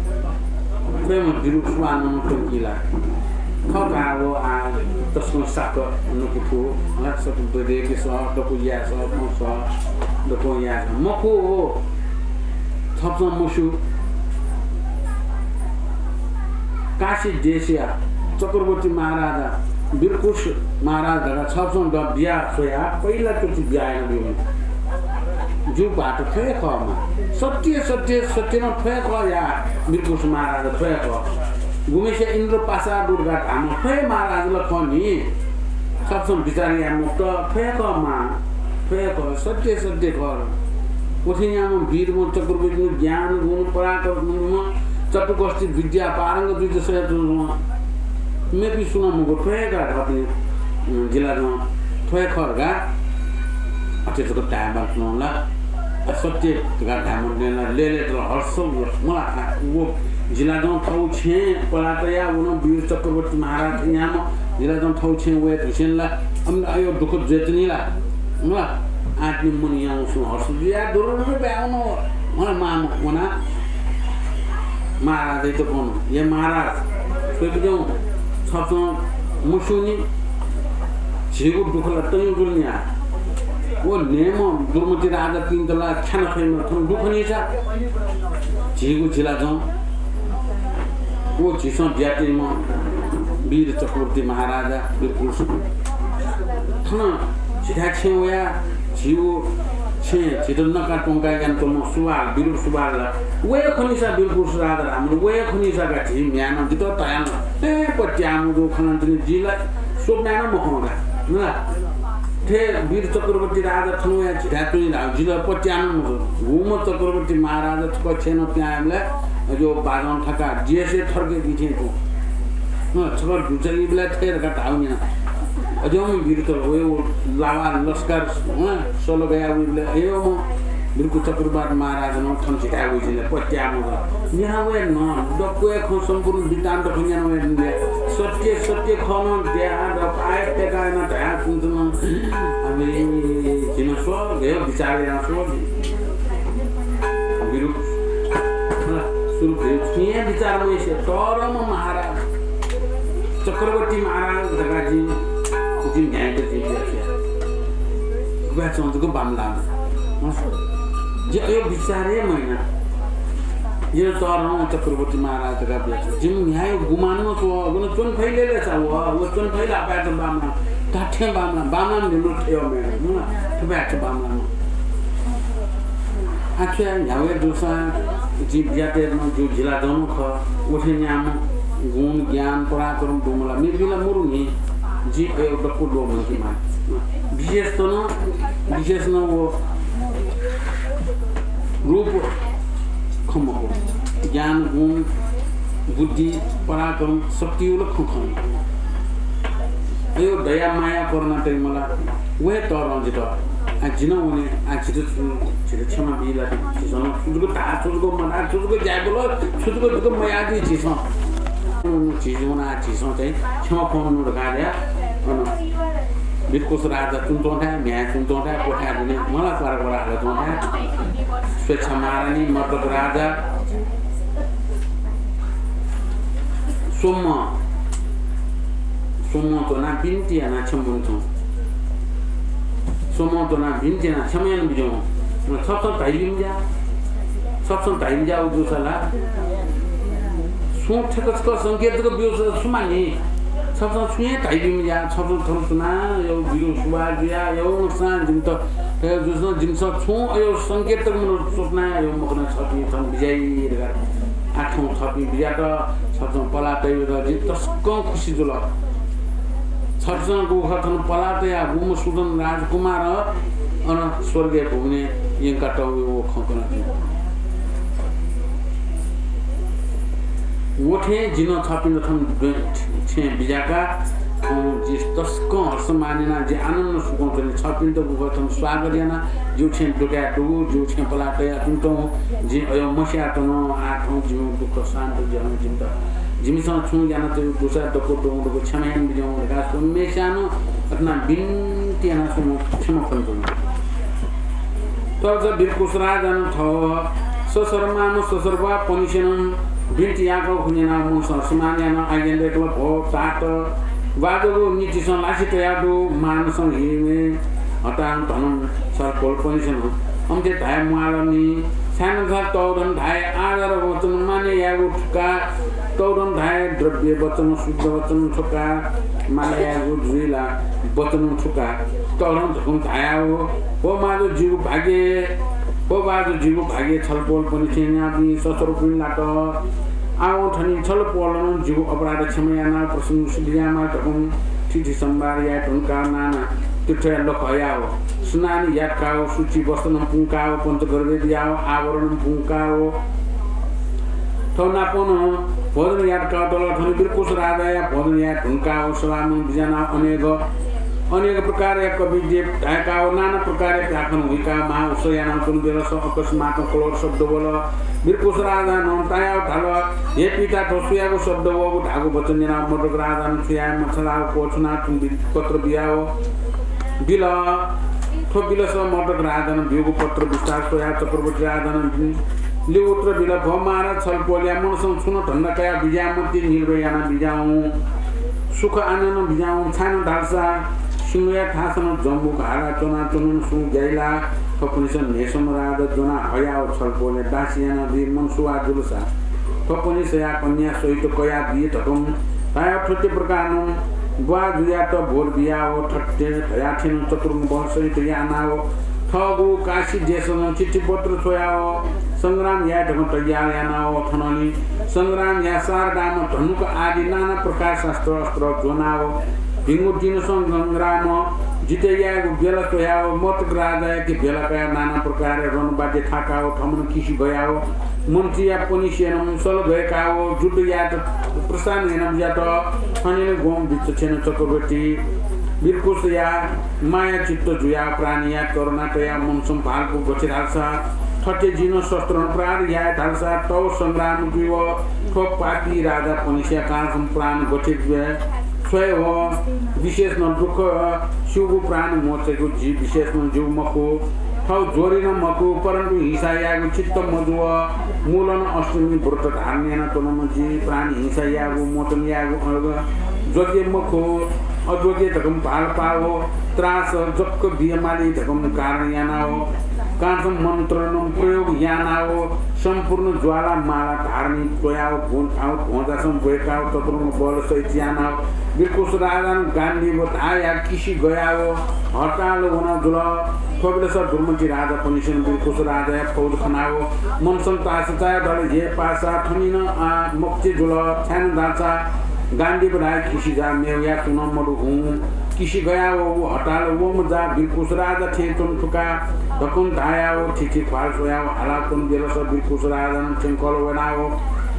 थ्वम्ह विरूप सुवाः नं तंकी ला? खः का, व आः तसकं साक्क नकु फु, हला, सकल दय्‌के सः, दक्व याये सः, खँ सः, दक्व याये सः। मखु, थःपिन्सं मस्यू। काशी देशया चक्रवर्ती महाराजा, वीरकुश महाराज धकाः छःपिन्सं द बिया स्वयाः पहिला चोटि बिया यानाबिउनि। जिगु बात थ्व हे खः मां। सत्य, सत्य, सत्य नं थ्व हे खः या, वीरकुश महाराज थ्व हे खः। गुम्हेसिया इन्द्र पासा दु धकाः धाःम्ह थ्व हे महाराज ला खः नि। छःपिन्सं बिचाः याये मफुत, थ्व हे खः मां, थ्व हे खः, सत्य, सत्य खः। व थें याःम्ह वीरम्ह चक्रवर्तीम्ह ज्ञान गुण पराक्रम चतुष्कोष्ठी विद्या पारंगत जुइत सयाच्वंम्ह मेपिं सुं नं मखु, थ्व हे का धाःपिं, अँ, जिलाजं थ्व हे खः धकाः अथे जक धायेमाल ला। आ, सत्य धकाः धायेमाल ला, लय्‌लय्‌त ला हर्ष मला। आ, व जिलाजं थःगु छेँय् पलाः तयाः व नं वीर चक्रवर्ती महाराज याःम्ह जिलाजं थःगु छेँय् वये धुसेंलि ला, अन अयो दुःख जुयाच्वनी ला? मला, आत्मिक मन यानाः सुं हर्ष जुयाः दुर्र ब्याहा वन, मला, मां वनाः महाराजयात कन, हे महाराज, थ्वयापिं छःपिन्सं मस्यूनि, झीगु दुःख ला तंगु जुल नि। व न्हय्‌म्ह दुर्मति राजापिन्त ला ख्याना फइम्ह थन दुःख निसा झीगु जिलाजं व झीसं बियातःम्ह वीर चक्रवर्ती महाराजा वीरपुरुष थन झीथाय् छेँय् वयाः झीगु छेँय् झीत नका त्वंका यानातःम्ह सुवाल, विरूप सुवाल ला। वया खनीसा वीरपुरुष राजा धाःम्ह, वया खनीसा का झी म्ह्याय्‌नं जितः धयाः नं, ए, पत्याः मजू खनाच्वनी, जि ला स्वप्नय् नं मखं का। मला, थथे वीर चक्रवर्ती राजा थन वयाः झीथाय् तुं धाःगु जि ला पत्याः नं मजू। गुम्ह चक्रवर्ती महाराजा छकः छेँनं पिहां याःबलय् अज्याःगु बाजं थाकाः देशय् थर्के दिथें तुं। अँ, छकः दुचा इबलय् थथे धकाः धाःगु न्यना। अज्याःम्ह वीर चक्रवर्ती वया लावा लस्कर, अँ, सलगया वइबलय् अज्याःम्ह वीरकुश चक्रवर्ती महाराज नं थन झीथाय् वइबलय् पत्याः मजू। न्यना वया नं दक्व हे खँ सम्पूर्ण वृत्तान्त खँ न्यना वया नं सत्य सत्य खः नं धयाः द पाय् पेकाः यानाः धयाः कुन तुं। अबे झीनं स्व, गयो विचार यानाः स्व। विरूप, सुरु गयो छुं हे विचार मयासें तःधंम्ह महाराज, चक्रवर्ती महाराज धकाः जिं, जिं न्ह्याइगु जिं बिचाः याना। उपाय च्वंजुक बांमलाःम्ह। जिं अयो विचार हे मयाना। जिं तःधंगु चक्रवर्ती महाराज धकाः बियाच्वना। जिमि न्ह्यायो गुमानमा च्वः, गन च्वने फइ ले ले चा व, व च्वने फइ ला अपाय्‌त बांमलाः। धात्थें बांमलाः, बांमलाःम्ह निम्ह थ्व हे मयाना। थुपाय्‌त बांमलाःम्ह। आखिया न्ह्यावय् जूसां जिं बियातयेधुन जू जिला जन खः। व थें न्याम्ह गुण, ज्ञान, पराक्रम दुम्ह ला मेपिं ला मरु नि। जिं अयो दक्व ल्वःमंकेमाः। विशेषतः नं, विशेषतः नं व रूप खँ मखु, ज्ञान, गुण, बुद्धि, पराक्रम, शक्तियो ला खँ खः। अयो दया माया करुणा तइम्ह ला व हे तःधं जितः। आ, जि नं वने, आ, झीत, झीत क्षमा बी ला, झीसं नं छु जक धाः, छु जक मधाः, छु जक ज्याय्‌बल, छु जक जक मयादी झीसं। झीसं नं, आ, झीसं चाहिँ क्षमा फ्वंनु धकाः ल्या। अन वीरकुश राजा च्वंच्वंथाय्, म्ह्याय् च्वंच्वंथाय्, क्वथाय् दुने मला क्वारा क्वारा हालाच्वंथाय्, स्वेच्छा महारानी, मर्दक राजा, स्वम्हं, स्वम्हं च्वनाः बिन्ति यानाः क्षमा वनेच्वं। स्वम्हं च्वनाः बिन्ति यानाः क्षमा याना बिज्याहुँ। छप्सं धाइबिज्याः, छप्सं धाइबिज्याः व जूसा ला। सुं थ्यंक छकः संकेत जक ब्यूसा छु मानि? छप्सं छुं हे धाइबिज्याः, छप्सं थन च्वनाः अयो बिरु सुभाय् जुयाः अयो नकसां जिमित, अयो जूसां जिमिसं छुं अयो संकेत तक मदु च्वनाः अयो मखना छपिं थन बिज्याइ धकाः। आः थौं थपिं बिज्यात, छप्सं पलाः तइबलय् जिं तसकं खुसी जुल। छप्सं गुगु खः थन पलाः तयाः गुम्ह सुधन राजकुमार अन स्वर्गय् भुवने यंकातःगु व खँ कनाच्वना। व थें जिं नं छपिन्त थन छेँ बिज्याका, अँ, जि तसकं हर्ष मानेना, जि आनन्द सुखं च्वने। छपिन्त गुगु खः थन स्वागत याना, जिगु छेँ दुकाय् दुगु, जिगु छेँ पलाः तयाः तुं तुं जिं अयो मस्यातन, आः थौं जिगु दुःख शान्त जुयाः जिमित, जिमिसं छुं यानातःगु दुसा दक्व द्वं दक्व क्षमा याना बिज्याहुँ धकाः स्वम्हस्यां नं अथे यानाः बिन्ति यानाः स्वम्हं क्षमा फ्वनाच्वन। तर वीरकुश राजां नं थः ससरमाम्ह ससरब्वाःपनिसेनं बिन्ति याःगु खँ न्यनाः मनसं हर्ष मानेनं आज्ञा दय्‌कल, भो तात, बाजूगु नीतिसं लासि तयादु, मानसं हिमे हतां धनं छलपोलपनिसेनं अम्थे धाये म्वाःल नि। छाय्‌धाःसा तःधं धाये आदर वचन मानय् यायेगु थुका, तःधं धाये द्रव्य वचन, शुद्ध वचन थुका, मानय् यायेगु जुइ ला वचन थुका। तःधं धकं धायाव, भो माजु जिगु भाग्य, भो बाजु जिगु भाग्य छलपोलपनिसें न्यापिं ससरपिं लात। आव थनि छलपोलं जिगु अपराध क्षमा यानाव प्रसन्न सिद्ध यायेमाः धकं तिथि सम्भार याये धुंकाव नाना तीर्थया लखा हयाव स्नान याकाव शुचि वस्त्रनं पुंकाव पञ्चगव्य बियाव आवरणनं पुंकाव थःनापं भोजन याकाव तल। थन वीरकुश राजाया भोजन याये धुंकाव सभामन बिज्यानाव अनेक अनेक प्रकारया कवि देव धायेकाव नाना प्रकारया प्याखन हुइकाव महाउत्सव यानाव च्वंबलय् अकस्मात कलोर शब्द वल। वीरकुश राजानं तायाव धाल, हे पिता, थ्व सुयागु शब्द वःगु धाःगु वचन न्यनाव मर्दक राजानं छु याये मछालाव क्वछुनाव तुं बि-, पत्र बियाव बिल। थ्व बिलस मर्दक राजानं ब्यूगु पत्र विस्तार स्वयाव चक्रवर्ती राजानं लिगु उत्तर बिल, भो महाराज, छलपोलया मनसं छुं नं धन्दा कयाव बिज्याये मते, निर्भय यानाव बिज्याहुँ। सुख आनन्दं बिज्याहुँ, छाय्‌नं धालसा सिंहया थासनं जम्बुक हालाच्वनाच्वनं सुं ग्याइ ला? थ्वपनिसें न्हय्‌सम्ह राजा ज्वनाव हयाव छलपोलय् दासी यानाव बी मनसुवा जुलसा थ्वपनिसेया कन्या सहित कयाबी धकं धयाव थथे प्रकारनं ब्वाजुयात बोध बियाव थथे धयाथें नं चतुरंग बल सहित यानाव थःगु काशी देशनं चिठीपत्र छ्वयाव संग्राम याये धकं तयार यानाव थनंलि संग्राम याये सारदाम्ह धनुक आदि नाना प्रकार शस्त्र अस्त्र ज्वनाव भिंगु दिनसं संग्राम जिते यायेगु बेला स्वयाव मर्दक राजायाके बेला कयाव नाना प्रकारया रणबाद्य थाकाव थमनं किसि गयाव मन्त्रीयापनिसेनं सल गय्‌काव जुद्ध यायेत प्रस्थान यानाबिज्यात। थनंलि ग्वम्ह विचक्षण चक्रवर्ती वीरकुशया माया चित्त जुयाव प्राणया करुणा तयाव मनसं भालपु गथे धालसा थथे जिं नं शस्त्रनं प्रहार याये धालसा तव संग्राम जुइव थ्व पापी राजापनिसेया कारणसं प्राण गथे जुइ स्वयेव विशेषनं दुःख स्यूगु प्राण मोचयेगु जि विशेषनं ज्यू मखु। थव ज्वरिनं मखु, परन्तु हिंसा यायेगु चित्त मजुव मूलनं अष्टमी व्रत धारण यानाच्वनाम्ह जि प्राणी हिंसा यायेगु, मोचन यायेगु अ, योग्य मखु। अज्वगे धकं भालपाव, त्रास जक्क बियमाली धकं कारण यानाव, कांसं मन्त्रनं प्रयोग यानाव, सम्पूर्ण ज्वाला माला धारणी त्वयाव, भुन आव ध्वजासं ब्वय्काव, चतुरंग बल सहित यानाव, बिरकुस राजानं गाण्डीव धाया किसि गयाव हताल वना जुल। थ्वबेलस दुर्मति राजापनिसेनं बिरकुस राजाया फौज खनाव मनसं तास चाया धाल, हे पासा, थनिनं आ मक्ति जुल, छाय्‌नं धाःसा गाण्डीव धाया किसि जा मेवया सुनं मदु हुँ। किसि गयाव व हताल वम्ह जा बिरकुस राजा थें च्वन थुका धकं धायाव थिथि ख्वाल स्वयाव हालाव च्वन बेलस बिरकुस राजानं थ्यंकल वनाव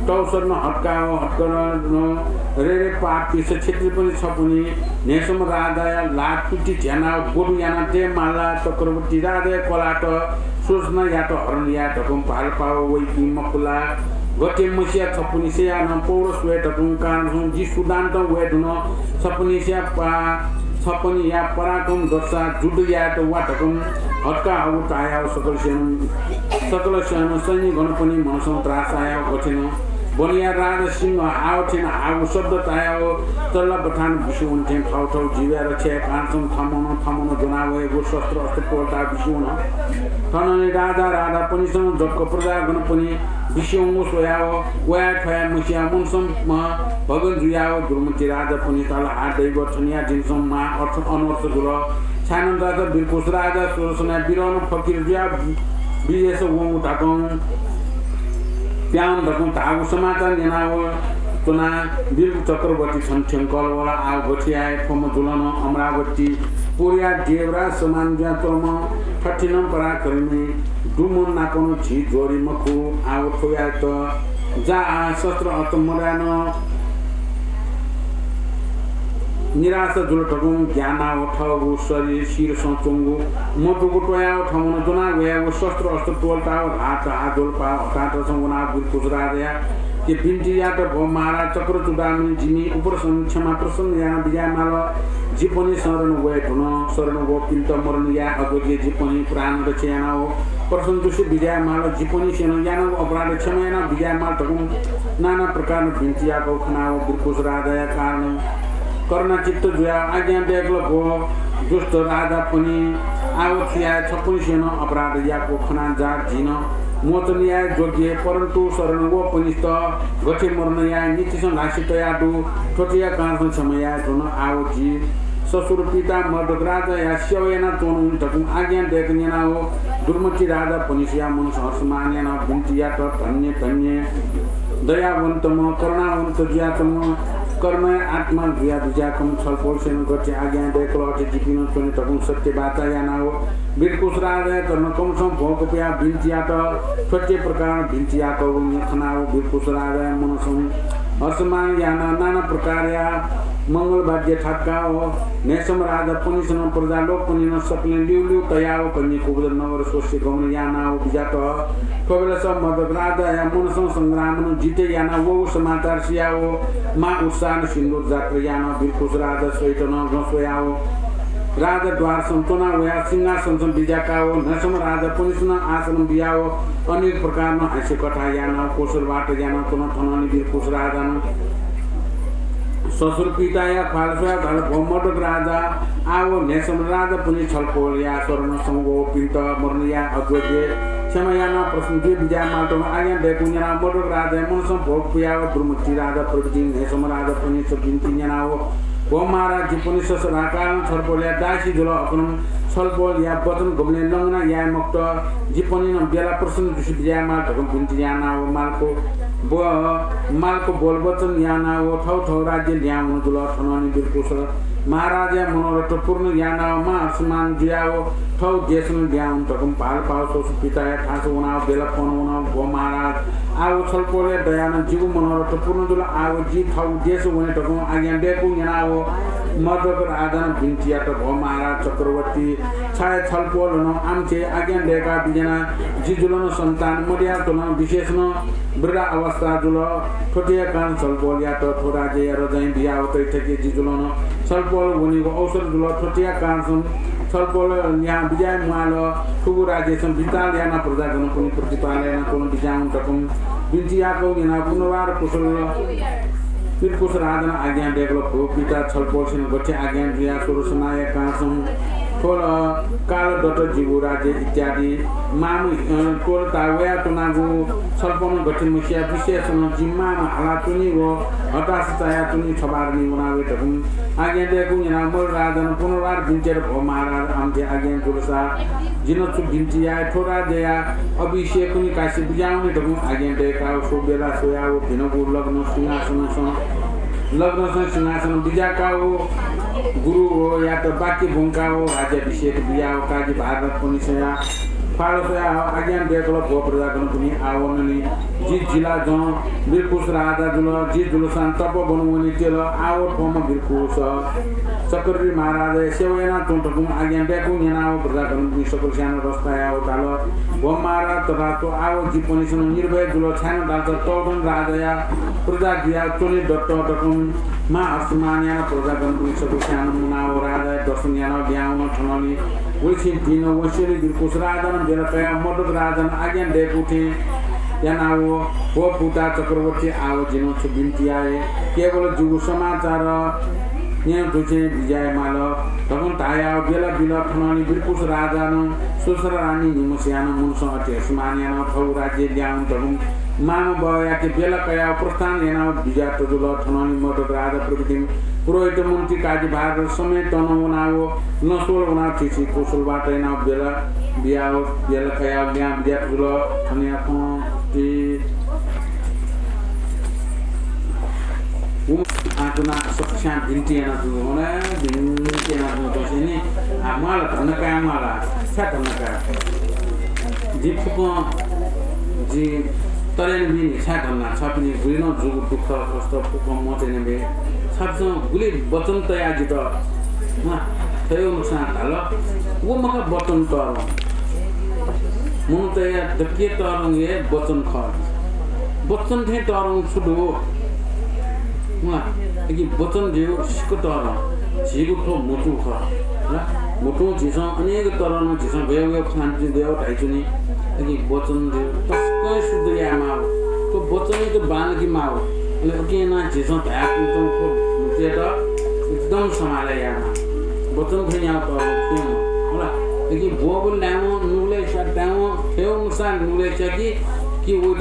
तौसरनं हत्काव हत्कनं रेरे पापिस क्षेत्रीपनि छपनि न्हेसम्ह राजाया ल्हाः तुति ध्यानाव ब्वदु याना दये माला। चक्रवर्ती राजाया कलाःत सूचना यात हरण याये धकं भालपाव वइपिं मखु ला? गथे मसिया छपनिसेया नं पौरस वये धकं कारणसं जि सुदान्तं वये धुन। छपनिसेया पा छपनिया पराक्रम दसा जुद्ध यायेत वा धकं हत्का हगु तायाव सकलसेनं सकलसेनं सैनिकगणपनि मनसं त्रासायाव गथेनं वनया राजा सिंह हाव थें हागु शब्द तायाव चल्ला बथान बिस्युं वन थें थव थव जीवया रक्षाया कारणसं थमनं थमनं ज्वना वयेगु शस्त्र अस्त्र टोलता बिस्युं वन। थनंलि राजा राजापनिसं जक्क प्रजागणपनि बिस्युं वंगु स्वयाव वया थ्वया मसिया मनसं भगन जुयाव दुर्मति राजापनित ला हात दैव थनिया दिनसं मा अर्थ अनर्थ जुल। छाय्‌नं धाःसा बिरकुस राजा सुदर्शनया बिरहनं फकिर जुया विदेश वंगु धकं प्याउन धकं धाःगु समाचार न्यनाव च्वना बिरकुस चक्रवर्ती छन थ्यंकल वल। आव गथे याये थ्वम्ह जुलन अमरावती पुरया देवराज समान जुया च्वंम्ह थथिनं पराक्रमी दुम्ह नापनं झी जोरी मखु। आव थ्वयात जा आ शस्त्र अस्त्र मदाय्‌नं निराशा जुल धकं ग्यानाव थःगु शरीर शिरसं च्वंगु मदुगु त्वयाव थमनं ज्वना वयागु शस्त्र अस्त्र टोलताव हात हात ज्वलपाव हताहतसं वनाव बिरकुस राजाया के बिन्ति यात, भो महाराज चक्रचूडामणि, जिमि उपरसं क्षमा प्रसन्न याना बिज्याये माल। जिपनि शरण वये धुन। शरण वःपिन्त मरण याये अज्वगे जिपनि प्राण रक्षा यानाव प्रसन्न जुसे बिज्याये माल। जिपनिसेनं यानागु अपराध क्षमा याना बिज्याये माल धकं नाना प्रकारं बिन्ति याकव खनाव बिरकुस राजाया कारण करुणाचित्त जुयाव आज्ञा दय्‌कल, भो दुष्ट राजापनि, आव छु याये छपनिसेनं अपराध याकव खना जा जिं मोचन याये ज्वगे, परन्तु शरण वःपनित गथे मरण याये नितिसं धासे तयादु। थ्वतेया कारणसं क्षमा याये धुन। आव जि ससुर पिता मर्दक राजाया सेवा यानाच्वनु धकं आज्ञा दय्‌क न्यनाव दुर्मति राजापनिसया मनसं हर्षमान यानाव बिन्ति यात, धन्य धन्य दयावन्तम्ह करुणावन्त जुयाच्वंम्ह कर्मया आत्मा जुया बिज्याकम्ह छलपोलसेनं गथे आज्ञा दय्‌कल अथे जिपिं नं च्वने धकं सत्य बाचा यानाव बिरकुस राजाया चरण कमलसं भ्वं कपुयाव बिन्ति यात। थ्वते प्रकारं बिन्ति याकव न्यँ खनाव बिरकुस राजाया मनसं हर्षमान यानाव नाना प्रकारया मंगल वाद्य थाकाव न्हेसम्ह राजापनिसेनं प्रजालोकपनिनं सकलें ल्यूल्यू तयाव कन्या कुबुदर नगर स्वसे गमन यानाव बिज्यात। थ्वबेलस मर्दक राजाया मनसं संग्रामनं जितय् यानाव वःगु समाचार सियाव महा उत्साहनं सिन्दूर जात्रा यानाव बिरकुस राजा सहितनं गं स्वयाव राजद्वारसं च्वना वयाव सिंहासनसं बिज्याकाव न्हेसम्ह राजापनिसेनं आसन बियाव अनेक प्रकारनं हास्य कथा यानाव कोसलवात यानाव च्वन। थनंलि बिरकुस राजानं ससुर पिताया ख्वाल स्वयाव धाल, भो मर्दक राजा, आव न्हेसम्ह राजापनि छलपोलया शरणसं वःपिन्त मरण याये अज्वगे क्षमा यानाव प्रसन्न जुइ बिज्याये माल धकं आज्ञा दय्‌कव न्यनाव मर्दक राजाया मनसं भ्वं कपुयाव दुर्मति राजा प्रभृति न्हेसम्ह राजापनिस बिन्ति न्यनाव, भो महाराज, जिपनि ससुराकालं छलपोलया दासी जुल, अकनं छलपोलया वचन गुबलें लंघना याये मखुत। जिपनिनं बेला प्रसन्न जुसे बिज्याये माल धकं बिन्ति यानाव मालको ब-, मालको बोल वचन यानाव थव थव राज्य ल्याहां वना जुल। थनंलि बिरकुस महाराजया मनोरथ पूर्ण यानाव महाहर्षमान जुयाव थव देशनं ल्याहां वन धकं भालपाव ससुर पिताया थासं वनाव बेला फ्वं वनाव, भो महाराज, आव छलपोलया दयानं जिगु मनोरथ पूर्ण जुल। आव जि थव देश वने धकं आज्ञा दय्‌कव न्यनाव मर्दक राजानं बिन्ति यात, भो महाराज चक्रवर्ती, छाय् छलपोलनं आमचे आज्ञा दय्‌का बिज्याना जि जुलन सन्तान मदयाच्वन, विशेषनं वृद्धा अवस्था जुल। थ्वतेया कारणसं छलपोलयात थ्व राज्यया रजाइँ बियाव तइथके जि जुलन। छलपोल वनेगु अवसर जुल। थ्वतेया कारणसं छलपोल ल्याहां बिज्याये म्वाल। थुगु राज्यसं विचार यानाव प्रजागणपनि प्रतिपाल यानाव च्वन बिज्याहुँ धकं बिन्ति याकव न्यनाव पुनर्वार कुशल वीरकुश राजानं आज्ञा दय्‌कल, भो पिता, छलपोलसिनं गथे आज्ञा जुयाः सुदर्शनाया कासं थ्व कालदत्त जिगु राज्य इत्यादि माम, अ, त्वःता वयाच्वनागु छलपोलं गथे मसिया, विशेषनं जि माम हालाच्वनी व हताश चायाच्वनी, छबार नि वना वये धकं आज्ञा दय्‌कूगु न्यनाः मदु राजानं पुनर्वार बिन्ति यात, भो महाराज, आमथे आज्ञा जुलसा जिं छु बिन्ति याये, थ्व राज्यया अभिषेकं नि कासे बुज्यावने धकं आज्ञा दय्‌काः व बेला स्वयाः व भिनगु लग्न सिंहासनसं, लग्नसं सिंहासन बिज्याकाः व गुरु व यात वाक्य ब्वंकाः व राज्याभिषेक बियाः व काजी भारत पनिसया फाल स्वयाः आज्ञा दय्‌कल, भो प्रजागणपनि, आः व ननि जि जिला जं वीरकुश राजा जुल, जि जुलसां तपोवन वने त्यल, आः व थ्वम्ह वीरकुश चक्रवर्ती महाराजया सेवा यानाच्वँ धकं आज्ञा दय्‌कूगु न्यनाः व प्रजागणपनि सकलस्यानं रस तायाः व धाल, भो महाराज, तथास्तु, आः व जि पनिसनं निर्भय जुल, छाय्‌नं धालसा तःधं राजाया प्रजा जुयाः च्वने दत्त धकं महाहर्षमान यानाः प्रजागणपनि सकलस्यानं मुनाः व राजाया दर्शन यानाः ल्याहां वन। थनंलि वइछिं दिं वंसेंलि वीरकुश राजानं बेला कयाः मदत राजानं आज्ञा दय्‌कूगु थें यानाः व, भो पुता चक्रवर्ती, आः व जिं छु बिन्ति याये, केवल जिगु समाचार न्यने तुसें बिज्याये माल धकं धायाः बेला बिल। थनंलि वीरकुश राजानं सुदर्शना रानी निम्हस्यानं मनसं अति हर्षमान यानाः थःगु राज्य ल्याहां वने धकं मामबलयाके बेला कयाः प्रस्थान यानाः बिज्यात जुल। थनंलि मदत राजा प्रभृतिं पुरोहित मन्त्री काजी भारत समेत नं वनाः व लँस्वल वनाः थीथी कौशलवाट यानाः बेला बियाः बेला कयाः ल्याहां बिज्यात जुल। थनया पं ति आतुना सकस्यां बिन्ति यानाच्वंगु, बिन्ति यानाच्वंगु नि। आ, म्वाल धन्दा काये म्वाल, छाय् धन्दा काये? जि फुक्कं, जि तरेन बिनि, छाय् धन्दा? छपिनि गुलि नं जूगु दुःख कष्ट फुक्कं मचायेने बे। छपिसं गुलि वचन तयाः जितः, वा, थ्व नुकसान धाल, व मखा वचन तःधं। मनूतय्‌या दक्व तःधं हे वचन खः। वचन थें तःधं छु दु? वा, अकिं वचन धइगु सिक्क तःधं, झीगु थ्व म्हुतु खः। ला, म्हुतुं झीसं अनेक तःधं झीसं गय् गय् खँ ल्हानाच्वनी, गय् धाइच्वनी। अकिं वचन धइगु तसकं शुद्ध यायेमाःगु। थ्व वचनयात बांलाकेमाःगु। अले अकिं यानाः झीसं धयाच्वंगु थ्व म्हुतुयात एकदम सम्हालय् यायेमाः। वचन थें न्यागू तःधं खः। ला, अकिं ब्वंबलय् धायेवं, नुगलय् स्यात धायेवं, थ्व नुसां नुगलय् स्याकी, कि वइत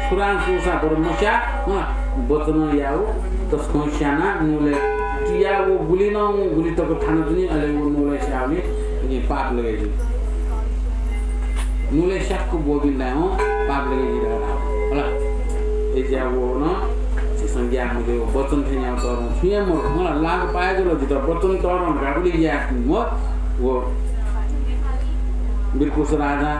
छुरां सूसां बरु मस्या, हँ, वचनं याःगु तसकं स्यानाः नुगलय् तियाः व गुलि नं गुलि तक थानाच्वनी, अले व नुगलय् स्याःगुलिं पाप लगे जुइ। नुगलय् स्याक्क ब्वःपिं धायेवं पाप लगे जुइ धकाः धाःगु। हला, अय्‌जुयाः व नं झीसं ग्याये मते, व वचन थें न्यागू तःधं छुं हे मदु। मला लाग पाय्‌जुल जितः वचन तःधं धकाः उलि ग्याये मते। व वीरकुश राजा,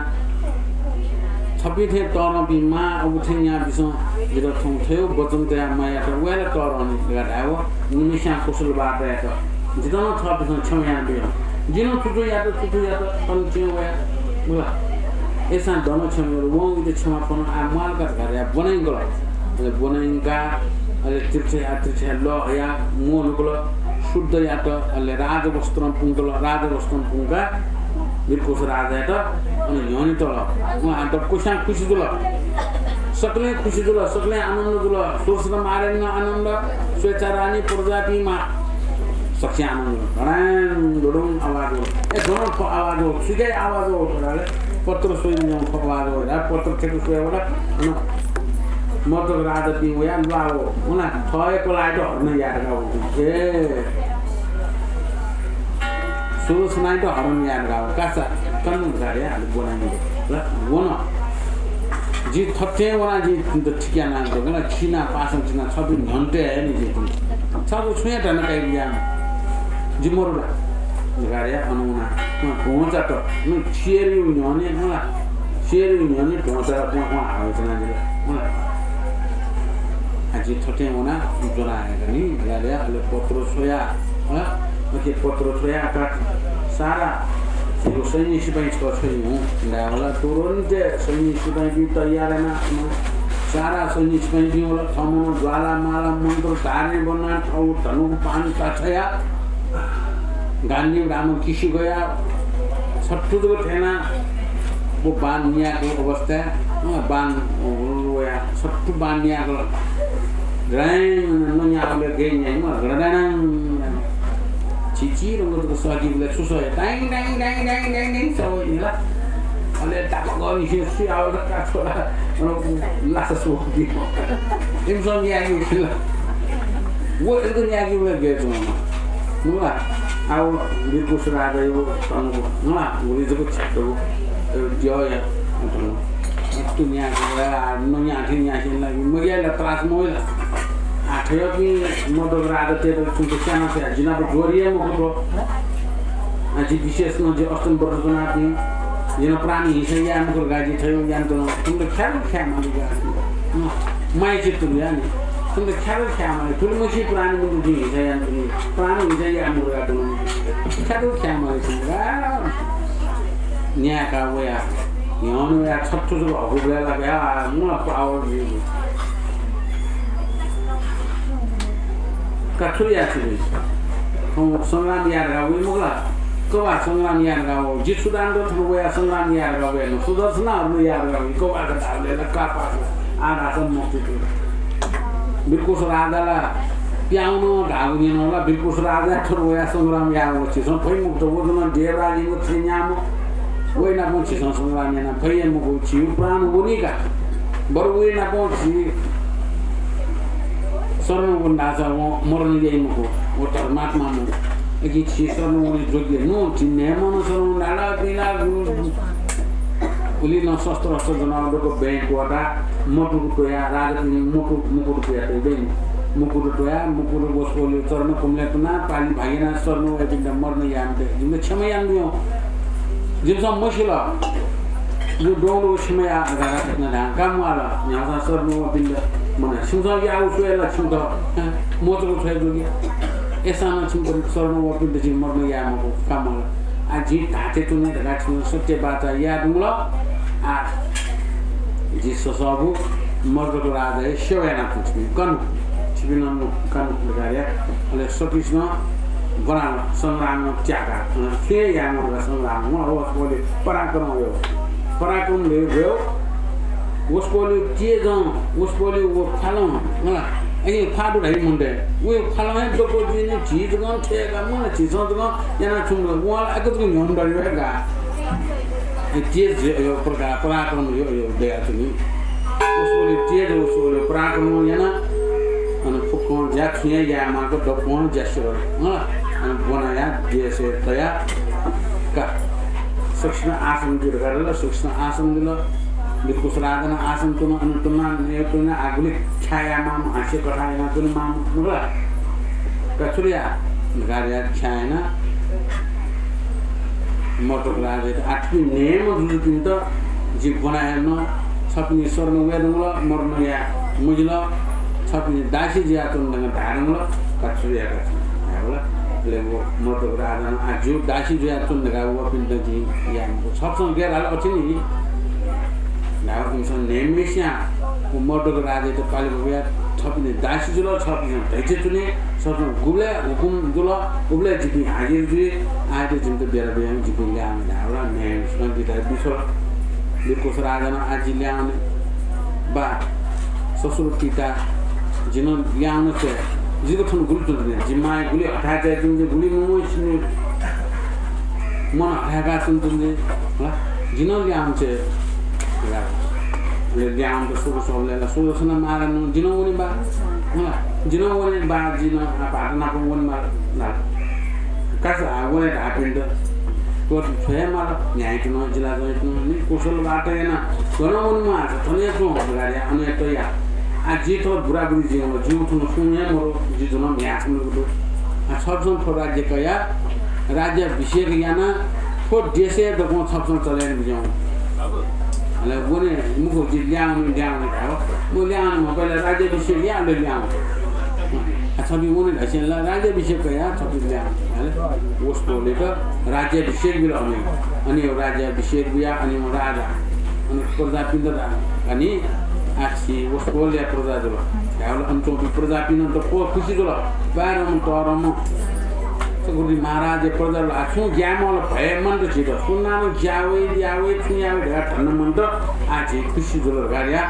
छपिं थें तःधंपिं मां अबु थें न्याःपिसं जितः थौं थ्व वचन तयाः मायात वय् ला तःधं नि धकाः धायेवं निम्हस्यां कौशलवाटयात जितः नं थःपिसं क्षमा यानाबिल। जिं नं छु छु यात, छु छु यात, तन चिं वया। मला। अय्‌सां दन क्षमा यात, वं उइत क्षमा फ्वन, आः म्वाल का धकाः धयाः ब्वना यंकल। अले ब्वना यंकाः, अले तीर्थया, तीर्थया लः हयाः म्वःल्हुकल, शुद्ध यात, अले राजवस्त्रं पुंकल, राजवस्त्रं पुंकाः वीरकुश राजायात अन न्ह्यःने तल। वं हानं दक्वस्यां खुसी जुल। सकलें खुसी जुल, सकलें आनन्द जुल। सुदर्शना महारानी नं आनन्द, स्वेच्छा रानी, प्रजापिं मा सकस्यां आनन्द जुल। धडाङ धुडुङ आवाज वल। ए, गन थ्व आवाज वल, सुयागु आवाज वल धकाः पत्र स्वइगु न्ह्यः थ्व आवाज वल। पत्र थ्यंक स्वये वल। अन मद्दक राजापिं वयाः ल्वाः वल। वनाः थः हे कलाःयात हरण याये धकाः वल। ए, सुदर्शनायात हरण याये धकाः वल। कासा, कन धकाः धयाः हाले ब्वना यंकल। ल, वन। जि थथे वनाः जि छित ठीक याना यंकल। गन चिना, पासां चिना, छपिं न्ह्यःने तये नि जि। छपिं छुं हे धन्दा काइगु याये मते। जि मरु ला धकाः धयाः अन वनाः, अँ, भ्वंचात, अँ, स्येरया न्ह्यःने, अँ ला, स्येरया न्ह्यःने भ्वंचात, अँ, अँ, हावय् च्वनादिल, अँ ला। आ, जि थथे वनाः ज्वना हयेका नि धकाः धयाः अले पत्र स्वयाः, अँ ला, अथे पत्र स्वयाः का सारा झीगु सैन्य सिपाइँ छकः छ्वये हुँ धायेवं ला तुरुन्ते सैन्य सिपाइँपिं तयार यानाः, अँ, सारा सैन्य सिपाइँपिं वल। थःम्हं ज्वाला माला मन्त्र धारण यानाः थःगु धनुक बाण ताछ्वयाः गाण्डीव धाःम्ह किसि गयाः छत्तु जक थ्यनाः व बाण नियाकल अवस्थाय्, अँ, बाण वयाः छत्तु बाण नियाकल। ड्राइङ नन्याःबलय् गय् न्याइम्ह गडडाडाङ। चिचिरंग जक सःकीबलय् छु सः हे डाइङ डाइङ डाइङ डाइङ डाइङ डाइङ सः वइदिला। अले तापाक निसें सुयावल का छोला। अन लासा सुवःकी। इमिसं न्याःकीबलय्। व इमित न्याःकीबलय् गय् च्वंम्ह। नुला। आव बिरकुस राजायो तनु। नुला। गुलि जक छ्यातु। द्यःया। तनु। तु न्याःकीबलय् आ, नन्याः थें न्यासें ला, मग्याइला त्रास मवइला। आ, थय्‌पिं मर्दक राजातय्‌त छुं त स्यानाः स्या, जि नाप ज्वर हे मखु थ्व। आ, जि विशेष नं जि अष्टमी व्रत च्वनापिं, जि नं प्राणी हिंसा याये मखु धकाः जि थय् यानातुं, छुं त ख्याल ख्याये माली का। अँ, माया चित्त दु यानि। छुं त ख्याल ख्याये माली, थुलिमछि प्राणी मनूत जिं हिंसा यानातुं, प्राणी हिंसा याये मखु धकाः तुं। ख्याल ख्याये माली छुं का। न्याय्‌का वया। न्ह्यःने वया छथ्थु जक हकु ब्वय् लाक या, मुला पावर जुइगु। का छु याये छु जुइ? थौं संग्राम याये धकाः वइ मखु ला? कबा संग्राम याये धकाः वः? जि सुदान दु थौं वया संग्राम याये धकाः वये न। सुदर्शनाहरुले याये धकाः वइ। कबा का धाःबलय् ला का पास ला। आ धाःसा मुक्ति दु। बिरकुस राजा ला प्याउन धाःगु न्यन ला, बिरकुस राजा थौं वया संग्राम याये वः। छिसं फइ मखुत, व जन देवराज इन्द्र थें न्याम्ह। वइ नाप छिसं संग्राम याना फइ हे मखु, छिगु प्राण वनी का। बरु वइ नाप झी शरण वन धाःसा वं मरण याइ मखु, व धर्मात्मा मखु। अकिं झी शरण वने योग्य नु, झी न्हय्‌म्हं नं शरण वन धाल, पिला गुरु उलि नं शस्त्र अस्त्र जनावर दक्व बँय् क्वःता, मटुक त्वया, राजापिनि मुटु, मुकुट त्वया तइ बँय्। मुकुट त्वया, मुकुट वसपोलया चरण कमलय् तुना, पालि भागेना शरण वयापिन्त मरण याये मते। जिमित क्षमा यानादियौं। जिमिसं मसिल। जिमि दौंदुगु क्षमा या धकाः राजापिन्त धां का म्वाल। न्ह्याःसां शरण वःपिन्त मनं। छिमिसं याःगु स्वये ला छिमित, हँ, मोचक छ्वये दु कि? अय्‌सां नं छिमित शरण वःपिन्त जिं मरण याये मखु का म्वाल। आ, जिं धात्थें च्वने धकाः छिमिसं सत्य बाचा याये धुंकल। आ, जि ससःगु मर्दक राजाया सेवा यानाच्वना, छिपिं का नु, छिपिं नं नु, का नु धकाः या। अले सकसिनं ग्वनाः संग्रामं त्याका, अन छुं हे याये मखु धकाः संग्रामं, वसपोलया पराक्रम वय्, पराक्रम वय्, वसपोलया तेजं, वसपोलया व ख्वालं, मला, अकिं ख्वाः दु धाइ मनूतय्, व ख्वालं हे दक्व जुइ नि, झी जकं थय्‌का, मला, झीसं जकं यानाच्वंगु, वं ला अय्‌क जक न्ह्यःने दयावया का। ए, तेज, ए, प्रका-, पराक्रम यो, यो दयाच्वनी। वसपोलया तेज, वसपोलया पराक्रम याना, अन फुक्कं ज्या छुं हे याये माःगु दक्वं ज्या सिधल। अँ, अन ब्वना या देशय् तया का। सकसिनं आसन जुइ धकाः धाल, सकसिनं आसन जुल। बिरकुस राजां आसन तुन, अन तुना, ने तुना, आ गुलि ख्याया माम, हास्य कथा याना तुन माम, मुला। का छु याये धकाः या ख्याया याना। मर्दक राजायात, आ, थुपिं न्हय्‌म्ह जुजुपिन्त जि ब्वना हये नं, छपिनि शरण वये धुंकल, मरण याये मजिल, छपिनि दासी जुयाच्वने धकाः धाये धुंकल, का छु याये का छु धायेबलय्, अले व मर्दक राजां, आ, जिगु दासी जुयाच्वने धकाः वःपिन्त जिं याये मखु। छपिसं गय् धाल अथे नि धायेबलय् इमिसं न्हय्‌म्हेसियां व मर्दक राजायात पाले ब्वया, छपिनि दासी जुल, छपिसं धैर्य च्वने, छपिसं गुबलय् हुकुम जुल, उबलय् जिपिं हाजिर जुइ, आःयात जिमित बेला बियाः जिपिं ल्याहां धायेबलय् न्हय्‌म्हेसिनं बिदा बिछ्वल। बिरकुस राजां, आ जि ल्याहां वने बा, ससुर पिता, जि नं ल्याहां वने छ्वये, जिगु थन गुलि च्वंच्वने, जि मांया गुलि हथाय् चायाच्वंच्वने, गुलि मुंमुंसिनि मन हथाय्‌काः च्वंच्वंच्वने, हला, जि नं ल्याहां वने छ्वये। अले ल्याहां वनेत सुरु स्वःबलय् ला सुदर्शन महाराज नं, जि नं वने बा। हँ, जि नं वने बा, जि नं आ भाःत नाप वने माल धाल। का छु आ वने धाःपिन्त त्वःते छ्वये माल, न्ह्याइतुं, जिलाजंयातुं नि कुशल वार्ता याना, गन वने माल, थन हे च्वँ धकाः या, अन हे तया। आ जि थ्व बुराबुरी जुयावल, जिगु थन सुं हे मरु, जि थन म्ह्याय् छम्ह दु। आ छपिसं थ्व राज्य कया, राज्याभिषेक याना, थ्व देशय् दक्वं छपिसं चले याना बिज्याहुँ। अले वने मखु, जि ल्याहां वने, ल्याहां वने धायेबलय्, व ल्याहां वने मखु, पहिला राज्याभिषेक या, अले ल्याहां वने। आ, छपिं वने धासेंलि राज्याभिषेक कया, छपिं ल्याहां वने। अले वसपोलयात राज्याभिषेक बिल अन। अन राज्याभिषेक बिया, अन राजा। अन प्रजापिन्त दा-, अनि आ छि वसपोलया प्रजा जुल। धायेबलय् अन च्वंपिं प्रजापिन्त दक्व खुसी जुल। बाय्‌धंम्ह तःधंम्ह छगू महाराजया प्रजा जुल। आ छुं ग्याये मल, भय मन्त झीत। सुनानं ग्याः वइ, याः वइ, छुं याः वइ धकाः धन्दा मन्त। आ झी खुसी जुल धकाः या।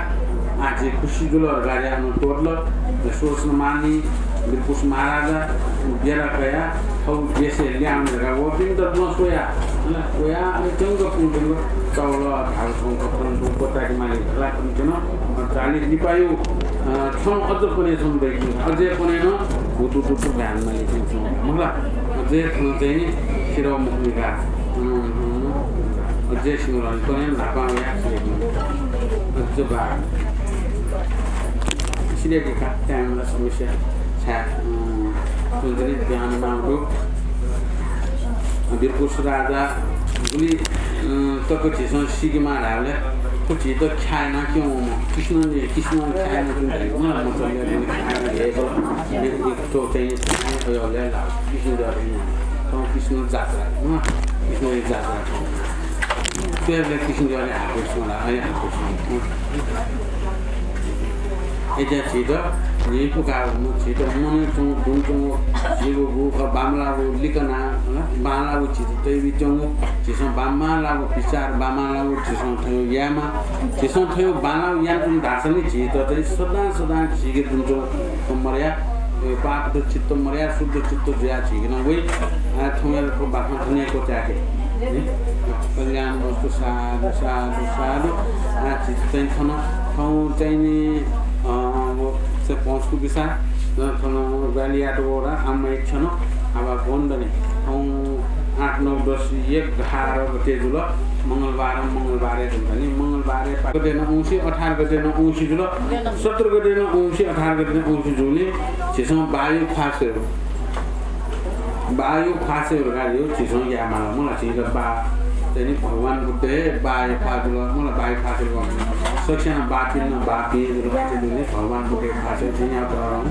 आः झी खुसि जुल धकाः अन त्वःतल। सुदर्शन मांनि बिरकुस महाराजा बेरा कयाः थःगु देशय् ल्याहां वने धकाः वःपिन्त दुहां स्वयाः, स्वयाः अले त्यंक पुंत्यंक तःवल धाःगु थौं कथं तुं क्वचायेके माली धकाः थन थन चालीस लिपायु, अ, छुं अझ कन्हय् छुं दइगु, अझ कन्हय् नं हुतु तुतु धायेमाली थें च्वं मखु ला। अझ थन चाहिँ सिरः मुखुमिका, अ, अ, अझ सिंहलहरी कन्हय् न्हापां वयाः सिरः अझ बा। सिरः का time ला समस्या छाय्, अ, थन चाहिँ बिहान मांगु बिरकुस राजा गुलि, अ, तक झीसं सीकेमाः धाःबलय् थ्व झीत ख्याः यानाः क्यं वःम्ह कृष्ण, कृष्ण ख्याः यानाः क्यं धाइ। मला मचल्या गुलि ख्याः यानाः हे बल। एक, एक तो चाहिँ अयलय् लाव। कृष्ण द्वारे, अ, कृष्ण जात्रा, अ, कृष्ण जात्रा। स्वयेबलय् कृष्ण द्वारे हाकुस मला, अय् हाकुस। अय्‌जुयाः झीत न्ह्यइपुकाः वःम्ह, झीत मनय् च्वंगु, दुने च्वंगु, झीगु गुगु खः बांमलाःगु लिकनाः, हँ, बांलाःगु झीत तयाबियाच्वंगु, झीसं बांमलाःगु विचार, बांमलाःगु झीसं थज्याःगु यायेमाः, झीसं थज्याःगु बांलाःगु यानाच्वन धाःसा नि झीत चाहिँ सदां सदां झीके दुने च्वंगु मदया, पापत चित्त मदया, शुद्ध चित्त जुयाः झीके नं वइ। आः थौंया थ्व बाखं थन हे क्वचायेके। कल्याण वस्तु, साधु, साधु, साधु। आः झीत चाहिँ थन, थौं चाहिँ नि, अ, व, से पहुँचकूपिसा, अ, थन ग्वाहालि यायेत वःगु आम्माया छ्यं आबा बन्द नि। थौं आठ, नौ, दस, एघार गते जुल, मंगलबार, मंगलबारय् जुल नि, मंगलबारय् पा-, गते नं औंसी, अठार गते नं औंसी जुल, सत्र गते नं औंसी, अठार गते नं औंसी जुल नि, झीसं बायु फासय् बायु फासय् धकाः झीसं यायेमाल। मला झीत बा चाहिँ नि भगवान बुद्ध हे बायु फासय् जुल। मला बायु फासय् जुल। सकसिनं बापिं बापिं जुल। भगवान बुद्ध फासय् झीसं याये तःधं।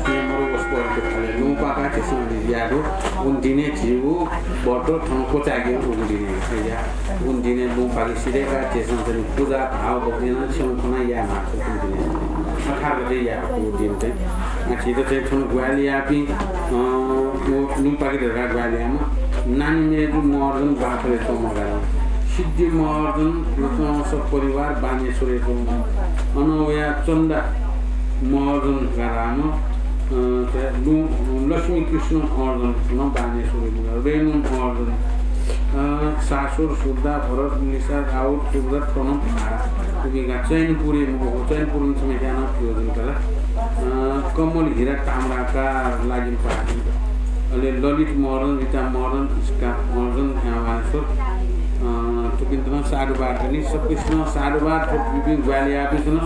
झी मरु वसपोलयात लुँ पाकाः झीसं याये दु। उगु दिनय् झीगु व्रत थन क्वचायेके उगु दिनय्। उगु दिनय् लुँ पाके सिधय्काः झीसं चाहिँ नि पूजा भाव भक्ति यानाः छेँ खनाः यायेमाः। उगु दिनय् अठार गते याये उगु दिन चाहिँ। आ, झीत चाहिँ थन ग्वाहालि याःपिं, अ, व लुँ पाके धकाः ग्वाहालि याःम्ह नानी मय्जु महर्जन बाँसोलय् च्वंम्ह गाः। सिद्धि महर्जन सपरिवार बानेश्वरय् च्वंम्ह। अन वया चन्दा महर्जन गाः धाःम्ह, अ, लुँ, लक्ष्मी कृष्ण महर्जन नं बानेश्वरय् च्वंम्ह। रेणु महर्जन, अ, सासोर, सुर्दा, भरत, निशा, राउत, सुर्दा, थ्व नं भाः। उपिं गाः चैनपुरी मखु, चैनपुरी नं छम्ह नं प्रयोजन कल। अ, कमल, हिरा, ताम्राकार, लागिन पार्टी। अले ललित महर्जन, रिता महर्जन, स्का महर्जन, ह्यावांश्वर, अ, थुपिन्त नं साधुवाद नि, सकसिनं साधुवाद। थ्व उपिं ग्वाहालि याःपिन्त नं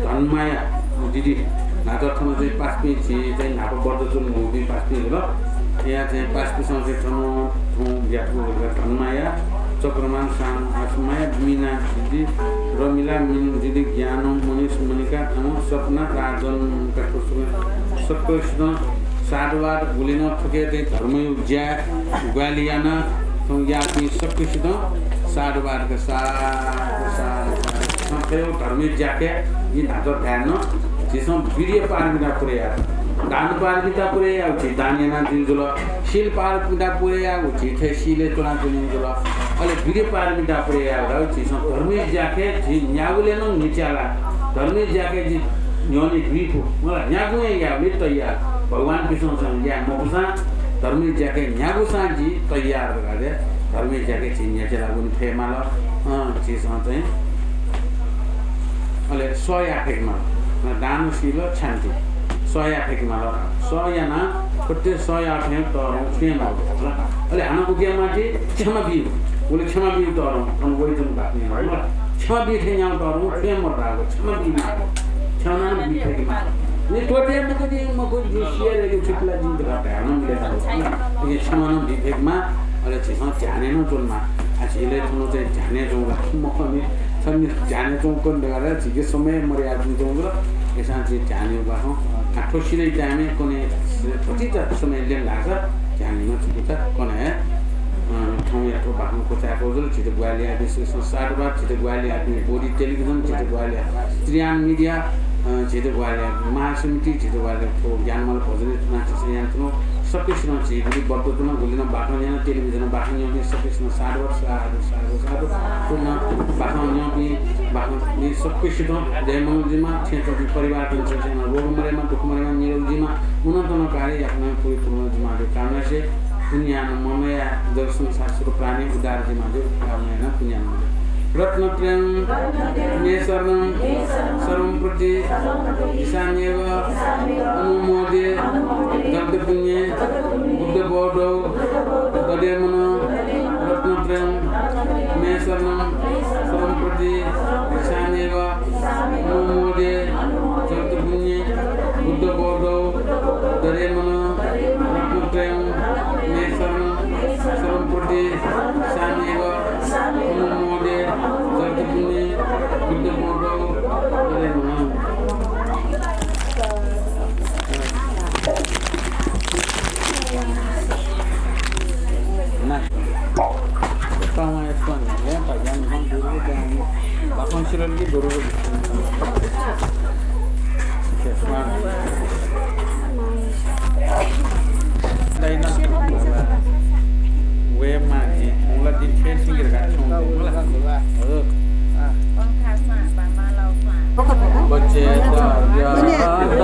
धनमाया दिदी। न्हाचः थन चाहिँ पासापिं झी चाहिँ न्हापा व्रत च्वने मखुपिं पासापिं जुल। या चाहिँ पासापिसं चाहिँ थन थौं बियातःगु धनमाया, चक्रमान, सान, आसमाया, मिना दिदी, रमिला, मिनु दिदी, ज्ञान, मनिष, मनिका, आमा, सपना, राजन, काठ्रो, सकसिनं साधुवाद। गुलिनं थुके चाहिँ धर्मया ज्या ग्वाहालि यानाः थौं याःपिं सकसिनं साधुवाद का, साधु, साधु, साधु। थौं थ्व धर्मया ज्याके जिं न्हाचः धायेन, झीसं वीर्य पारमिता पुरे याये। दान पारमिता पुरे याये, झी दान यानाः जुइ जुल। शील पारमिता पुरे याये, झी थें शीलय् च्वनाः जुइ जुल। अले वीर्य पारमिता पुरे याये, झीसं धर्मया ज्याके झी न्यागुलय् नं न्हिच्वः ला। धर्मया ज्याके झी न्ह्यःने जुइ फु। मला न्यागुं हे यायेगुलि तयार। भगवानपिसं चाहिँ याये मफुसां धर्मया ज्याके न्यागुसां झी तयार धकाः धर्मया ज्याके झी न्ह्यचिलागु नि फयेमाल। अँ, झीसं चाहिँ अले सह याये फयेके माल। दान, शील, क्षान्ति। सह याये फयेके माल। सह यानाः फुक्कं सह याःथें तःधं छुं हे मरु। अले हानं उकिया माथि क्षमा बी। उलि क्षमा बी तःधं, अन वइच्वंगु बात नि। क्षमा बी थें न्यागु तःधं छुं हे मरु धाःगु। क्षमा बी माल। क्षमा नं बी फयेके माल। नि त्वःते मखु नि, मखु नि, सिया रे, छु पिला जिं धकाः धाये नं मिले धाःगु। उकिं क्षमा नं बी फयेके माल। अले झीसं ध्यानय् नं च्वनेमाः। आ, झीले थन चाहिँ ध्यानय् च्वंगु ला मखु नि, छन्हि ध्यानय् च्वंगु कन धकाः झीके समय मर्यादा जुइ च्वंगु ला। अय्सां झी ध्यानय् बाखं, आ, थ्व सिधइ time-य् कन्हय् भतिचा समय ल्यन धाःसा ध्यानय् नं छुकुचा कन्हय्, अ, थौंया थ्व बाखं क्वचाय्कूगु जुल। झीत ग्वाहालि याःपिं सकसिनं साधुवाद, झीत ग्वाहालि याःपिं बोधि टेलिभिजन, झीत ग्वाहालि याःपिं त्रियान मिडिया, अ, झीत ग्वाहालि याःपिं महासमिति, झीत ग्वाहालि याःपिं थ्व ज्ञानमाला भजन यानाच्वंपिं सकसिनं झी गुलि व्रत च्वना, गुलिनं बाखं न्यना, टेलिभिजनं बाखं न्यंपिं सकसिनं साधुवाद, साधु, साधु, साधु। बाखं न्यंपिं, बाखं नि सकसितं जय मंगल जुइमा, छेँ च्वंपिं परिवार तन छेँ नं रोग मरेमा, दुःख मरेमा, निरोग जुइमा, उन्नत नं कार्य यापन पूरी पूर्ण जुइमा जो कामना से पुण्यान मनया दर्शन शास्त्र प्राणी उद्धार जुइमा जो कामना पुण्यान। रत्नत्रयं मे शरणं सर्वं प्रति दिशाम्येव अनुमोदे जगत पुण्ये बुद्ध बोधौ दधे मनः। रत्नत्रयं मे शरणं सर्वं प्रति दिशाम्येव अनुमोदे जगत पुण्ये बुद्ध बोधौ दधे मनः। रत्नत्रयं मे शरणं सर्वं प्रति दिशाम्येव अनुमोदे जगत पुण्ये बुद्ध बोधौ दधे मनः।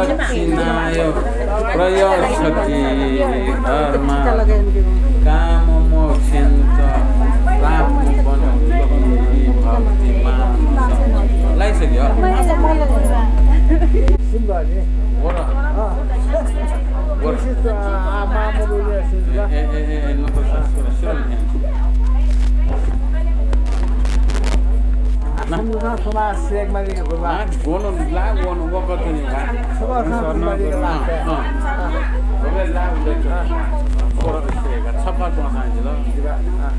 दक्षिणाय प्रयच्छति धर्म काम मोक्षेन च प्राप्नुवन्ति भक्तिमान। लाइसक्यो। सिम्बा नि। वर। अँ। वर। विशिष्ट, आ, आ, मामूली विशिष्ट। ए, ए, ए, ए, न त स-, स-, स-, ना। हम लोग समाज से एक बार ये गुरुबा। हाँ, गोनो ला, गोनो वो करते नहीं बा। समाज से एक बार ये गुरुबा। हाँ, हाँ। वो ला, वो करते। हाँ। वो करते। छपा तो हाँ, जिला। जिला, हाँ।